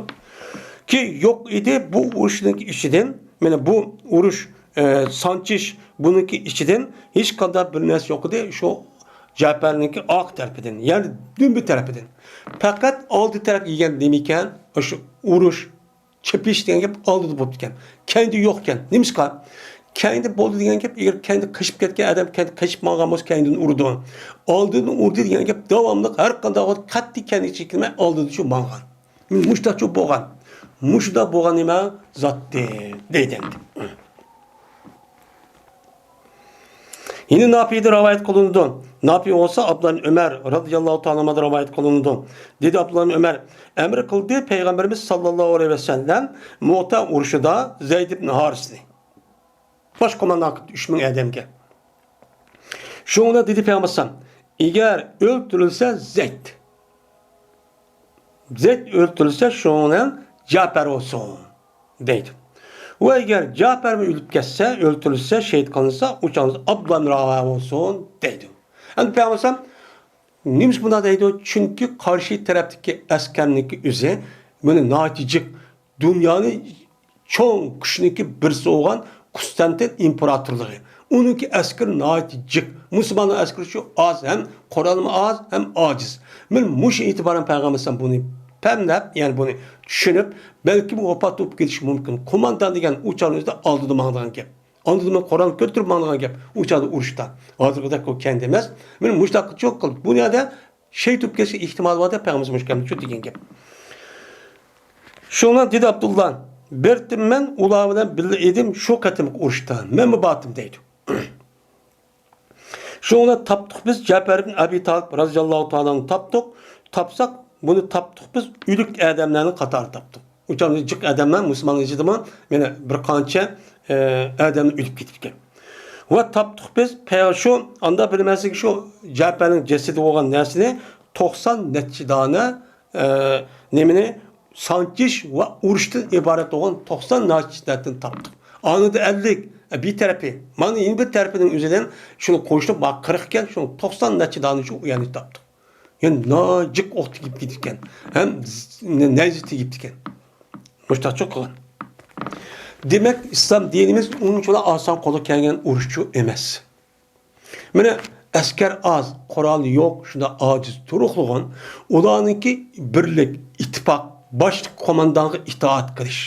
كى يوق ئىدى بۇ ئۇرۇشنىڭكى ئىچىدىن، مانا بۇ ئۇرۇش، ئە، سانچىش بۇنىڭكى ئىچىدىن ھېچقانداق بىر نەرسە يوق ئىدى شۇ جەپەرنىڭكى ئارقا تەرىپىدىن، يەنى دۈمبە تەرىپىدىن. پەقەت ئالدى تەرەپ يېگەن نېمىكەن؟ ئاشۇ ئۇرۇش، چېپىش دېگەن گەپ ئالدىدا بوپتىكەن. كەينىدە يوقكەن. نېمىشقا؟ كەينىدە بولدى دېگەن گەپ، ئەگەر كەينىدە قېچىپ كەتكەن ئادەم كەينىدە قېچىپ ماڭغان بولسا، كەينىدىن ئۇرىدۇ. ئالدىدىن ئۇردى دېگەن گەپ داۋاملىق ھەر قانداق ۋاقىت قەتئىي كەينىگە چېكىنمەي ئالدىدا شۇ ماڭغان. مۇشۇنداقچۇ بولغان. مۇشۇنداق بولغان نېمە زاتتى دەيدۇ ئەمدى. يەنە نافىدىن رىۋايەت قىلىنىدۇ. نافى بولسا ئابدۇللا ئۆمەر رازىياللاھۇ تائالا ئەنھۇدىن رىۋايەت قىلىنىدۇ. دېدى ئابدۇللا ئۆمەر، ئەمر قىلدى پەيغەمبىرىمىز ساللاللاھۇ ئەلەيھى ۋەسەللەم مۇئتە ئۇرۇشىدا زەيد ئىبن ھارىسنى باش قوماندان قىلدى ئۈچ مىڭ ئادەمگە. شۇڭا دېدى پەيغەمبەر ئەلەيھىسسالام، ئەگەر ئۆلتۈرۈلسە زەيد، زەيد ئۆلتۈرۈلسە، شۇنىڭ بىلەن جەپەر بولسۇن دەيدۇ. ۋە ئەگەر جەپەر ئۆلۈپ كەتسە، ئۆلتۈرۈلسە، شېھىت قىلىنسا، ئۇ چاغدا ئابدۇللا ئىبن راۋاھە بولسۇن دەيدۇ. ئەمدى پەيغەمبەر نېمىشقا بۇنداق دەيدۇ؟ چۈنكى قارشى تەرەپتىكى ئەسكەرنىڭكى ئۆزى، مانا، ناھايىتى جىق، دۇنيانى چوڭ كۈچنىڭكى بىرسى بولغان قۇستانتىن ئىمپېراتورلۇقى. ئۇنىڭكى ئەسكىرى ناھايىتى جىق. مۇسۇلماننىڭ ئەسكىرى شۇ ئاز، ھەم قورالمۇ ئاز، ھەم ئاجىز. مانا مۇشۇ ئېتىبارەن پەيغەمبەر بۇنى پەملەپ، يەنى بۇنى چۈشىنىپ، بەلكىم ۋاپات بولۇپ كېتىشى مۇمكىن. قوماندان دېگەن ئۇ چاغنىڭ ئۆزىدە ئالدىدا ماڭىدىغان گەپ. ئاندىن مەن قورال كۆتۈرۈپ ماڭىدىغان گەپ. ئۇ چاغدا ئۇرۇشتا. ھازىرقىدەك ئۇ كەينىدە ئەمەس. مانا مۇشۇنداق چوڭ قىلىپ، بۇ يەردە شېھىت بولۇپ كېتىشكە ئېھتىمال بار دەپ پەيغەمبىرىمىز مۇشۇ گەپنى شۇ دېگەن گەپ. شۇڭا دېدى ئابدۇللا، بېرىپتىممەن، ئۇلار بىلەن بىللە ئىدىم شۇ قېتىمقى ئۇرۇشتا. مەنمۇ بارتىم دەيدۇ. شۇڭا تاپتۇق بىز جەپەر ئىبن ئەبى تالىپ رازىياللاھۇ تائالانى تاپتۇق. تاپساق، بۇنى تاپتۇق بىز ئۆلۈك ئادەملەرنىڭ قاتارىدا تاپتۇق. ئۇ چاغدا جىق ئادەملەر مۇسۇلمانلار ئىچىدىمۇ، مانا، بىر قانچە، ئە، ئادەمنى ئۆلۈپ كېتىپتىكەن. ۋە تاپتۇق بىز، پەيغە-، شۇ ئاندا بىلمەسلىك، شۇ جەپەرنىڭ جەسىتى بولغان نەرسىنى توقسان نەچچە دانە، ئە، نېمىنى سانچىش ۋە ئۇرۇشتىن ئىبارەت بولغان توقسان نەچچە دانىدىن تاپتۇق. ئانىدا ئەللىك، ئە، بىر تەرىپى. مانا يەنە بىر تەرىپىنىڭ ئۆزىدىن شۇنى قوشۇپ، ما قىرىق ئىكەن، شۇنىڭ توقسان نەچچە دانىسى ئۇ يەردە تاپتۇق. يەنى ناجىق ئوق تېگىپ كېتىدىكەن. ھەم ز-، نەيزە تېگىپتىكەن. مۇشتاقچۇ قىلغان. دېمەك، ئىسلام دىنىمىز ئۇنچىۋالا ئاسان قولغا كەلگەن ئۇرۇشچۇ ئەمەس. مانا ئەسكەر ئاز، قورال يوق، شۇنداق ئاجىز تۇرۇقلىغان، ئۇلارنىڭكى بىرلىك، ئىتتىپاق، باشلىق قوماندانغا ئىتائەت قىلىش.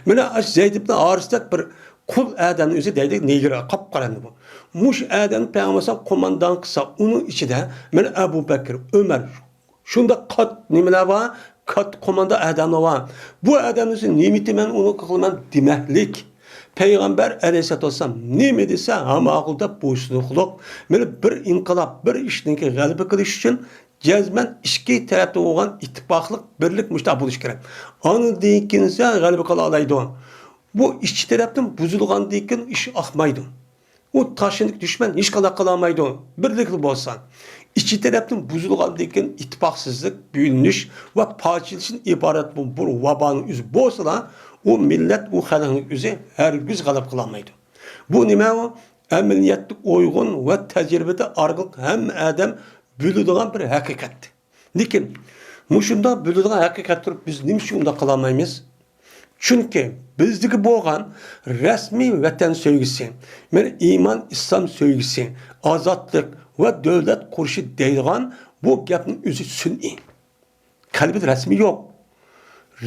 مانا ئاشۇ زەيد ئىبن ھارىسدەك بىر قۇل ئادەمنى ئۆزى دەيدۇ، نېگىر، قاپقارا ئەمدى بۇ. مۇشۇ ئادەمنى پەيغەمبەر قوماندان قىلسا، ئۇنىڭ ئىچىدە مانا ئەبۇ بەكرى، ئۆمەر، شۇنداق قاتتىق نېمىلەر بار، قاتتىق قوماندا ئادەملەر بار. بۇ ئادەمنى نېمە ئېيتىمەن، ئۇنى قىلىمەن دېمەكلىك. پەيغەمبەر ئەلەيھىسسالاتۇ ۋەسسالام نېمە دېسە، ھەم ماقۇل دەپ بويسۇنۇقلۇق. مانا بىر ئىنقىلاب، بىر ئىشنىڭكى غەلىبە قىلىش ئۈچۈن جەزمەن ئىككى تەرەپتە بولغان ئىتتىپاقلىق، بىرلىك مۇشۇنداق بولۇشى كېرەك. ئاندىن كېيىن سەن غەلىبە قىلالايدۇ. بۇ ئىچكى تەرەپتىن بۇزۇلغاندىن كېيىن ئىش ئاقمايدۇ. ئۇ تاشلىنىپ دۈشمەن ھېچقانداق قىلالمايدۇ، بىرلىكلا بولسا. ئىچكى تەرەپتىن بۇزۇلغاندىن كېيىن ئىتتىپاقسىزلىق، بۆلۈنۈش ۋە پارچىلىشىشتىن ئىبارەت بۇ بىر ۋابانىڭ ئۆزى بولسىلا، ئۇ مىللەت، ئۇ خەلقنىڭ ئۆزى ھەرگىز غەلىبە قىلالمايدۇ. بۇ نېمە ئۇ؟ ئەمەلىيەتتە ئويغۇن ۋە تەجرىبىدە ئارقىلىق ھەممە ئادەم بىلىدىغان بىر ھەقىقەت. لېكىن مۇشۇنداق بىلىدىغان ھەقىقەت تۇرۇپ، بىز نېمە ئۈچۈن ئۇنداق قىلالمايمىز؟ چۈنكى بىزدىكى بولغان رەسمىي ۋەتەن سۆيگۈسى، مانا ئىمان، ئىسلام سۆيگۈسى، ئازادلىق ۋە دۆلەت قۇرۇشى دەيدىغان بۇ گەپنىڭ ئۆزى سۈنئىي. قەلبىدە رەسمىي يوق.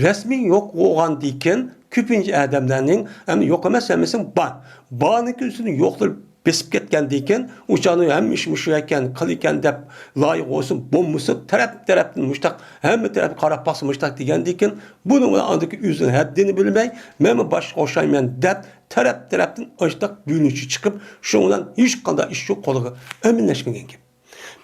رەسمىي يوق بولغاندىكىن، كۆپىنچە ئادەملەرنىڭ، ئەمدى يوق ئەمەس، ھەممىسىنىڭ بار. بارنىڭكى ئۈستىدىن يوقلىرى بېسىپ كەتكەندىكىن، ئۇ چاغدا ھەممە ئىش مۇشۇ ئىكەن، قىل ئىكەن دەپ، لايىق بولسۇن، بولمىسۇن، تەرەپ-تەرەپتىن مۇشتاق، ھەممە تەرەپكە قاراپ باقسا مۇشتاق دېگەندىكىن، بۇنىڭ بىلەن ئاندىكى ئۆزىنىڭ ھەددىنى بىلمەي، مەنمۇ باشقا ئوخشايمەن دەپ، تەرەپ-تەرەپتىن ئاشتاق بۆلۈنۈشى چىقىپ، شۇنىڭ بىلەن ھېچقانداق ئىش شۇ قولىغا ئەمەلىيلەشمىگەن گەپ.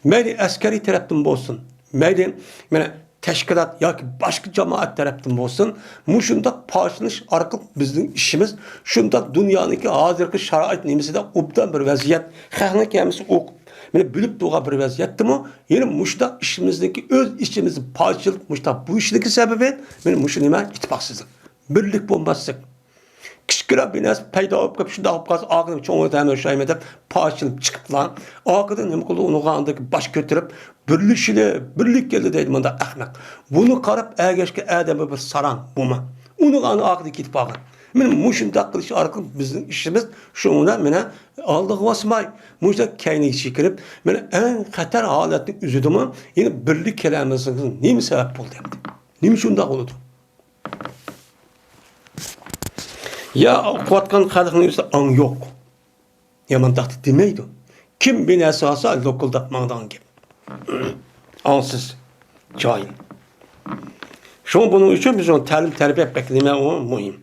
مەيلى ئەسكەرىي تەرەپتىن بولسۇن، مەيلى مانا تەشكىلات ياكى باشقا جامائەت تەرەپتىن بولسۇن، مۇشۇنداق پارچىلىنىش ئارقىلىق بىزنىڭ ئىشىمىز شۇنداق دۇنيانىڭكى ھازىرقى شارائىت نېمىسىدە ئوبدان بىر ۋەزىيەت، خەقنىڭ ھەممىسى ئوقۇپ، مانا بىلىپ تۇرغان بىر ۋەزىيەتتىمۇ، يەنە مۇشۇنداق ئىشىمىزنىڭكى ئۆز ئىچىمىزدا پارچىلىنىپ مۇشۇنداق بولۇشىدىكى سەۋەبى مانا مۇشۇ نېمە؟ ئىتتىپاقسىزلىق، بىرلىك بولماسلىق. كىچىككىنە بىر نەرسە پەيدا بولۇپ قېلىپ، شۇنداق بولۇپ قالسا، ئاخىرى چوڭ ئۆتەمەن ئوخشايمەن دەپ پارچىلىنىپ چىقىپلا، ئاخىرىدا نېمە قىلدى؟ ئۇنىڭغا ئاندىن باش كۆتۈرۈپ، بىرلىشىلى، بىرلىك كەلدى دەيدۇ مۇنداق ئەخمەق. بۇنى قاراپ ئەگەشكەن ئادەم بىر ساراڭ بۇمۇ. ئۇنىڭغا ئاخىرىدا كېتىپ قالغان. مانا مۇشۇنداق قىلىش ئارقىلىق بىزنىڭ ئىشىمىز شۇنىڭ بىلەن مانا ئالدىغا باسماي، مۇشۇنداق كەينىگە چېكىنىپ، مانا ئەڭ خەتەر ھالەتنىڭ ئۆزىدىمۇ يەنە بىرلىك كېلەلمەسلىكىمىز نېمە سەۋەب بولدى ئەمدى؟ نېمە شۇنداق بولىدۇ؟ يا ئوقۇۋاتقان خەلقنىڭ ئۆزىدە ئاڭ يوق. يامان تاختى دېمەيدۇ. كىم بىناسى ئالسا، لوكۇلداپ ماڭىدىغان گەپ. ئاڭسىز، جاھىل. شۇڭا بۇنىڭ ئۈچۈن بىز ئۇنى تەلىم-تەربىيە بەك نېمە ئۇ مۇھىم.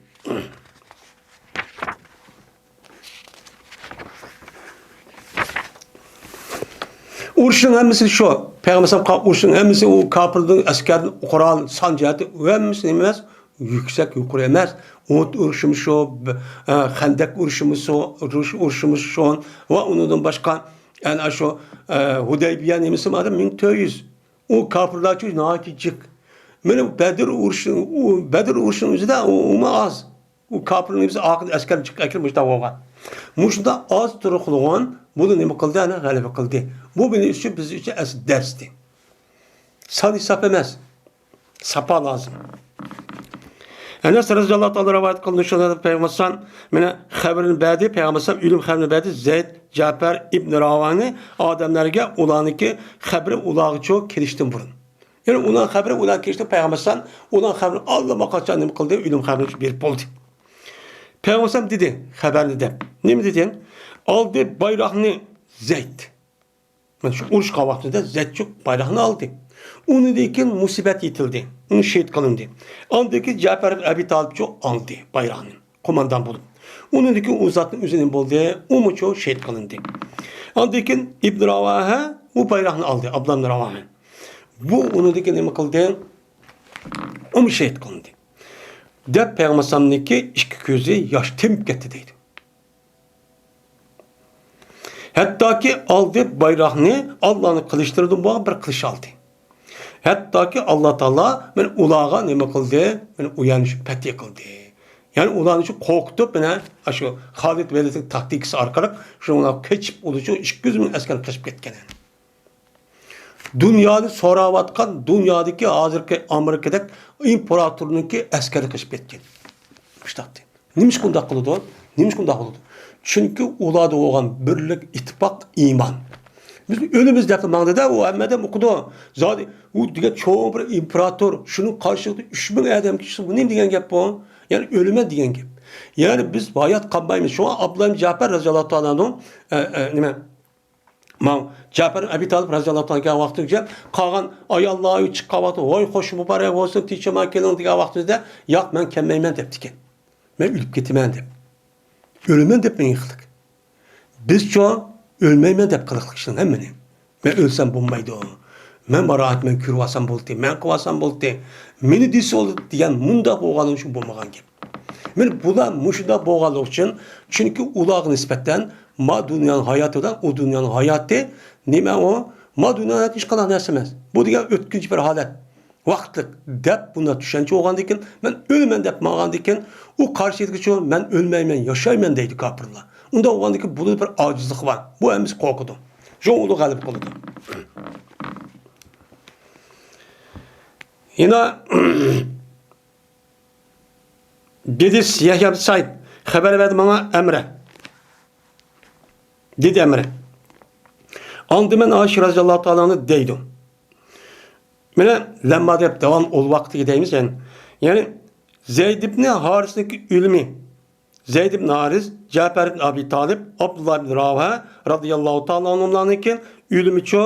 ئۇرۇشنىڭ ھەممىسى شۇ. پەيغەمبەر ئەلەيھىسسالام قىلغان ئۇرۇشنىڭ ھەممىسى ئۇ كاپىردىن ئەسكەردىن قورال، سان جەھەتتە ھەممىسى نېمە ئەمەس؟ يۈكسەك، يۇقىرى ئەمەس. ئوت ئۇرۇشىمۇ شۇ، ب-، ئە، خەندەك ئۇرۇشىمۇ شۇ، ئۇرۇش، ئۇرۇشىمۇ شۇ. ۋە ئۇنىڭدىن باشقا، ئەنە شۇ، ئە، ھۇدەيبىيە نېمىسى بار، مىڭ تۆت يۈز. ئۇ كاپىرلارچۇ ناھايىتى جىق. مانا بەدر ئۇرۇشى، ئۇ بەدر ئۇرۇشىنىڭ ئۆزىدە ئۇ، ئۇمۇ ئاز. ئۇ كاپىرنىڭ ئۆزى ئاخىرىدا ئەسكەرنى چىقىپ ئەكىرىپ مۇشۇنداق بولغان. مۇشۇنداق ئاز تۇرۇقلىغان بۇنى نېمە قىلدى؟ ئەنە غەلىبە قىلدى. بۇ بىزنىڭ ئۈچۈن، بىز ئۈچۈن ئەسلى دەرستى. سان ھېساب ئەمەس. ساپا لازىم. ئەنەس رەزىياللاھۇ تائالا رىۋايەت قىلىنىشىدا پەيغەمبەر مانا خەۋىرىنى بەردى، پەيغەمبەر ئۆلۈم خەۋىرىنى بەردى، زەيد، جەپەر ئىبن راۋاھنى ئادەملەرگە، ئۇلارنىڭكى خەبىرى ئۇلارغىچۇ كېلىشتىن بۇرۇن. يەنى ئۇلارنىڭ خەۋىرى ئۇلارغا كېلىشتىن پەيغەمبەر ئۇلارنىڭ خەۋىرىنى ئاللىماقاچان نېمە قىلدى؟ ئۆلۈم خەۋىرىنى بېرىپ بولدى. پەيغەمبەر دېدى خەۋەرنى دەپ. نېمە دېدى؟ ئالدى بايراقنى زەيد. مانا شۇ ئۇرۇشقان ۋاقتىدا زەيدچۇ بايراقنى ئالدى. ئۇنىڭدىن كېيىن مۇسىبەت يېتىلدى. ئۇنى شېھىت قىلىندى. ئاندىن كېيىن جەپەر ئەبى تالىپچۇ ئالدى بايراقنى. قوماندان بولۇپ. ئۇنىڭدىن كېيىن ئۇ زاتنىڭ ئۆزى نېمە بولدى؟ ئۇمۇچۇ شېھىت قىلىندى. ئاندىن كېيىن ئىبن راۋاھە ئۇ بايراقنى ئالدى. ئابدۇللا ئىبن راۋاھە. بۇ ئۇنىڭدىن كېيىن نېمە قىلدى؟ ئۇمۇ شېھىت قىلىندى. دەپ پەيغەمبەر ئىككى كۆزى ياش تېمىپ كەتتى دەيدۇ. ھەتتاكى ئالدى بايراقنى ئاللانىڭ قىلىچلىرىدىن بولغان بىر قىلىچ ئالدى. ھەتتاكى ئاللا تائالا مانا ئۇلارغا نېمە قىلدى؟ مانا ئۇ يەرنى شۇ پەتھى قىلدى. يەنى ئۇلارنى شۇ قورقۇتۇپ، مانا شۇ خالىد ۋەلىدنىڭ تاكتىكىسى ئارقىلىق شۇنىڭلار قېچىپ، ئۇلار شۇ ئىككى يۈز مىڭ ئەسكەر قېچىپ كەتكەن. دۇنيانى سوراۋاتقان، دۇنيادىكى ھازىرقى ئامېرىكىدەك ئىمپېراتورنىڭكى ئەسكەرلىرى قېچىپ كەتكەن. مۇشتاقتى. نېمىشقا ئۇنداق قىلىدۇ؟ نېمىشقا ئۇنداق بولىدۇ؟ چۈنكى ئۇلاردا بولغان بىرلىك، ئىتتىپاق، ئىمان. بىز ئۆلىمىز دەپ ماڭدىدا، ئۇ ھەممە ئادەم ئۇقىدۇ. زادى ئۇ دېگەن چوڭ بىر ئىمپېراتور، شۇنىڭ قارشىسىدا ئۈچ مىڭ ئادەم كىشى، بۇ نېمە دېگەن گەپ بۇ؟ يەنى ئۆلىمەن دېگەن گەپ. يەنى بىز ھايات قالمايمىز. شۇڭا ئابدۇللا ئىبن جەپەر رەزىياللاھۇ تائالا ئەنھۇ، ئە، ئە، نېمە؟ ماڭ جەپەر ئەبى تالىپ رەزىياللاھۇ تائالا كەلگەن ۋاقتىغىچە قالغان ئاياللار چىققان ۋاقتىدا، ۋاي خوش مۇبارەك بولسۇن، تىنچ ئامان كېلىڭ دېگەن ۋاقتىمىزدا، ياق، مەن كەلمەيمەن دەپتىكەن. مەن ئۆلۈپ كېتىمەن دەپ. ئۆلىمەن دەپ مېڭىقلىق. بىزچۇ ئۆلمەيمەن دەپ قىلىقلىق ئىشنىڭ ھەممىنى. مەن ئۆلسەم بولمايدۇ. مەن راھەت مەن كۆرۈۋالسام بولدى، مەن قىلىۋالسام بولدى. مېنى دېسە بولدى دېگەن مۇنداق بولغانلىقى ئۈچۈن بولمىغان گەپ. مانا بۇلار مۇشۇنداق بولغانلىقى ئۈچۈن، چۈنكى ئۇلارغا نىسبەتەن ما دۇنيانىڭ ھاياتى بىلەن ئۇ دۇنيانىڭ ھاياتى نېمە ئۇ؟ ما دۇنيانىڭ ھاياتى ھېچقانداق نەرسە ئەمەس. بۇ دېگەن ئۆتكۈنچى بىر ھالەت، ۋاقىتلىق دەپ بۇنداق چۈشەنچە بولغاندىكىن، مەن ئۆلىمەن دەپ ماڭغاندىكىن، ئۇ قارشى ئېيتقۇچۇ مەن ئۆلمەيمەن، ياشايمەن دەيدۇ كاپىرلار. ئۇنداق بولغاندىكىن بۇنىڭ بىر ئاجىزلىقى بار. بۇ ھەممىسى قورقىدۇ. شۇڭا ئۇلار غەلىبە قىلىدۇ. يەنە دېدى يەھيا ئىبن سەئىد، خەۋەر بەردى ماڭا ئەمرە. دېدى ئەمرە. ئاڭدىمەن ئائىشە رەزىياللاھۇ تائالا ئەنھا دەيدۇ. مانا لەمما دەپ داۋام ئۇل ۋاقتىگە دەيمىز يەنى. يەنى زەيد ئىبن ھارىسنىڭكى ئۆلۈمى. زەيد ئىبن ھارىس، جەپەر ئىبن ئەبى تالىپ، ئابدۇللا ئىبن راۋاھە رەزىياللاھۇ تائالا ئەنھۇملارنىڭكى ئۆلۈمىچۇ،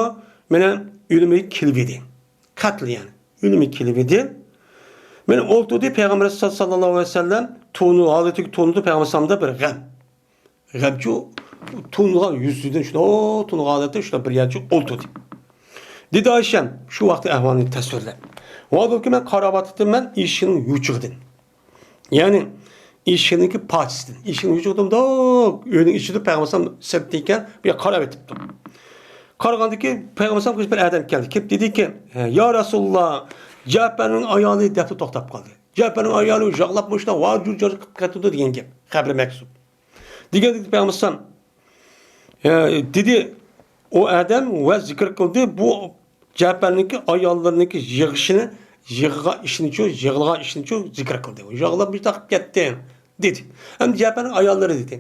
مانا ئۆلۈمى كېلىۋىدى. قەتل يەنى. ئۆلۈمى كېلىۋىدى. مانا ئولتۇردى پەيغەمبەر ساللاللاھۇ ئەلەيھى ۋەسەللەم تونۇ، ھالىتىگە تونۇدى پەيغەمبەر ساللاللاھۇ بىر غەم. غەمچۇ تونۇغان يۈزىدىن شۇنداق تونۇغان ھالەتتە شۇنداق بىر يەرچە ئولتۇردى. دېدى ئائىشەم شۇ ۋاقىتتا ئەھۋالنى تەسۋىرلەپ. ۋاقىتتىكى مەن قاراۋاتىتىم مەن ئىشىكنىڭ يوچۇقىدىن. يەنى ئىشىكنىڭكى پاچىسىدىن. ئىشىكنىڭ يوچۇقىدىن مۇنداق ئۆينىڭ ئىچىدە پەيغەمبەر سەپتە ئىكەن، بۇ يەرگە قاراۋېتىپتۇ. قارىغاندىكى پەيغەمبەر بىر ئادەم كەلدى. كېلىپ دېدىكى، يا رەسۇلاللا، جەپەرنىڭ ئايالى دەپتە توختاپ قالدى. جەپەرنىڭ ئايالى يىغلاپ مۇشۇنداق ۋارجۇرجار قىلىپ كەتتى دېگەن گەپ. خەبىرى مەكتۇب. دېگەندىكى پەيغەمبەر ئە، دېدى، ئۇ ئادەم ۋە زىكىر قىلدى، بۇ جەپەرنىڭكى ئاياللىرىنىڭكى يىغىشىنى، يىغىغان ئىشىنىچۇ، يىغلىغان ئىشىنىچۇ زىكىر قىلدى. يىغلاپ مۇشۇنداق قىلىپ كەتتى، دېدى. ئەمدى جەپەرنىڭ ئاياللىرى دېدى.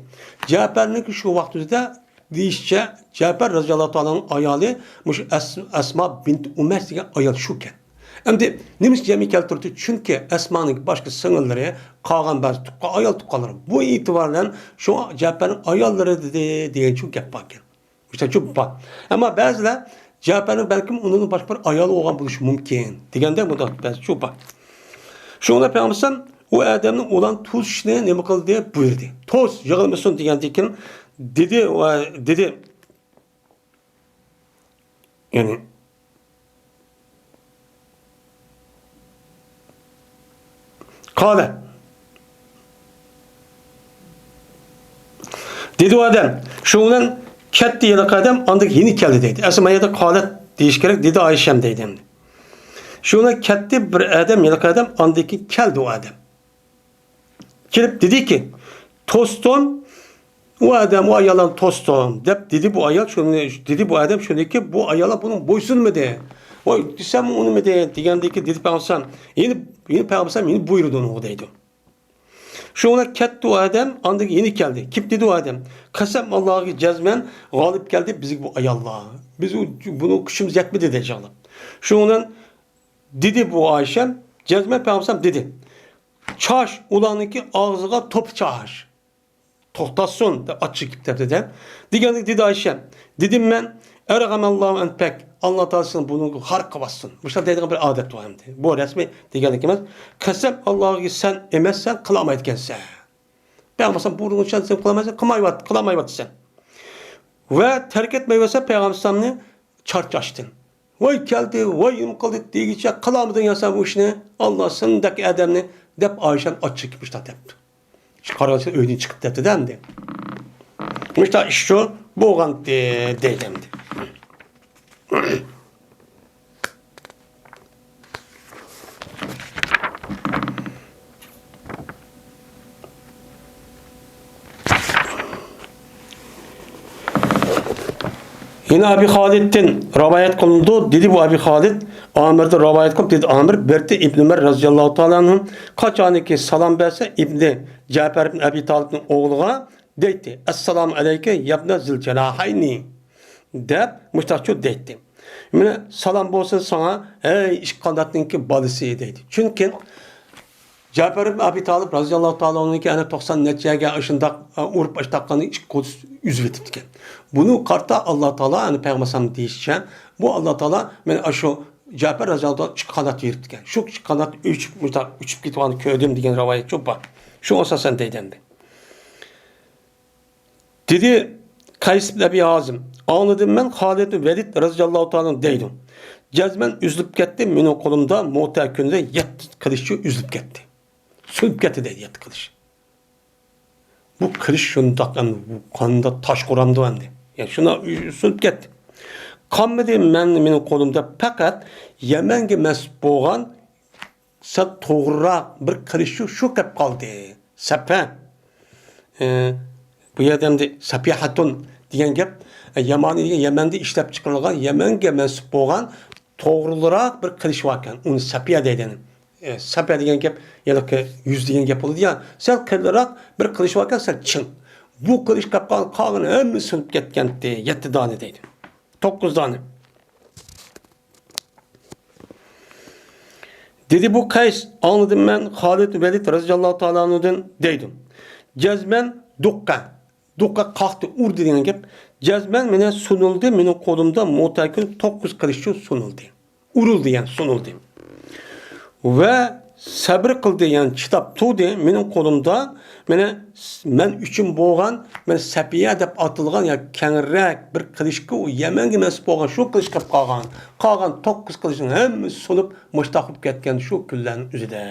جەپەرنىڭكى شۇ ۋاقتىدا دېيىشىچە، جەپەر رەزىياللاھۇ تائالانىڭ ئايالى مۇشۇ ئەس-، ئەسما بىنت ئۇمەيس دېگەن ئايال شۇكەن. ئەمدى نېمىشقا جەمئىي كەلتۈردى؟ چۈنكى ئەسمانىڭ باشقا سىڭىللىرى، قالغان بەزى تۇغقان ئايال تۇغقانلىرى. بۇ ئېتىبار بىلەن شۇ جەپەرنىڭ ئاياللىرى دېدى دېگەن شۇ گەپ باركەن. مۇشۇنچە بار. ئەمما بەزىلەر جەپەرنىڭ بەلكىم ئۇنىڭدىن باشقا بىر ئايالى بولغان بولۇشى مۇمكىن دېگەندە بۇنداق بەزى شۇ بار. شۇڭا پەيغەمبەر ئۇ ئادەمنى ئۇلان توسۇشنى نېمە قىلدى؟ بۇيرۇدى. توس، يىغلىمىسۇن دېگەندىن كېيىن دېدى ۋە دېدى. يەنى قالە دېدى ئۇ ئادەم. شۇ بىلەن كەتتى ھېلىقى ئادەم، ئاندىن يەنە كەلدى دەيدۇ. ئەسلى مانا يەردە قالەت دېيىش كېرەك، دېدى ئائىشەم دەيدۇ ئەمدى. شۇنى كەتتى بىر ئادەم، ھېلىقى ئادەم، ئاندىن كېيىن كەلدى ئۇ ئادەم. كېلىپ دېدىكى، توستۇم، ئۇ ئادەم، ئۇ ئاياللارنى توستۇم، دەپ دېدى بۇ ئايال، شۇنى دېدى بۇ ئادەم، شۇنىكى بۇ ئاياللار بۇنىڭ بويسۇنمىدى. ۋاي دېسەم ئۇنىمىدى، دېگەندىكى دېدى پەيغەمبەر، يەنە، يەنە پەيغەمبەر يەنە بۇيرۇدى ئۇنىڭغا دەيدۇ. شۇڭا كەتتى ئۇ ئادەم، ئاندىن يەنە كەلدى. كېلىپ دېدى ئۇ ئادەم، قەسەم ئاللاغا جەزمەن غالىب كەلدى بىزگە بۇ ئاياللار. بىز ئۇ، بۇنىڭ كۈچىمىز يەتمىدى دەيدىغان. شۇنىڭ بىلەن دېدى بۇ ئايشەم، جەزمەن پەيغەمبەر دېدى، چاش ئۇلارنىڭكى ئاغزىغا توپا چاش. توختاتسۇن دەپ ئاچچىقىپ دەپتىدە. دېگەندە دېدى ئايشەم، دېدىم مەن، ئەرغەمەللاھۇ ئەنپەك، ئاللا تائالا سېنى بۇنىڭغا غەرق قىلىۋاتسۇن. مۇشۇنداق دەيدىغان بىر ئادەت بار ئەمدى. بۇ رەسمىي دېگەنلىك ئەمەس. قەسەم ئاللاغا سەن ئەمەسسەن، قىلالمايدىكەنسەن. پەيغەمبەر بۇرۇنغىچە سەن قىلالمايسەن، قىلمايۋات-، قىلالمايۋاتىسەن. ۋە تەرك ئەتمەيۋەرسەن پەيغەمبەرنى چارچاشتىن. ۋاي كەلدى، ۋاي نېمە قىلدى دېگىچە، قىلالمىدىڭ يا سەن بۇ ئىشنى، ئاللا سېنىڭدەك ئادەمنى، دەپ ئايشەم ئاچچىقىپ مۇشۇنداق دەپتۇ. قارىغانسېرى ئۆيدىن چىقىپ دەپتىدە ئەمدى. مۇشۇنداق ئىش شۇ بولغانتى دەيدۇ ئەمدى. يەنە ئەبى خالىدتىن رىۋايەت قىلىنىدۇ، دېدى بۇ ئەبى خالىد، ئامىردىن رىۋايەت قىلىپ، دېدى ئامىر، بىر ئىبن ئۆمەر رەزىياللاھۇ تائالا ئەنھۇ قاچانكى سالام بەرسە، ئىبنى جەپەر ئىبن ئەبى تالىپنىڭ ئوغلىغا دەيتتى، ئەسسالامۇ ئەلەيكە يەبنە زىل جەناھەينى، دەپ مۇشتاقچۇ دەيتتى. مانا سالام بولسۇن ساڭا، ئەي ئىككى قاناتنىڭكى بالىسى دەيدۇ. چۈنكى جەپەر ئىبن ئەبى تالىپ رەزىياللاھۇ تائالا ئەنھۇنىڭكى ئەنە توقسان نەچچە يەرگە ئاشۇنداق، ئۇرۇپ ئاشتاققاندا ئىككى قولى ئۈزۈۋېتىپتىكەن. بۇنى قارىتا ئاللا تائالا، ئەنە پەيغەمبەر دېيىشىچە، بۇ ئاللا تائالا مانا ئاشۇ جەپەر رەزىياللاھۇ تائالا ئىككى قانات بېرىپتىكەن. شۇ ئىككى قانات ئۇچۇپ، مۇشتاق ئۇچۇپ كېتىۋاتقاننى كۆردۈم دېگەن رىۋايەت شۇ بار. شۇ ئاساسەن دەيدۇ ئەمدى. دېدى قەيس ئىبن ئەبى ھازىم، ئاڭلىدىم مەن خالىد ۋەلىد رەزىياللاھۇ تائالا ئەنھۇ دەيدۇ، جەزمەن ئۈزۈلۈپ كەتتى، مېنىڭ قولۇمدا مۆتە كۈندە يەتتە قىلىچ ئۈزۈلۈپ كەتتى. سۇنۇپ كەتتى دەيدۇ، يەتتە قىلىچ. بۇ قىلىچ شۇنداق ئەمدى، بۇ قانداق تاش قۇرامدۇ ئەمدى. يەنى شۇنداق سۇنۇپ كەتتى. قالمىدى مەن، مېنىڭ قولۇمدا پەقەت يەمەنگە مەنسۇپ بولغان سەل توغرىراق بىر قىلىچ شۇ، شۇ كەپ قالدى. سەپە. ئى، بۇ يەردە ئەمدى سەپىھەتۇن دېگەن گەپ، ئە، يامانى دېگەن يەمەندە ئىشلەپ چىقىرىلغان، يەمەنگە مەنسۇپ بولغان توغرىراق بىر قىلىچ باركەن. ئۇنى سەپىيە دەيدۇ. ئى، سەپە دېگەن گەپ، ھېلىقى يۈز دېگەن گەپ بولىدۇ يا، سەل قېلىنراق بىر قىلىچ باركەن، سەل چىڭ. بۇ قىلىچ كەپ قالغان، قالغىنى ھەممىسى سۇنۇپ كەتكەنتى. يەتتە دانە دەيدۇ. توققۇز دانە. دېدى بۇ قەيس، ئاڭلىدىم مەن خالىد ۋەلىد رەزىياللاھۇ تائالا ئەنھۇدىن دەيدۇ. جەزمەن دۇققە، دۇققە قاقتى، ئۇردى دېگەن گەپ. جەزمەن مېنى سۇنۇلدى، مېنىڭ قولۇمدا مۆتە كۈن توققۇز قىلىچ سۇنۇلدى. ئۇرۇلدى، يەنى سۇنۇلدى. ۋە سەبرى قىلدى، يەنى چىداپ تۇردى. مېنىڭ قولۇمدا مانا مەن ئۈچۈن بولغان، مانا سەپىيە دەپ ئاتىلغان يا كەڭرەك بىر قىلىچقا، ئۇ يەمەنگە مەنسۇپ بولغان شۇ قىلىچ قېلىپ قالغان. قالغان توققۇز قىلىچنىڭ ھەممىسى سۇنۇپ، مۇشتاق بولۇپ كەتكەن شۇ كۈنلەرنىڭ ئۆزىدە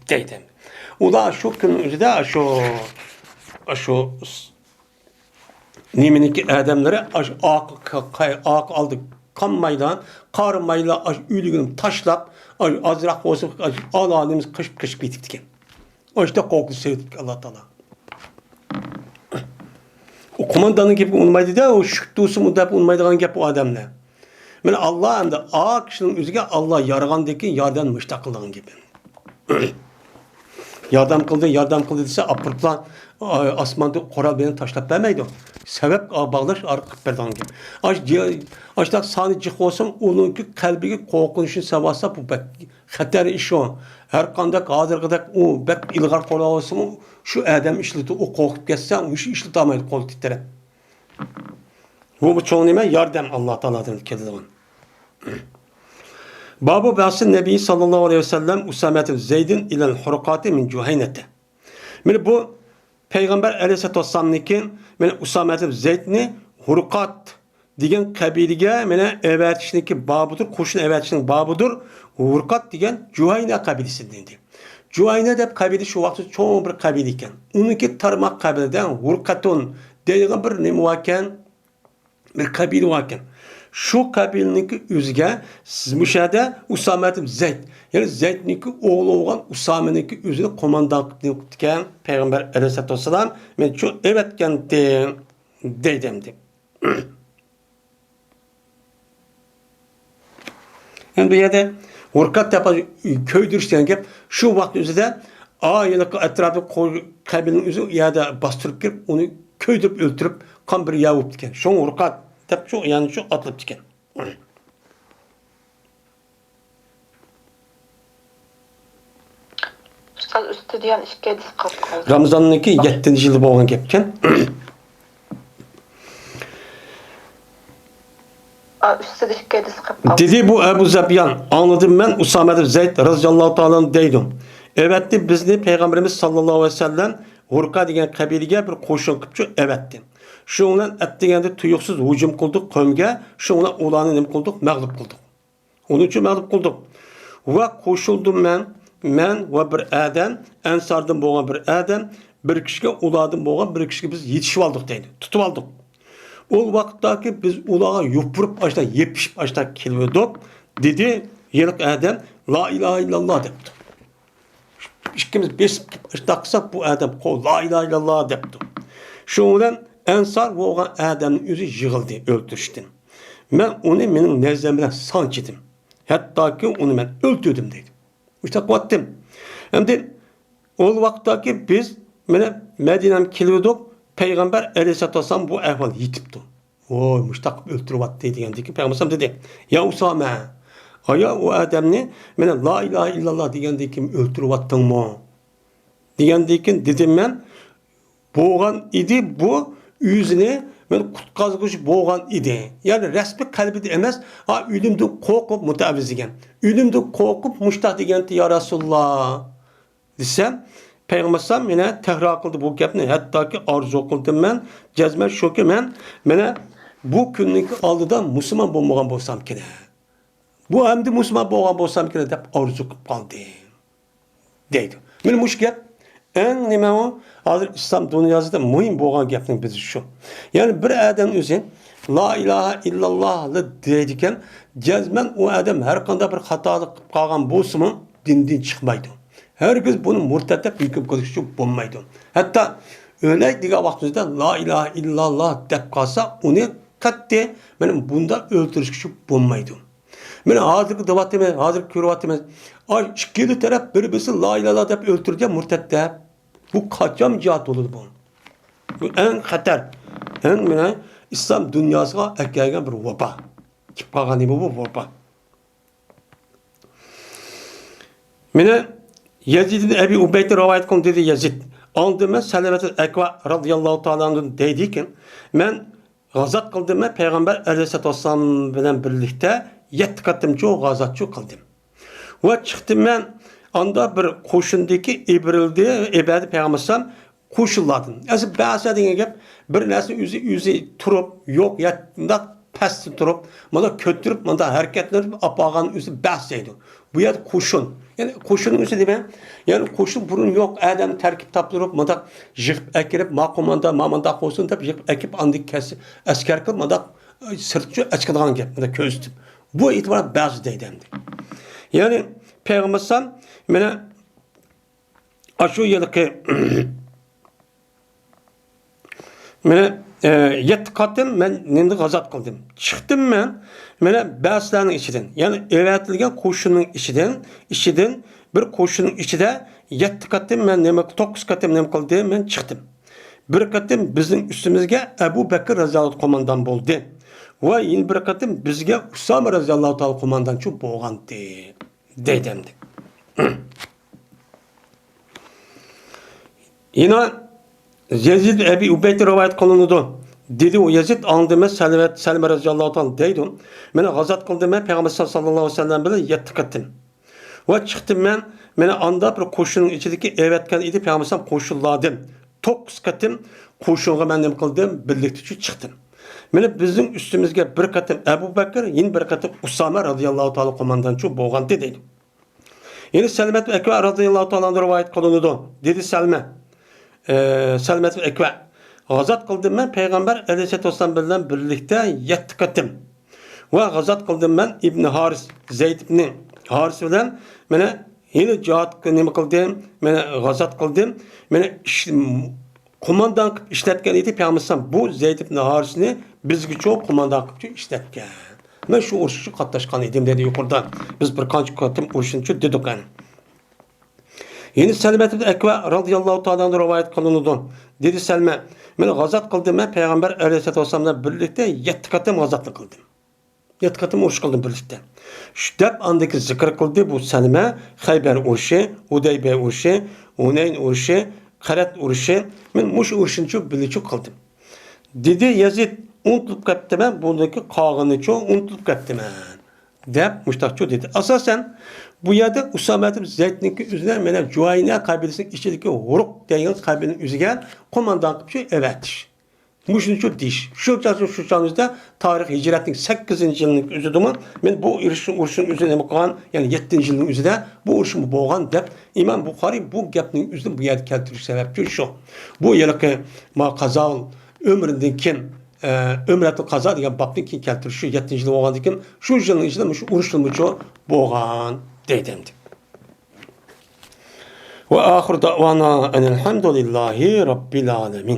دەيدۇ. ئۇلار شۇ كۈننىڭ ئۆزىدە شۇ، شۇ نېمىنىڭكى ئادەملىرى ئاشۇ ئارقا، ئارقا ئالدى قالمايلا، قارىمايلا، ئاشۇ ئۆلۈكنى تاشلاپ، ئاشۇ ئازراق بولسا، ئاشۇ ئالانىمىز قېچىپ، قېچىپ كېتىپتىكەن. ئاشۇنداق قورقۇنچ سېلىپتىكەن ئاللا تائالا. ئۇ قومانداننىڭ گېپىگە ئۇنىمايدۇ-دە، ئۇ شۈك تۇرسىمۇ دەپ ئۇنىمايدىغان گەپ ئۇ ئادەملەر. مانا ئاللا ئەمدى ئا كىشىنىڭ ئۆزىگە ئاللا يارىغاندىن كېيىن ياردەم مۇشتاق قىلىدىغان گېپى. ياردەم قىلدى، ياردەم قىلدى دېسە، ئاپىرىپلا، ئا-، ئاسماندا قورال بىلەن تاشلاپ بەرمەيدۇ. سەۋەب باغلاش ئارقىلىق بېرىدىغان گەپ. ئاش-، ئاشۇنداق سانى جىق بولسىمۇ، ئۇنىڭكى قەلبىگە قورقۇنچنى سېلىۋالسا، بۇ بەك خەتەر ئىش ئۇ. ھەر قانداق ھازىرقىدەك ئۇ بەك ئىلغار قورال بولسىمۇ، شۇ ئادەم ئىشلىتىدۇ، ئۇ قورقۇپ كەتسە، ئۇ ئىشلىتالمايدۇ قول تىترەپ. بۇ، بۇ چوڭ نېمە؟ ياردەم ئاللا تائالادىن كېلىدىغان. بابۇ بەسى نەبىي ساللاللاھۇ ئەلەيھى ۋەسەللەم ئۇسامەتىن زەيدىن ئىلەل ھۇرقاتى مىن جۇھەينەتە. مانا بۇ پەيغەمبەر ئەلەيھىسسالاتۇ ۋەسسالامنىڭكى، مانا ئۇسامەتىن زەيدنى ھۇرقات دېگەن قەبىلىگە مانا ئەۋەتىشنىڭكى بابىدۇر، قوشۇن ئەۋەتىشنىڭ بابىدۇر. ھۇرقات دېگەن جۇھەينە قەبىلىسىدىن ئىدى. جۇھەينە دەپ قەبىلە شۇ ۋاقىتتا چوڭ بىر قەبىلە ئىكەن. ئۇنىڭكى تارماق قەبىلىدە ھۇرقەتۇن دەيدىغان بىر نېمە باركەن، بىر قەبىلە باركەن. شۇ قەبىلىنىڭكى ئۆزىگە سىز مۇشۇ يەردە ئۇسامە ئىبن زەيد، يەنى زەيدنىڭكى ئوغلى بولغان ئۇسامىنىڭكى ئۆزىنى قوماندان قىلىپ قىپتىكەن پەيغەمبەر ئەلەيھىسسالاتۇ ۋەسسالام مېنى شۇ ئەۋەتكەنتى دەيدۇ ئەمدى. ئەمدى بۇ يەردە ھۇرقات دەپ كۆيدۈرۈش دېگەن گەپ شۇ ۋاقىت ئۆزىدە ئا ھېلىقى ئەتراپى قەبىلىنىڭ ئۆزى ئۇ يەردە باستۇرۇپ كىرىپ ئۇنى كۆيدۈرۈپ ئۆلتۈرۈپ قان بىر يەر بوپتىكەن. شۇڭا ھۇرقات دەپ شۇ يەنى شۇ ئاتىلىپتىكەن. ئۇستاز، ئۈستىدە يەنە ئىككى ھەدىس قالىپ قالدى. رامىزاننىڭكى يەتتىنچى يىلى بولغان گەپكەن. ئا، ئۈستىدە ئىككى ھەدىس قالىپ قالدى. دېدى بۇ ئەبۇ زەبيان، ئاڭلىدىم مەن ئۇسامە ئىبن زەيد رەزىياللاھۇ تائالا ئەنھۇ دەيدۇ، ئەۋەتتى بىزنى پەيغەمبىرىمىز ساللاللاھۇ ئەلەيھى ۋەسەللەم ھۇرقا دېگەن قەبىلىگە بىر قوشۇن قىپچۇ ئەۋەتتى. شۇنىڭ بىلەن ئەتىگەندە تۇيۇقسىز ھۇجۇم قىلدۇق قەۋمگە، شۇنىڭ بىلەن ئۇلارنى نېمە قىلدۇق؟ مەغلۇپ قىلدۇق. ئۇنىڭ ئۈچۈن مەغلۇپ قىلدۇق. ۋە قوشۇلدۇم مەن، مەن ۋە بىر ئادەم، ئەنساردىن بولغان بىر ئادەم، بىر كىشىگە ئۇلاردىن بولغان بىر كىشىگە بىز يېتىشىۋالدۇق دەيدۇ، تۇتۇۋالدۇق. ئۇ ۋاقىتتاكى بىز ئۇلارغا يوپۇرۇپ ئاشتا يېپىشىپ ئاشتا كېلىۋىدۇق، دېدى ھېلىقى ئادەم، لا ئىلاھە ئىللاللا دەپتۇ. ئىككىمىز بېسىپ قىلىپ ئاشتا قىلساق بۇ ئادەم قول لا ئىلاھە ئىللاللا دەپتۇ. شۇنىڭ بىلەن ئەنسار بولغان ئادەمنىڭ ئۆزى يىغىلدى ئۆلتۈرۈشتىن. مەن ئۇنى مېنىڭ نەزىرىم بىلەن سانچىدىم. ھەتتاكى ئۇنى مەن ئۆلتۈردۈم دەيدۇ. مۇشۇنداق قىلىۋاتتىم. ئەمدى ئۇ ۋاقىتتاكى بىز مانا مەدىنەگە كېلىۋىدۇق، پەيغەمبەر ئەلەيھىسسالاتۇ ۋەسسالام بۇ ئەھۋالدا يېتىپتۇ. ۋوي، مۇشۇنداق قىلىپ ئۆلتۈرۈۋاتتى دېگەندىكىن پەيغەمبەر ئەلەيھىسسالام دېدى، يا ئۇسامە، ئايا ئۇ ئادەمنى مانا لا ئىلاھە ئىللاللا دېگەندىكىن ئۆلتۈرۈۋاتتىڭمۇ؟ دېگەندىكىن دېدىم مەن، بولغان ئىدى، بۇ ئۆزىنى مەن قۇتقازغۇچى بولغان ئىدى. يەنى رەسمىي قەلبىدە ئەمەس، ئا، ئۆلۈمدىن قورقۇپ مۇتەئەۋۋىز دېگەن. ئۆلۈمدىن قورقۇپ مۇشتاق دېگەنتى، يا رەسۇلاللا دېسەم، پەيغەمبەر ئەلەيھىسسالام يەنە تەكرار قىلدى بۇ گەپنى، ھەتتاكى ئارزۇ قىلدىم مەن، جەزمەن شۇكى مەن مانا بۇ كۈننىڭكى ئالدىدا مۇسۇلمان بولمىغان بولسام كېرەك. بۇ ئەمدى مۇسۇلمان بولغان بولسام كېرەك دەپ ئارزۇ قىلىپ قالدى. دەيدۇ. مانا مۇشۇ گەپ ئەڭ نېمە ئۇ؟ ھازىر ئىسلام دۇنياسىدا مۇھىم بولغان گەپنىڭ بىرى شۇ. يەنى بىر ئادەم ئۆزى لا ئىلاھە ئىللاللا دەيدىكەن، جەزمەن ئۇ ئادەم ھەر قانداق بىر خاتالىق قىلىپ قالغان بولسىمۇ دىندىن چىقمايدۇ. ھەرگىز بۇنى مۇرتەت دەپ ھۆكۈم قىلىشقا بولمايدۇ. ھەتتا ئۆلەي دېگەن ۋاقتىمىزدا لا ئىلاھە ئىللاللا دەپ قالسا ئۇنى قەتئىي مانا بۇنداق ئۆلتۈرۈشكە بولمايدۇ. مانا ھازىرقى دەۋاتىمىز، ھازىر كۆرۈۋاتىمىز. ئاي، ئىككىلا تەرەپ بىر-بىرسى لا ئىلاھە دەپ ئۆلتۈردى مۇرتەت دەپ. بۇ قاچان جىھاد بولىدۇ بۇ؟ بۇ ئەڭ خەتەر، ئەڭ مانا ئىسلام دۇنياسىغا ئەكەلگەن بىر ۋابا. كېلىپ قالغان نېمە بۇ ۋابا؟ مانا يەزىد ئىبن ئەبى ئۇبەيدتىن رىۋايەت قىلىندى دېدى يەزىد. ئاڭدىن مەن سەلەمەتۇل ئەكۋا رازىياللاھۇ تائالا ئەنھۇ دەيدىكەن، مەن غازات قىلدىم، مەن پەيغەمبەر ئەلەيھىسسالاتۇ ۋەسسالام بىلەن بىرلىكتە يەتتە قېتىمچۇ غازاتچۇ قىلدىم. ۋە چىقتىم مەن، ئاندا بىر قوشۇندىكى ئىبرىلدى، ئىبەدى پەيغەمبەر ئەلەيھىسسالام قوشۇنلاردىن. ئەسلى بەسە دېگەن گەپ بىر نەرسە ئۆزى، ئۆزى تۇرۇپ، يوق، يەت-، مۇنداق پەستە تۇرۇپ، مۇنداق كۆتۈرۈپ، مۇنداق ھەرىكەتلىنىپ ئاپارغان ئۆزى بەس دەيدۇ. بۇ يەردە قوشۇن. يەنى قوشۇننىڭ ئۆزى دېمەڭ. يەنى قوشۇن بۇرۇن يوق ئادەمنى تەركىب تاپتۇرۇپ، مۇنداق يىغىپ ئەكىرىپ، ما قوماندا، ما مۇنداق بولسۇن دەپ يىغىپ ئەكىپ، ئاندىن كەس-، ئەسكەر قىلىپ، مۇنداق، ئى، سىرتچۇ ئەچىقىدىغان گەپ، مۇنداق كۆرسىتىپ. بۇ ئېتىبارەن بەزى دەيدۇ ئەمدى. يەنى پەيغەمبەر ئەلەيھىسسالام مانا ئاشۇ يىلقى مانا، ئە، يەتتە قېتىم مەن نېمىدە غازات قىلدىم. چىقتىم مەن، مانا، بەسلەرنىڭ ئىچىدىن، يەنى ئەۋەتىلگەن قوشۇننىڭ ئىچىدىن، ئىچىدىن بىر قوشۇننىڭ ئىچىدە يەتتە قېتىم مەن نېمە، توققۇز قېتىم نېمە قىلدىم، مەن چىقتىم. بىر قېتىم بىزنىڭ ئۈستىمىزگە ئەبۇ بەكىر رەزىياللاھۇ قوماندان بولدى. ۋە يەنە بىر قېتىم بىزگە ئۇسامە رەزىياللاھۇ تائالا قوماندانچۇ بولغانتى. دەيدۇ ئەمدى. يەنە يەزىد ئەبى ئۇبەيدتىن رىۋايەت قىلىنىدۇ. دېدى ئۇ يەزىد، ئاڭدىمەن سەلمە، سەلمە رەزىياللاھۇ تائالا دەيدۇ، مەن غازات قىلدىم، مەن پەيغەمبەر ساللاللاھۇ ئەلەيھى ۋەسەللەم بىلەن يەتتە قېتىم. ۋە چىقتىم مەن، مەن ئاندا بىر قوشۇننىڭ ئىچىدىكى ئەۋەتكەن ئىدى پەيغەمبەر قوشۇنلاردىن. توققۇز قېتىم قوشۇنغا مەن نېمە قىلدىم؟ بىرلىكتە چىقتىم. مانا بىزنىڭ ئۈستىمىزگە بىر قېتىم ئەبۇ بەكىر، يەنە بىر قېتىم ئۇسامە رەزىياللاھۇ تائالا قوماندانچۇ بولغانتى دەيدۇ. يەنە سەلمەت ئەكۋا رەزىياللاھۇ تائالا ئەنھۇ رىۋايەت قىلىنىدۇ. دېدى سەلمە، ئە، سەلمەت ئەكۋا، غازات قىلدىم مەن پەيغەمبەر ئەلەيھىسسالاتۇ ۋەسسالام بىلەن بىرلىكتە يەتتە قېتىم. ۋە غازات قىلدىم مەن ئىبنى ھارىس، زەيد ئىبنى ھارىس بىلەن، مانا، ھېلى جىھاد نېمە قىلدىم، مانا، غازات قىلدىم، مانا، ئىش-، قوماندان قىلىپ ئىشلەتكەن ئىدى پەيغەمبەر ئەلەيھىسسالام. بۇ زەيد ئىبنى ھارىسنى بىزگىچۇ قوماندان قىلىپچۇ ئىشلەتكەن. مەن شۇ ئۇرۇشقا قاتناشقان ئىدىم دېدى يۇقىرىدا. بىز بىر قانچە قېتىم ئۇرۇشنىچۇ دېدۇق ئەنە. يەنە سەلمەت ئىبن ئەكۋا رازىياللاھۇ تائالا ئەنھۇ رىۋايەت قىلىنىدۇ. دېدى سەلمە، مەن غازات قىلدىم، مەن پەيغەمبەر ئەلەيھىسسالاتۇ ۋەسسالام بىلەن بىرلىكتە يەتتە قېتىم غازاتنى قىلدىم. يەتتە قېتىم ئۇرۇش قىلدىم بىرلىكتە. شۇ دەپ ئاندىكى زىكىر قىلدى بۇ سەلمە، خەيبەر ئۇرۇشى، ھۇدەيبىيە ئۇرۇشى، ھۇنەين ئۇرۇشى، قەرەت ئۇرۇشى، مەن مۇشۇ ئۇرۇشنىچۇ بىللىچۇ قىلدىم. دېدى يەزىد، ئۇنتۇلۇپ قاپتىمەن، بۇندىكى قالغىنىچۇ ئۇنتۇلۇپ قاپتىمەن. دەپ مۇشتاقچۇ دېدى. ئاساسەن، بۇ يەردە ئۇسامە ئىبن زەيدنىڭكى ئۆزىنى مانا جۇھەينە قەبىلىسىنىڭ ئىچىدىكى ھۇرۇق دېگەن قەبىلىنىڭ ئۆزىگە قوماندان قىلىپ شۇ ئەۋەتىش. مۇشۇنچۇ دېيىش. شۇ چاغ، شۇ چاغىمىزدا تارىخ ھىجرەتنىڭ سەككىزىنچى يىلىنىڭ ئۆزىدىمۇ، مەن بۇ ئۇرۇشنىڭ، ئۇرۇشنىڭ ئۆزى نېمە قىلغان، يەنى يەتتىنچى يىلنىڭ ئۆزىدە بۇ ئۇرۇشمۇ بولغان دەپ، ئىمام بۇخارىي بۇ گەپنىڭ ئۆزىنى بۇ يەردە كەلتۈرۈش سەۋەبچى شۇ. بۇ ھېلىقى ما قازاۋۇل ئۆمرىدىن كېيىن، ئە، ئۆمرەتۇل قازا دېگەن بابتىن كېيىن كەلتۈرۈش، شۇ يەتتىنچى يىل بولغاندىن كېيىن، شۇ يىلنىڭ ئىچىدە مۇشۇ ئۇرۇشلىرىمۇچۇ بولغان دەيدۇ ئەمدى. ۋە ئاخىر دەۋانا ئەنىل ھەمدۇلىللاھى رەببىل ئالەمىن.